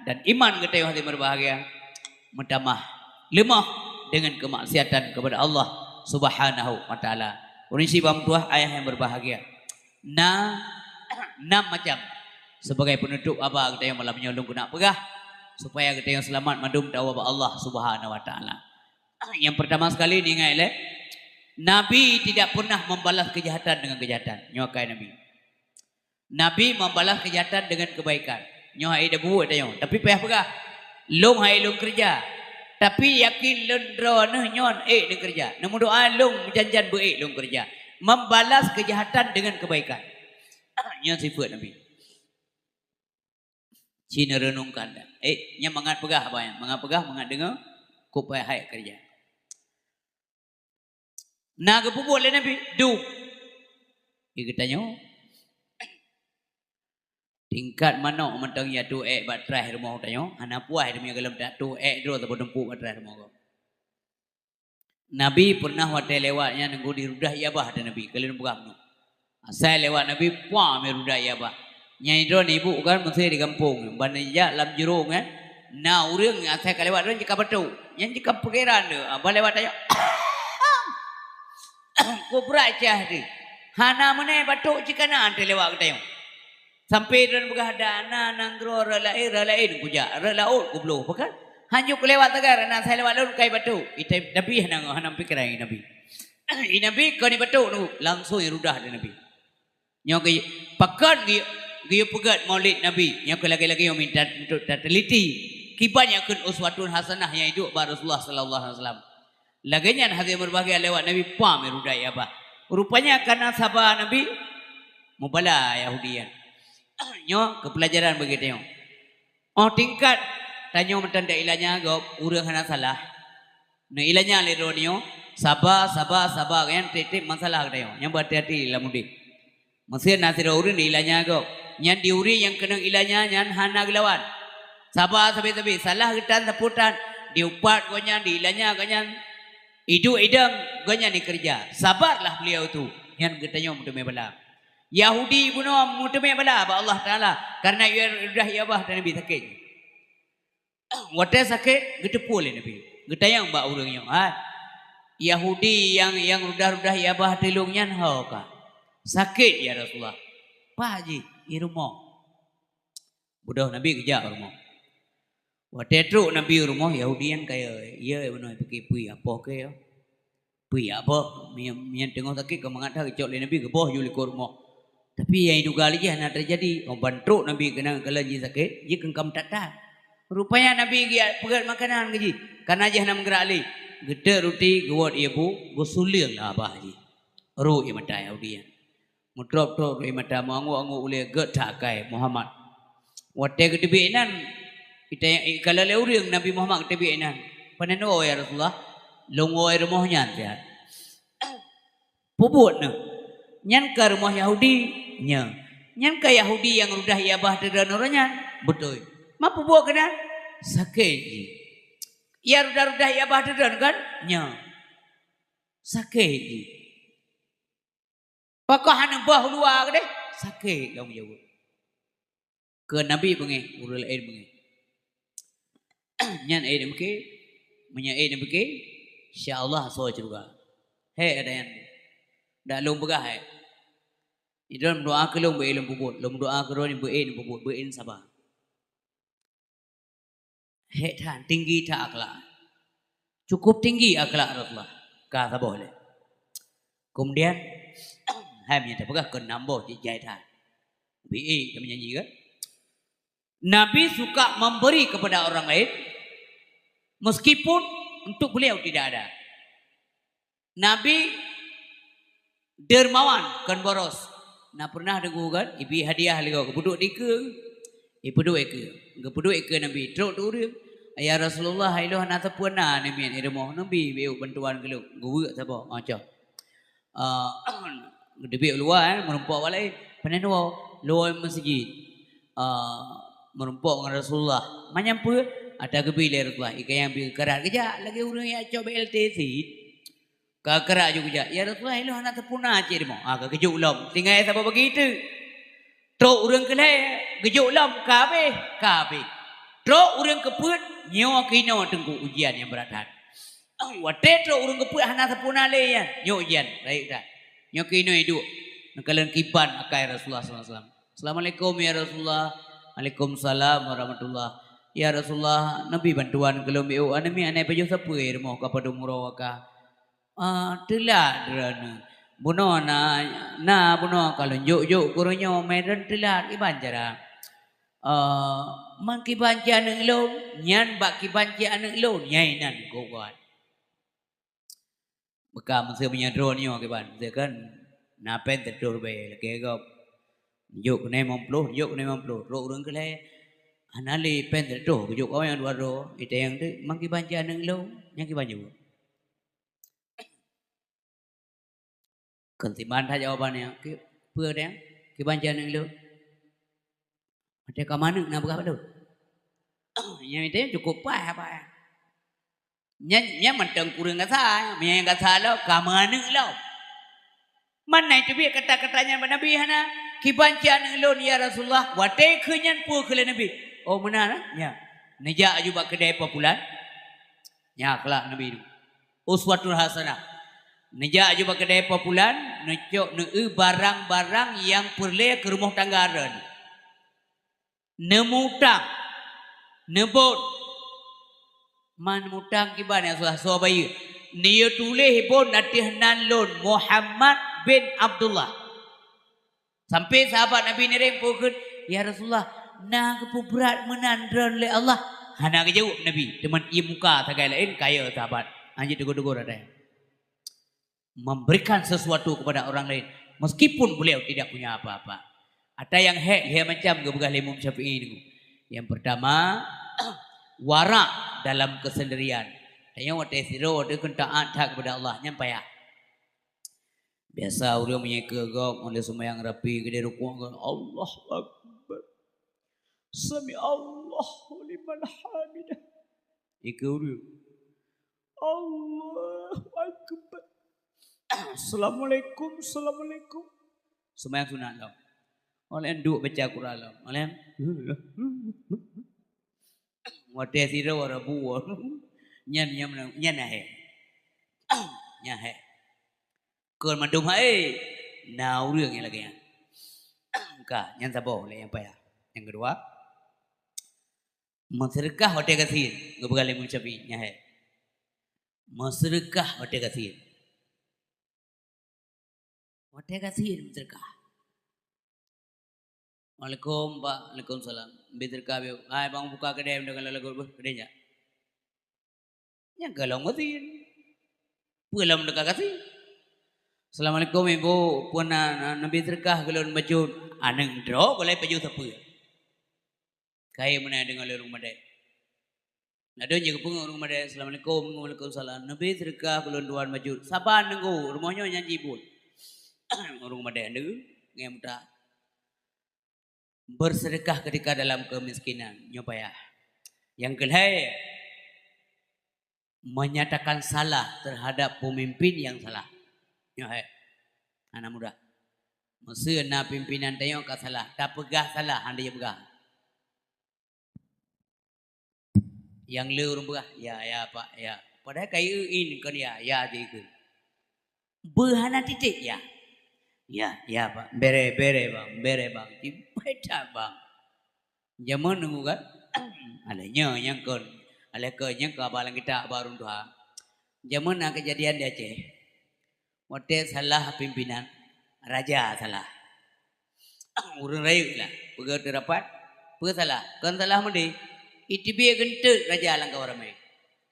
dan iman geutanyoe hadirin berbahagia meutamah leumoh deungon keumaksiatan kepada Allah Subhanahu wa Taala. Ureueng syiek bang tuah ayah nyang berbahagia, na nam macam. Sebagai penutup haba geutanyoe malam nyoe lôn keuneuk peugah, supaya geutanyoe seulamat mandum tawoe bak Allah Subhanahu wa Taala. Yang pertama sekali, ingat lé, Nabi tidak pernah membalas kejahatan dengan kejahatan. Nyoe akai Nabi. Nabi membalas kejahatan dengan kebaikan. Nyoe hai dah buet tanyoe. Tapi payah peugah, "Lôn hai lôn keureuja." Tapi yakin lôn droeneuh nyoe ék lôn keureuja. Neumeudoa lôn meujanjan beu ék lôn keureuja. Membalas kejahatan dengan kebaikan. Nyoe sifat Nabi. Ci neureunungkan dah. Eh, nyan mangat peugah apa nyan? Mangat peugah, mangat deungoe, kok payah hai keureuja. Na geupeubuet lé Nabi, dum. Di geutanyoe, tingkat manok mantong ya tuek bak traih rumoh tanyoe, hana puas teumé gohlom tuek droe saboh tumpuk bak traih rumoh gob. Nabi pernah watèe lewat nyan nunggu di rudah ié babah ateueh Nabi, keuleuen peugah bunoe. Asai lewat Nabi, puah mé rudah ié babah. Nyang droeneuh ibu kan meusé di gampông, ban jak lam jurông nyan, na ureueng asai ka lewat droeneuh jika batuk. Nyan jika pikiran tu, ah, ban lewat tanyoe. Kubra cah tu. Hana meunai batuk cit kana antre lewat geutanyoe. Sampai droeneuh peugah, "Dah na nanggroe rot laén, rot laén kujak, rot laôt kubloh." Pakon? Hanjeuet kulewat sagai, na asai lewat lôn kai batuk. Itai Nabi hana, hana pikiran Nabi. I Nabi kon ibatuk tu, langsung irudah di Nabi. Nyoe geu-, pakon geu-, geuyue peugét maulid Nabi, nyoe keu lagèe-lagèe nyoe minta untuk tateliti. Kiban nyang kheun uswatun hasanah nyang iduek bak Rasulullah sallallahu alaihi wasallam. Lagèe nyan hadirin berbahagia lewat Nabi pam rudah ié babah. Rupanya kana saba Nabi mubala Yahudi nyan. Nyoe keu pelajaran bagi tanyoe. Oh tingkat tanyoe meutan dak ilanya gob ureueng hana salah. Neuilanya lé droeneuh nyoe, saba, saba, saba, nyan tiep-tiep masalah geutanyoe. Nyan beuhati-hati lam udép. Meusé na sidroe ureueng diilanya gob, nyan di ureueng nyang keunong ilanya nyan hana geulawan. Saba sabe-sabe, salah geutan sapeue tan, diupat gobnyan, diilanya gobnyan, iduek idong gobnyan dikeureuja. Sabarlah beliau tu, nyan geutanyoe meuteumé bala. Yahudi bunoe meuteumé bala bak Allah Taala kareuna rudah ié babah ateueh Nabi sakét. Watèe sakét, geuteupeue lé Nabi. Geutanyong bak ureueng nyoe, "Hai, Yahudi nyang, nyang rudah-rudah ié babah ateueh lôn nyan ho ka? Sakét, ya Rasulullah." "Paih jih?" "I rumoh." Beudôh Nabi geujak u rumoh. Watèe trok Nabi u rumoh, Yahudi nyan kaya, "Iya, bunoe pike pui apoh keu." Pui apoh, meunyo, meunyo teungoh sakét keu mangat that geucok lé Nabi geuboh ju likot rumoh. Tapi nyang iduga lé jih hana teujadi. Oh ban trok Nabi keunan kalon jih sakét, jih kheun ka meutat-tat. Rupanya Nabi geujak peugét makanan keu jih, kareuna jih hana meugeurak lé. Geuteuk ruti, geuwot ié bu, geusuleueng lam babah jih. Rhot ié mata Yahudi nyan. Meutrôp-trôp rot ié mata, meuangguk-angguk ulèe, gèt that akai Muhammad. Watèe geuteubiet inan, ita-, ikalon lé ureueng Nabi Muhammad geuteubiet inan. "Paneuk neuwoe, ya Rasulullah?" "Lôn woe rumoh nyan siat." "Peubuet neuh? Nyan ka rumoh Yahudi?" "Nyo." "Nyan ka Yahudi nyang rudah ié babah ateueh droeneuh nyan?" "Beutôi." "Ma peubuet keunan?" "Sakét jih." "Nyang rudah-rudah ié babah ateueh droeneuh kan?" "Nyo." "Sakét jih." "Pakon hana boh u luwa keudeh?" "Sakét," lôn jaweueb. Keu Nabi beungéh, ureueng laén beungéh. Nyan ék neupike, meunyoe ék neupike, insya Allah asoe syeuruga. Hék gata nyan. Dak lôn peugah hék. Droeneuh meudoa keu lôn beu ék lôn peubuet, lôn meudoa keu droeneuh beu ék lôn peubuet, beu ék lôn saba. Hék that, tinggi that akhlak. Cukup tinggi akhlak Rasulullah. Ka saboh lé. Kemudian, hai meunyoe tapeugah keu nam boh jih jai that. Bi ék ka meunyanyi kan? Nabi suka memberi kepada orang lain meskipun untuk beliau tidak ada. Nabi dermawan kon boros. Na pernah deungoe kan, ibi hadiah lé gob, geupeuduek dikeue, ipeuduek ikeue. Geupeuduek ikeue Nabi, trok tu ureueng, "Ya Rasulullah, ilôn hana sapeue na neumiet di rumoh, neubi beu bantuan keu lôn." Geuweuek saboh, macam. Ah, geuteubiet u luwa, eh, meurumpok bak laén. Paneuk neuwoe, lôn woe meuseujid. Ah, meurumpok ngon Rasulullah. Manyam peue? Ata geubi lé Rasulullah. Ié kayang bi geukarat geujak lagèe ureueng nyang cok B L T sit. Ka krak ju geujak, "Ya Rasulullah, ilôn hana sempurna cit rumoh." Ah, ka geujok lom. Tinggai saboh bagi teuk. Trok ureuëng keu lhée, geujok lom, ka habéh, ka habéh. Trok ureuëng keupeuet, nyoe keunoe teungku ujian nyang brat that. Watée trok ureuëng keupeuet hana sempurna lé nyan, nyoe ujian, rayeuk that. Nyoe keunoe iduek, neukalon kiban akai Rasulullah sallallahu alaihi wasallam. "Assalamualaikum ya Rasulullah." "Waalaikumsalam warahmatullah." "Ya Rasulullah, neubi bantuan keu lôn biôh, aneuk miet hana pajoh sapeue rumoh ka padum uroe ka." "Ah, teulat droeneuh. Bunoe na, na bunoe ka lôn jok-jok keu ureuëng nyoe, mé droeneuh teulat, kiban cara?" "Ah, man kiban cit aneuk lôn, nyan bak kiban cit aneuk lôn, nyang inan keu gob." Beuka meuseu meunyoe droeneuh nyoe kiban, meuseu kan na péng teutoh ribée lakée gob. Jok keunoe limong ploh, jok keunoe limong ploh, trok ureuëng keu lhée. Hana lé péng teutoh, geujok awaknyan dua droe, itayang teuk, "Man kiban cit aneuk lôn, nyang kiban jeuet." Kon siban that jawaban nyan, "Ki-, peue teuh? Kiban cit aneuk lôn?" "Watée ka meuaneuk na peugah bak lôn." Nyan teuh cukup paih apa nyan. Nyan, nyan mantong kureueng gasa, meunyo nyang gasa lom, ka meuaneuk lom. Man na iteubiet kata-kata nyan bak Nabi hana? "Kiban cit aneuk lôn, ya Rasulullah." Watée kheun nyan peue kheun lé Nabi? "Oh, meunan, eh?" "Nya." Neujak aju bak keudè po pulan. Nya akhlak Nabi nyoe. Uswatul hasanah. Neujak aju bak keudè po pulan, neucok, neueu barang-barang nyang peureulée keu rumoh tangga droeneuh. Neumutang, neubon. Man mutang kiban nyang susah soe bayeue. Neuyue tuléh bon ateueh nan lôn, Muhammad bin Abdullah. Sampai sahabat Nabi neureng peue kheun, "Ya Rasulullah, na geupeubrat meunan droeneuh lé Allah?" Hana geujaweueb Nabi, teuma ie muka sagai laén kayée sahabat. Hanjeuet teugor-teugor atai. Memberikan sesuatu kepada orang lain meskipun beliau tidak punya apa-apa. Ata nyang hék lhée macam geupeugah lé Imam Syafi'i nyoe. Yang pertama, warak dalam kesendirian. Tanyoe watée sidroe watée kheun taát that kepada Allah, nyan payah. Biasa ureuëng meunyeue keu gob, ulée seumayang rapi, keudeh rukuk, "Allahu Akbar. Sami Allahu liman hamidah." Ikeu ureuëng. "Allahu Akbar. Assalamualaikum, assalamualaikum." Seumayang sunat lom. Oleh duek baca Quran lom. Oleh watée sidroe rabu. Nyan, nyan, nyan na hék. Nyan hék. Kon mandum hai. Na ureuëng nyang lagée nyan. Ka, nyan saboh lé nyang payah. Nyang keudua, meuseudeukah watée gasien, geupeugah lé Imam Syafi'i, nyan hék. Meuseudeukah watée gasien. Watée gasien meuseudeukah. "Waalaikum, Pak." "Waalaikumsalam." "Bi seudeukah biôh." "Hai, bang buka keudè deungon lagu beuh, keudè nyak." Nyang golom gasien. Peue lom deukah gasien? "Assalamualaikum, Ibu. Peue na, na, neubi seudeukah keu lôn bacut?" Aneuk droe gulai pajoh sapeue. Kayée meunan deungon lé ureuëng madé. Ladôm jih geupeungeut ureuëng madé, "Assalamualaikum." "Waalaikumsalam." "Neubi seudeukah keu lôn tuan bacut." Saban nunggu, rumoh nyoe nyan jibuet. Ureuëng madé neu, ngon muta. Bersedekah ketika dalam kemiskinan, nyoe payah. Nyang keulhée, menyatakan salah terhadap pemimpin yang salah. Nyoe hék. Hana mudah. Meuseu na pimpinan tanyoe ka salah, tapeugah salah, hana jipeugah. Nyang le ureuëng peugah, "Ya, ya, Pak, ya." Padahai ka ieu in kon ya, ya jih ikeu. Beuhana titek ya. "Ya, ya, Pak. Bere, bere, Bang, bere, Bang." Cibeda, Bang. Jameun nunggu kan? Alah nyoe nyang kon. Alah kon nyang ka balang kita baru tuha. Jameun na kejadian di Aceh. Watée salah pimpinan, raja salah. Ureuëng rayeuk lah, peugah teu rapat, peue salah? Kon salah meudeh, iteubiet geunteut raja lam kawan ramé.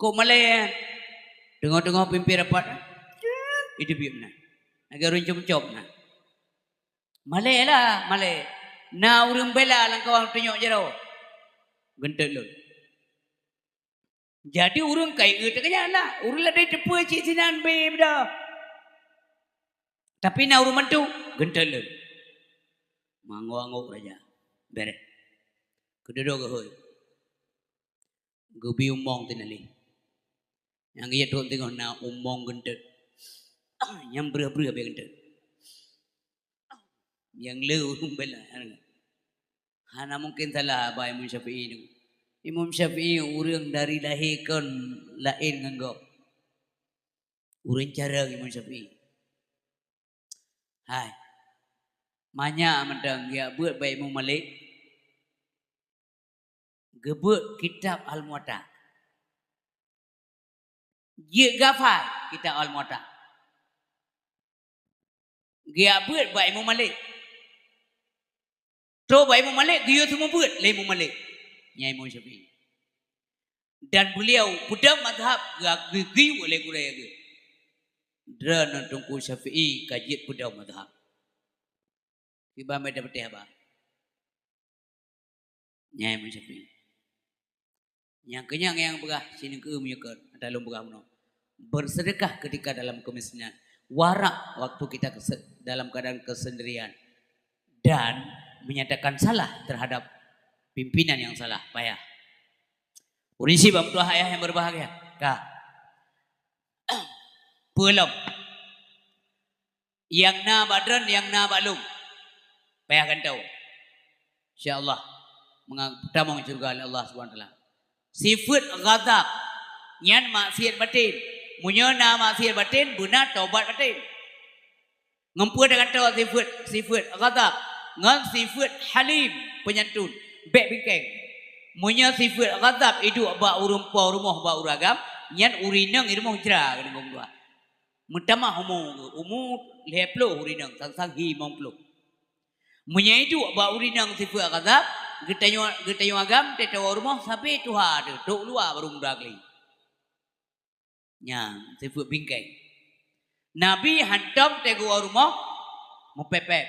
Kok malée? Teungoh-teungoh pimpin rapat, iteubiet meunan. Lagée ureuëng com-com na. Malée lah, malée. Na ureuëng bela lam kawan tunyok jaroe. Geunteut lôn. Jadi ureuëng kai eu teukeunyan lah. Ureuëng ladai teupeu cit sinan be beda. Tapi na ureuëng mantu, geunteut lôn. Manggok-anggok raja. Bereh. Keududok geuhôi. Geubi umong tinali. Nyang geuyak trok teungoh na umong geunteut. Nyang breuh-breuh bèk geutanyoe. Nyang le ureueng bela. Hana mungken salah bak Imam Syafi'i nyoe. Imam Syafi'i ureueng dari lahé kon laén ngon gob. Ureueng carông Imam Syafi'i. Hai. Manyak mantong geujak beuet bak Imam Malik. Geubeuet kitab Al-Muwatta. Jeuet ghafal kitab Al-Muwatta. Geujak beuet bak Imam Malik. Trok bak Imam Malik, geuyue seumeubeuet lé Imam Malik. Nyan Imam Syafi'i. Dan beliau peudong mazhab geu-, geuyue lé gurèe geuh. Droeneuh Teungku Syafi'i ka jeuet peudong mazhab. Kiban bèk tapatéh haba. Nyan Imam Syafi'i. Nyang keunyan nyang peugah sineuk keu meunyeukeu, ata lôn peugah bunoe. Bersedekah ketika dalam kemiskinan. Warak waktu kita kese-, dalam keadaan kesendirian. Dan menyatakan salah terhadap pimpinan yang salah, payah. Ureueng syiek bak meutuah ayah yang berbahagia. Ka. Peue lom. Nyang na bak droen, nyang na bak lôn. Payah gantoe. Insya Allah, meunga-, tamong syeuruga lé Allah Subhanahu Wa Taala. Sifeuet ghadab, nyan maksiat baten. Meunyoe na maksiat baten, beuna tobat baten. Ngon peue tagantoe sifeuet, sifeuet ghadab, ngon sifeuet halim, peunyantun, bèk bingkeng. Meunyoe sifeuet ghadab iduek bak ureueng po rumoh bak ureueng agam, nyan ureueng inong i rumoh jra keuneuk gom dua. Meutamah umu, umu lhèe ploh ureueng inong, sang-sang hi limong ploh. Meunyoe iduek bak ureueng inong sifeuet ghadab, geutanyoe, geutanyoe agam teuh tawoe rumoh sabe tuha teuh, trok luwa baru muda kali. Nyan, sifeuet bingkeng. Nabi hantom teuh geuwoe rumoh, meupèp-pèp.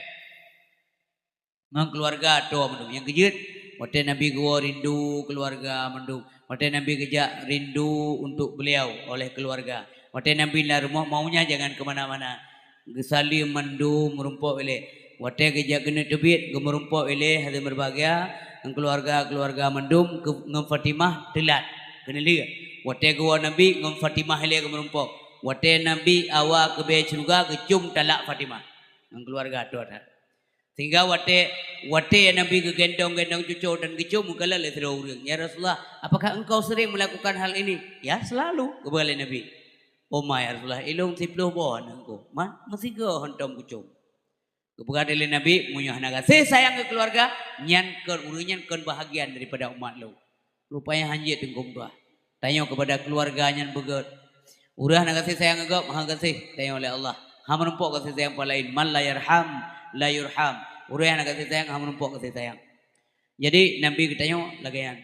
Ngon keuluwarga atoe mandum. Nyang keujeuet, watèe Nabi geuwoe rindu keuluwarga mandum. Watèe Nabi geujak rindu untuk beliau oleh keuluwarga. Watèe Nabi lam rumoh, maunya jangan ke mana-mana. Geusaleuem mandum, meurumpok ilèe. Watèe geujak keuneuk teubiet, geumeurumpok ilèe, hadirin berbahagia, ngon keuluwarga-keuluwarga mandum, keu-, ngon Fatimah teulat, keuneulheueh. Watèe geuwoe Nabi, ngon Fatimah ilèe geumeurumpok. Watèe Nabi awa keu bèe syeuruga, geucôm talak Fatimah. Ngon keuluwarga atoe that. Sehingga watèe, watèe Nabi geugendong-gendong cucoe dan geucôm, geukalon lé sidroe ureueng, "Ya Rasulullah, apakah engkau sering melakukan hal ini?" "Ya, selalu," geupeugah lé Nabi. "Oma, ya Rasulullah, ilôn siploh boh aneuk ku, ma-, meusigoe hantom kucôm." Geupeugah lé Nabi, "Meunyoe hana gaséh sayang keu keuluwarga, nyan kon ureueng nyan kon bahagian daripada umat lôn." Rupanya hanjeuet teungku meutuah. Tanyoe keupada keuluwarga nyan beugèt. Ureueng hana gaséh sayang keu gob, hana gaséh tanyoe lé Allah. Hana meurumpok gaséh sayang pah laén. "Man la yarham, la yurham." Ureueng hana gaséh sayang, hana meurumpok gaséh sayang. Jadi, Nabi geutanyoe lagèe nyan.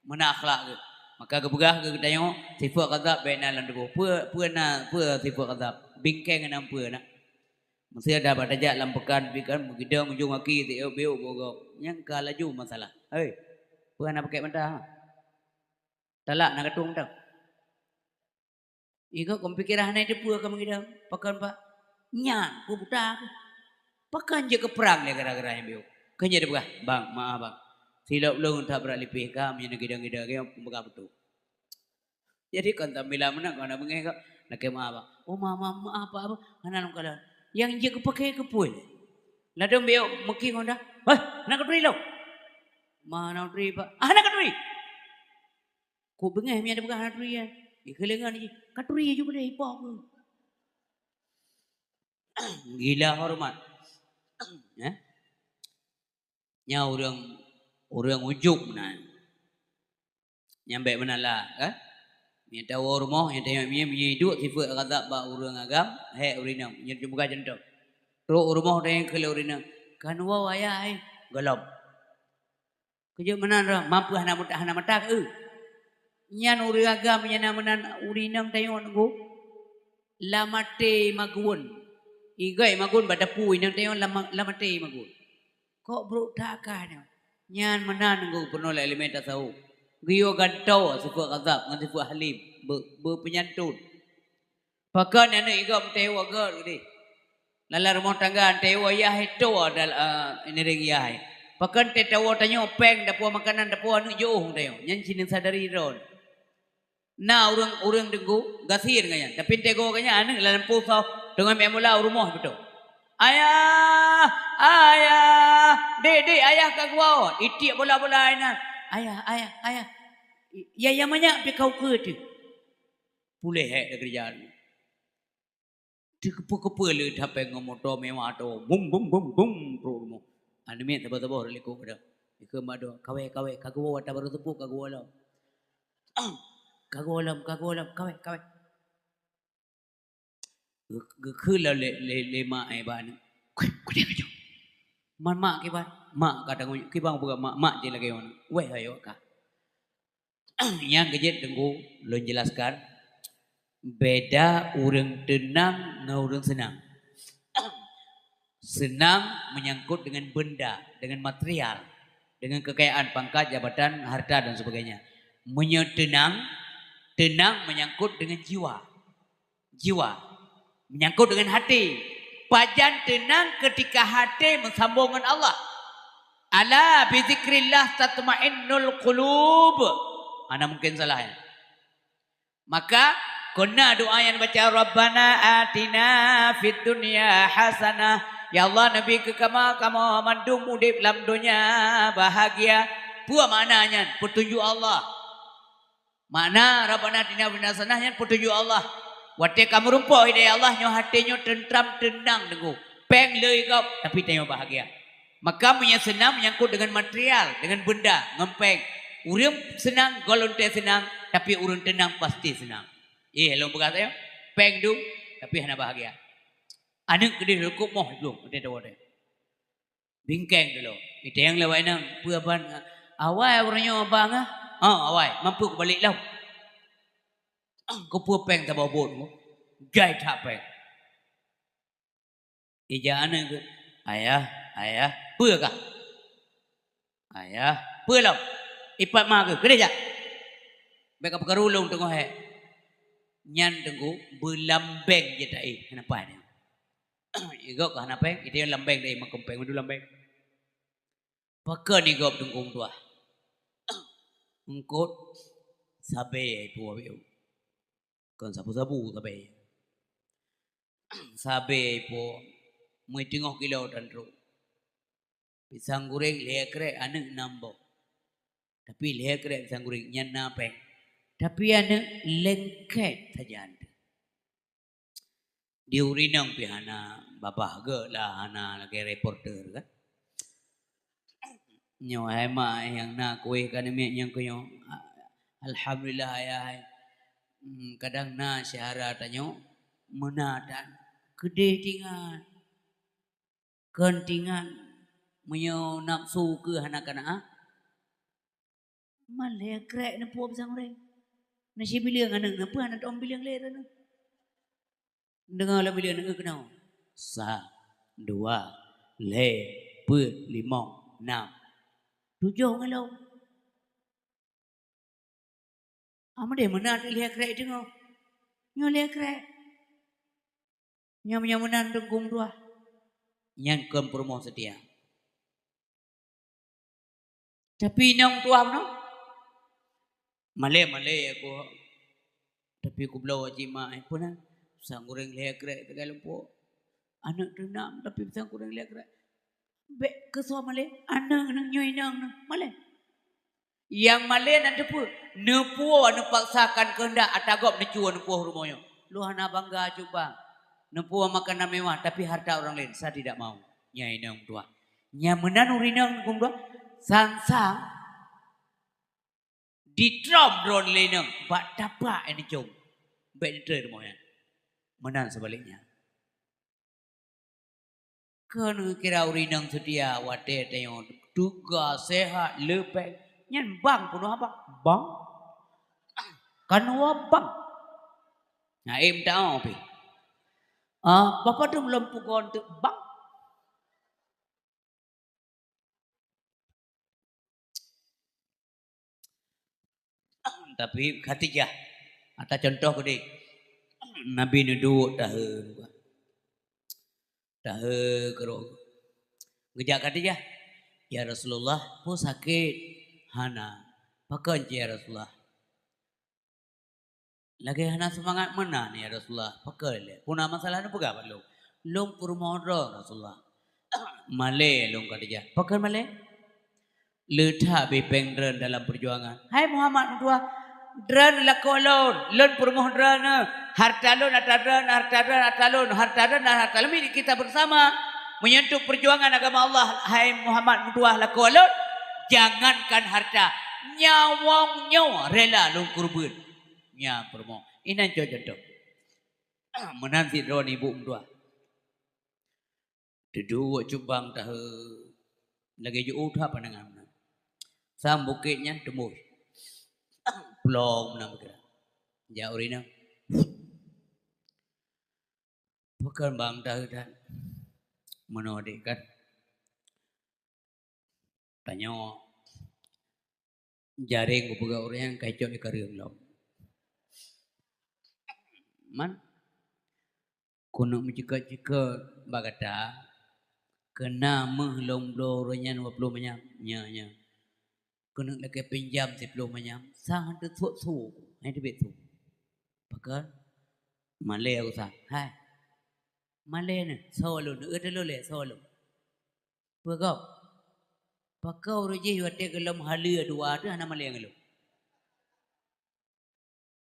Meunan akhlak geuh. Maka geupeugah keu geutanyoe, sifeuet ghadab bèk na lam tuboh. Peue, peue na, peue sifeuet ghadab? Bingkeng na peue na? Meusé dah bak tajak lam peukan, pih kan, meukeudong ujong aki, tiup-tiup, gok-gok. Nyan ka laju masalah. Hei, peue hana pakèk mata? Talak na katueng mantong. Igoe kon pikiran hana teupeue ka meukeudong. Pakon, Pak? Nyan, peue buta keuh. Pakon jeuet keu prang lé gara-gara nyang biôh. Kon jeuet teupeugah, "Bang, maaf, Bang. Silop lôn that brat lipéh ka, meunyoe neugidong-gidong, geu peugah beutôi." Jadi, kon tambilang meunan, kon na beungèh kok. Lakèe maaf, Bang. "Oh, ma-, ma-, maaf, Pak, Abang. Hana lôn kalon." Nyang jeuet geupakè keu peue lé? Ladôm biôh meuki ngon dah. "Hei, hana katuri lôn." "Ma hana katuri, Pak?" "Ah, hana katuri." Kok beungèh meunyo tapeugah hana turi, eh? Ikeulengan jih. "Katuri ju keudeh, ipok keuh." Gila hormat. Ya? Nyan ureueng, ureueng ujub meunan. Nyan bèk meunan lah, kan? Meunyo tawoe rumoh, nyan tanyoe, meunyo, meunyo iduek sifeuet ghadab bak ureueng agam, hék ureueng inong. Nyan cuba contoh. Trok u rumoh tanyoe keu lé ureueng inong, "Kan woe ayah, eh?" Gohlom. Keujeuet meunan roh, mampu hana meuta-, hana meutak, eu. Nyan ureueng agam nyang na meunan ureueng inong tanyoe nunggu. Lam até magun. Igoe magun bak dapu inong tanyoe lam, lam até magun. Kok brok that ka nyoe? Nyan meunan nunggu peunoh lé ileumèe tasawuf. Geuyue gantoe sifeuet ghadab ngon sifeuet halim, beu-, beupeunyantun. Pakon aneuk igob meutewa gèt keudeh. Lam rumoh tangga meutewa yah itu adalah, eh, ngiring yah. Pakon teuh tawoe tanyoe péng, dapoe makanan, dapoe aneuk jiôh meutewa. Nyan cit neusadari droe. Na ureueng-ureueng teungku gasien ngon nyan. Tapi meutewa ngon nyan aneuk lam lampôh soe Teungoh meu'en bola u rumoh beutôi. "Ayah, ayah, dek, dek, ayah ka geuwoe." Itiek bola-bola inan. "Ayah, ayah, ayah." "Ya, ya manyak pih ka ukeue teuh." Puléh hék dari keureuja. Teukeupeu-keupeu le that péng ngon moto mewah tu. Bum, bum, bum, bum, trok rumoh. Aneuk miet saboh-saboh rot likot keudroe. Ikheun bak droe, "Kawai, kawai, ka geuwoe ata barô seupôt, ka geuwoe lom." "Ka geuwoe lom, ka geuwoe lom, kawai, kawai." Geu-, geukheun lom lé, lé, lé mak, eh, bak aneuk. "Kudeh, kudeh, kudeh." Man mak kiban, mak ka tanggong, kiban buka mak, mak je lagèe nyoe. Weh, ayo ka. Nyang keujeuet Teungku lôn jelaskan, beda ureueng teunang ngon ureueng seunang. Seunang menyangkut dengan benda, dengan material, dengan kekayaan, pangkat, jabatan, harta dan sebagainya. Meunyoe teunang, teunang menyangkut dengan jiwa. Jiwa. Menyangkut dengan hati. Pajan teunang ketika hati meusambong ngon Allah. "Ala bizikrillah tatmainnul qulub." Hana mungkin salah, ya. Maka, kon na doa nyang baca, "Rabbana atina fid dunya hasanah." Ya Allah, neubi keu kamoe, kamoe mandum udeb lam donya bahagia. Peue makna nyan? Peutunjuk Allah. Makna Rabbana atina fid dunya hasanah nyan peutunjuk Allah. Watèe ka meurumpok hidayah Allah, nyoe até nyoe teuntram, teunang Teungku. Péng le gob, tapi tanyoe bahagia. Maka meunyoe seunang menyangkut dengan material, dengan benda, ngon péng. Ureueng seunang, goh lom teuh seunang, tapi ureueng teunang pasti seunang. Eh, lôn peugah tanyoe, péng dum, tapi hana bahagia. Aneuk keudeh leukup moh dum, watèe tuwoe teuh. Bingkeng dulu. Iteng lé awak inong, "Peue ban, awai uroe nyoe abang ah?" "Oh, awai, mampu kubalek lom." "Keupeue péng tabah bot nyoe?" "Jai that péng." Ija aneuk keuh, "Ayah, ayah, peue kah?" "Ayah, peue lom?" "Ipat ma keuh, keudeh jak." "Bèk ka peukaru lôn teungoh hék." Nyan Teungku, beulambeng jeuet taéh, hana paih nyan. Igob ka hana péng, iteng lambeng deh, makam péng mandum lambeng. Pakon igob Teungku meutuah? Eungkôt sabé ipo, kon sabu-sabu sabé. Sabé ipo, meuteungoh kilo tan trok. Pisang goreng lhèe krek aneuk nam boh. Tapi lhèe krek pisang goreng nyan na péng. Tapi aneuk lengket sajan. Di ureueng inong pih hana babah geuh lah, hana lagèe reporter kan. Nyoe hai mak nyang na kueh ka namiet nyang keu nyoe. Alhamdulillah ayah hai. Hmm, kadang na syedara tanyoe meunan tan. Keudeh tingat. Kon tingat meunyoe nafsu keu hana kana ah. Man lhèe krek neupuwoe pisang goreng. Na sibileung aneuk neupeue hana tom bileung lé droeneuh. Deungoe lom bileung aneuk keunoe. Sa, dua, lhèe, peuet, limong, nam. Tujoh ngon lom. Amadeh meunan lhèe krek teungoh. Nyoe lhèe krek. Nyoe meunyoe meunan Teungku meutuah. Nyan kon peurumoh seutia. Tapi inong meutuah meunoe. Malèe-malèe aku. Tapi kubloe cit mak, eh, peue na? Pisang goreng lhèe krek teuka lumpoe. Aneuk teunam tapi pisang goreng lhèe krek. Bèk keusoe malèe, aneuk nyoe inong nyoe malèe. Nyang malèe na teupeue, neupuwoe neupaksakan keuheundak ata gob neucue neupuwoe rumoh nyoe. Lôn hana bangga cut bang. Neupuwoe makanan mewah tapi harta orang lain, saya tidak mau. Nyan inong meutuah. Nyan meunan ureueng inong meutuah. Sang-sang ditrom droeneuh lé inong bak tapak nyang neucöm. Bèk neutrön rumoh nyan. Meunan seubaliknya. Keu neukira ureueng inong seutia watèe tanyoe teuga, sehat, leupeng. Nyan bank peunoh haba. Bank? Kan wa bank. Nah, eh, meuta pih. Ah, bapa tu lom pugon teuk bank. Tapi Khadijah, ata contoh keudeh. Nabi neuduek tahe. Tahe keudroe. Geujak Khadijah, "Ya Rasulullah, peue sakét?" "Hana." "Pakon cit ya Rasulullah?" Lagée hana seumangat meunan, ya Rasulullah. Pakon lé? Peue na masalah neupeugah bak lôn. Lôn peurumoh droe, Rasulullah. Malée lôn, Khadijah. Pakon malée? Le that beh péng droen dalam peujuangan. Hai Muhammad meutuah, droen lakoe lôn, lôn peurumoh droen, harta lôn atra droen, harta droen atra lôn, harta droen dan harta lôn milik kita bersama. Meunyoe untuk peujuangan agama Allah, hai Muhammad meutuah lakoe lôn, jangankan harta, nyawöng nyoe rela lôn keureubeuen. Nyan peurumoh. Inan cok contoh. Meunan sidroe ibu meutuah. Teuduek cubang tahe lagée jiôh that pandangan meunan. Sang bukét nyan teumbôh. Plong meunan beugerak. Jak ureuëng inong. Pakon bang tahe that. Meunoe deh kan. Tanyoe jareng kupeugah ureuëng nyang ka icok di kareueng lom. Man, keuneuk meucukot-cukot bak gata, keu na méuh lôn bloe ureuëng nyan dua ploh manyam, nya, nya. Keuneuk lakée pinjam siploh manyam, sang han teusuet su, han teubiet su. Pakon? Malée usah. Hai. Malée nyoe, soe lôn, eu teulô lé, soe lôn. Peue gob? Pakon ureuëng jih watée gohlom haleue dua teuh hana malée ngon lôn?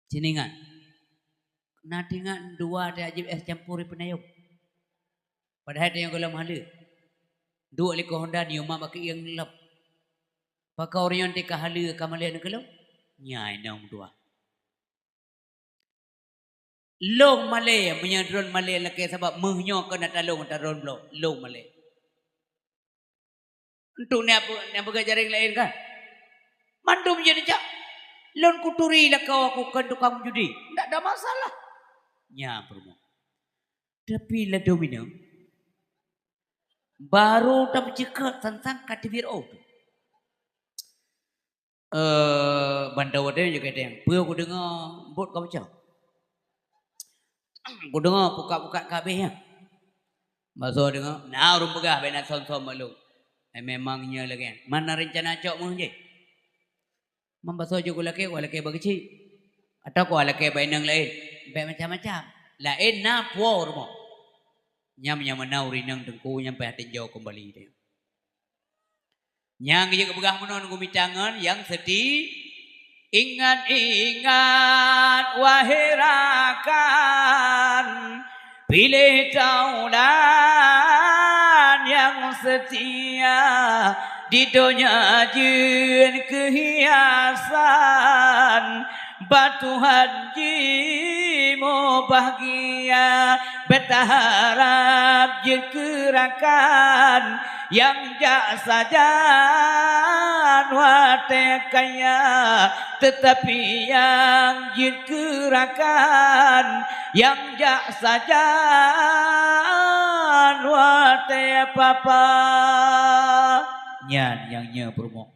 Cit ingat. Na teuingat dua teuh jieb es campur di peunayong. Padahai tanyoe gohlom haleue. Duek likot honda nyoe mak bak keuieng lom. Pakon ureuëng nyoe teuka haleue ka malée ngon lôn? Nyan inong dua. Lôn malée, meunyoe droen malée lakée sabab méuh nyoe keu na talông ata droen bloe, lôn malée. Untuk nyang peu-, nyang peugah jareng laén kan? Mandum jeuet jak. Lôn kuturi lakoe aku kon tukang judi. Ndak ada masalah. Nya peurumoh. Tapi ladom inong. Baru tameuceukeut sang-sang ka teubiet ôh. Eh, ban tawoe teuh jeuet keu teueng. Peue kudeungoe bot ka peucah? Kudeungoe pukat-pukat ka habéh nyan. Basoe deungoe, na ureuëng peugah bak na som-som bak lôn. Eh, memang nyoe lagée nyan. Man na reuncana cok méuh jih? Man basoe jeuet kulakée, kulakée bak keuchik. Atawa kulakée bak inong laén. Bèk macam-macam. Laén na puwoe rumoh. Nyam nyang meunan ureuëng inong teungku nyang payah tinjau keumbali teuh. Nyang geujak geupeugah meunan geumitangan nyang seuti, ingat-ingat wahé rakan, piléh taulan nyang seutia, di donya jeuet keuhiasan, bak Tuhan jimubahgia, beutaharab jeuet keu rakan, nyang jak sajan watée kaya, teutapi nyang jeuet keu rakan, nyang jak sajan watée papa. Nyan nyang nyoe peurumoh.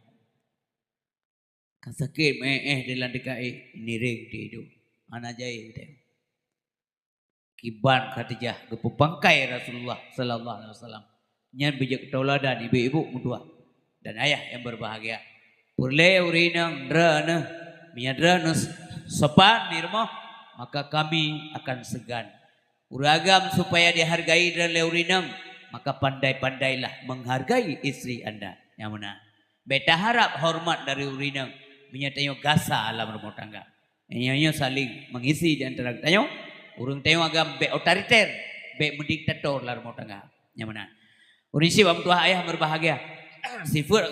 Ka sakét meu-éh di lam deuka éh, nireng di idup. Hana jai teuh. Kiban Khadijah geupeupangkai Rasulullah sallallahu alaihi wasallam. Nyan beujeuet tauladan ibu-ibu meutuah dan ayah nyang berbahagia. Peureulée ureuëng inong droeneuh, meunyoe droeneuh sopan di rumoh, maka kami akan seugan. Ureuëng agam supaya dihargai droe lé ureuëng inong, maka pandai-pandailah menghargai istri anda. Nyang meunan. Bèk taharab hormat dari ureuëng inong, meunyoe tanyoe gasa lam rumoh tangga. Nyoe-nyoe saling mengisi di antara tanyoe, ureuëng tanyoe agam bèk otoriter, bèk meudiktator lam rumoh tangga. Nyang meunan. Ureuëng syiek bak meutuah ayah berbahagia. Sifeuet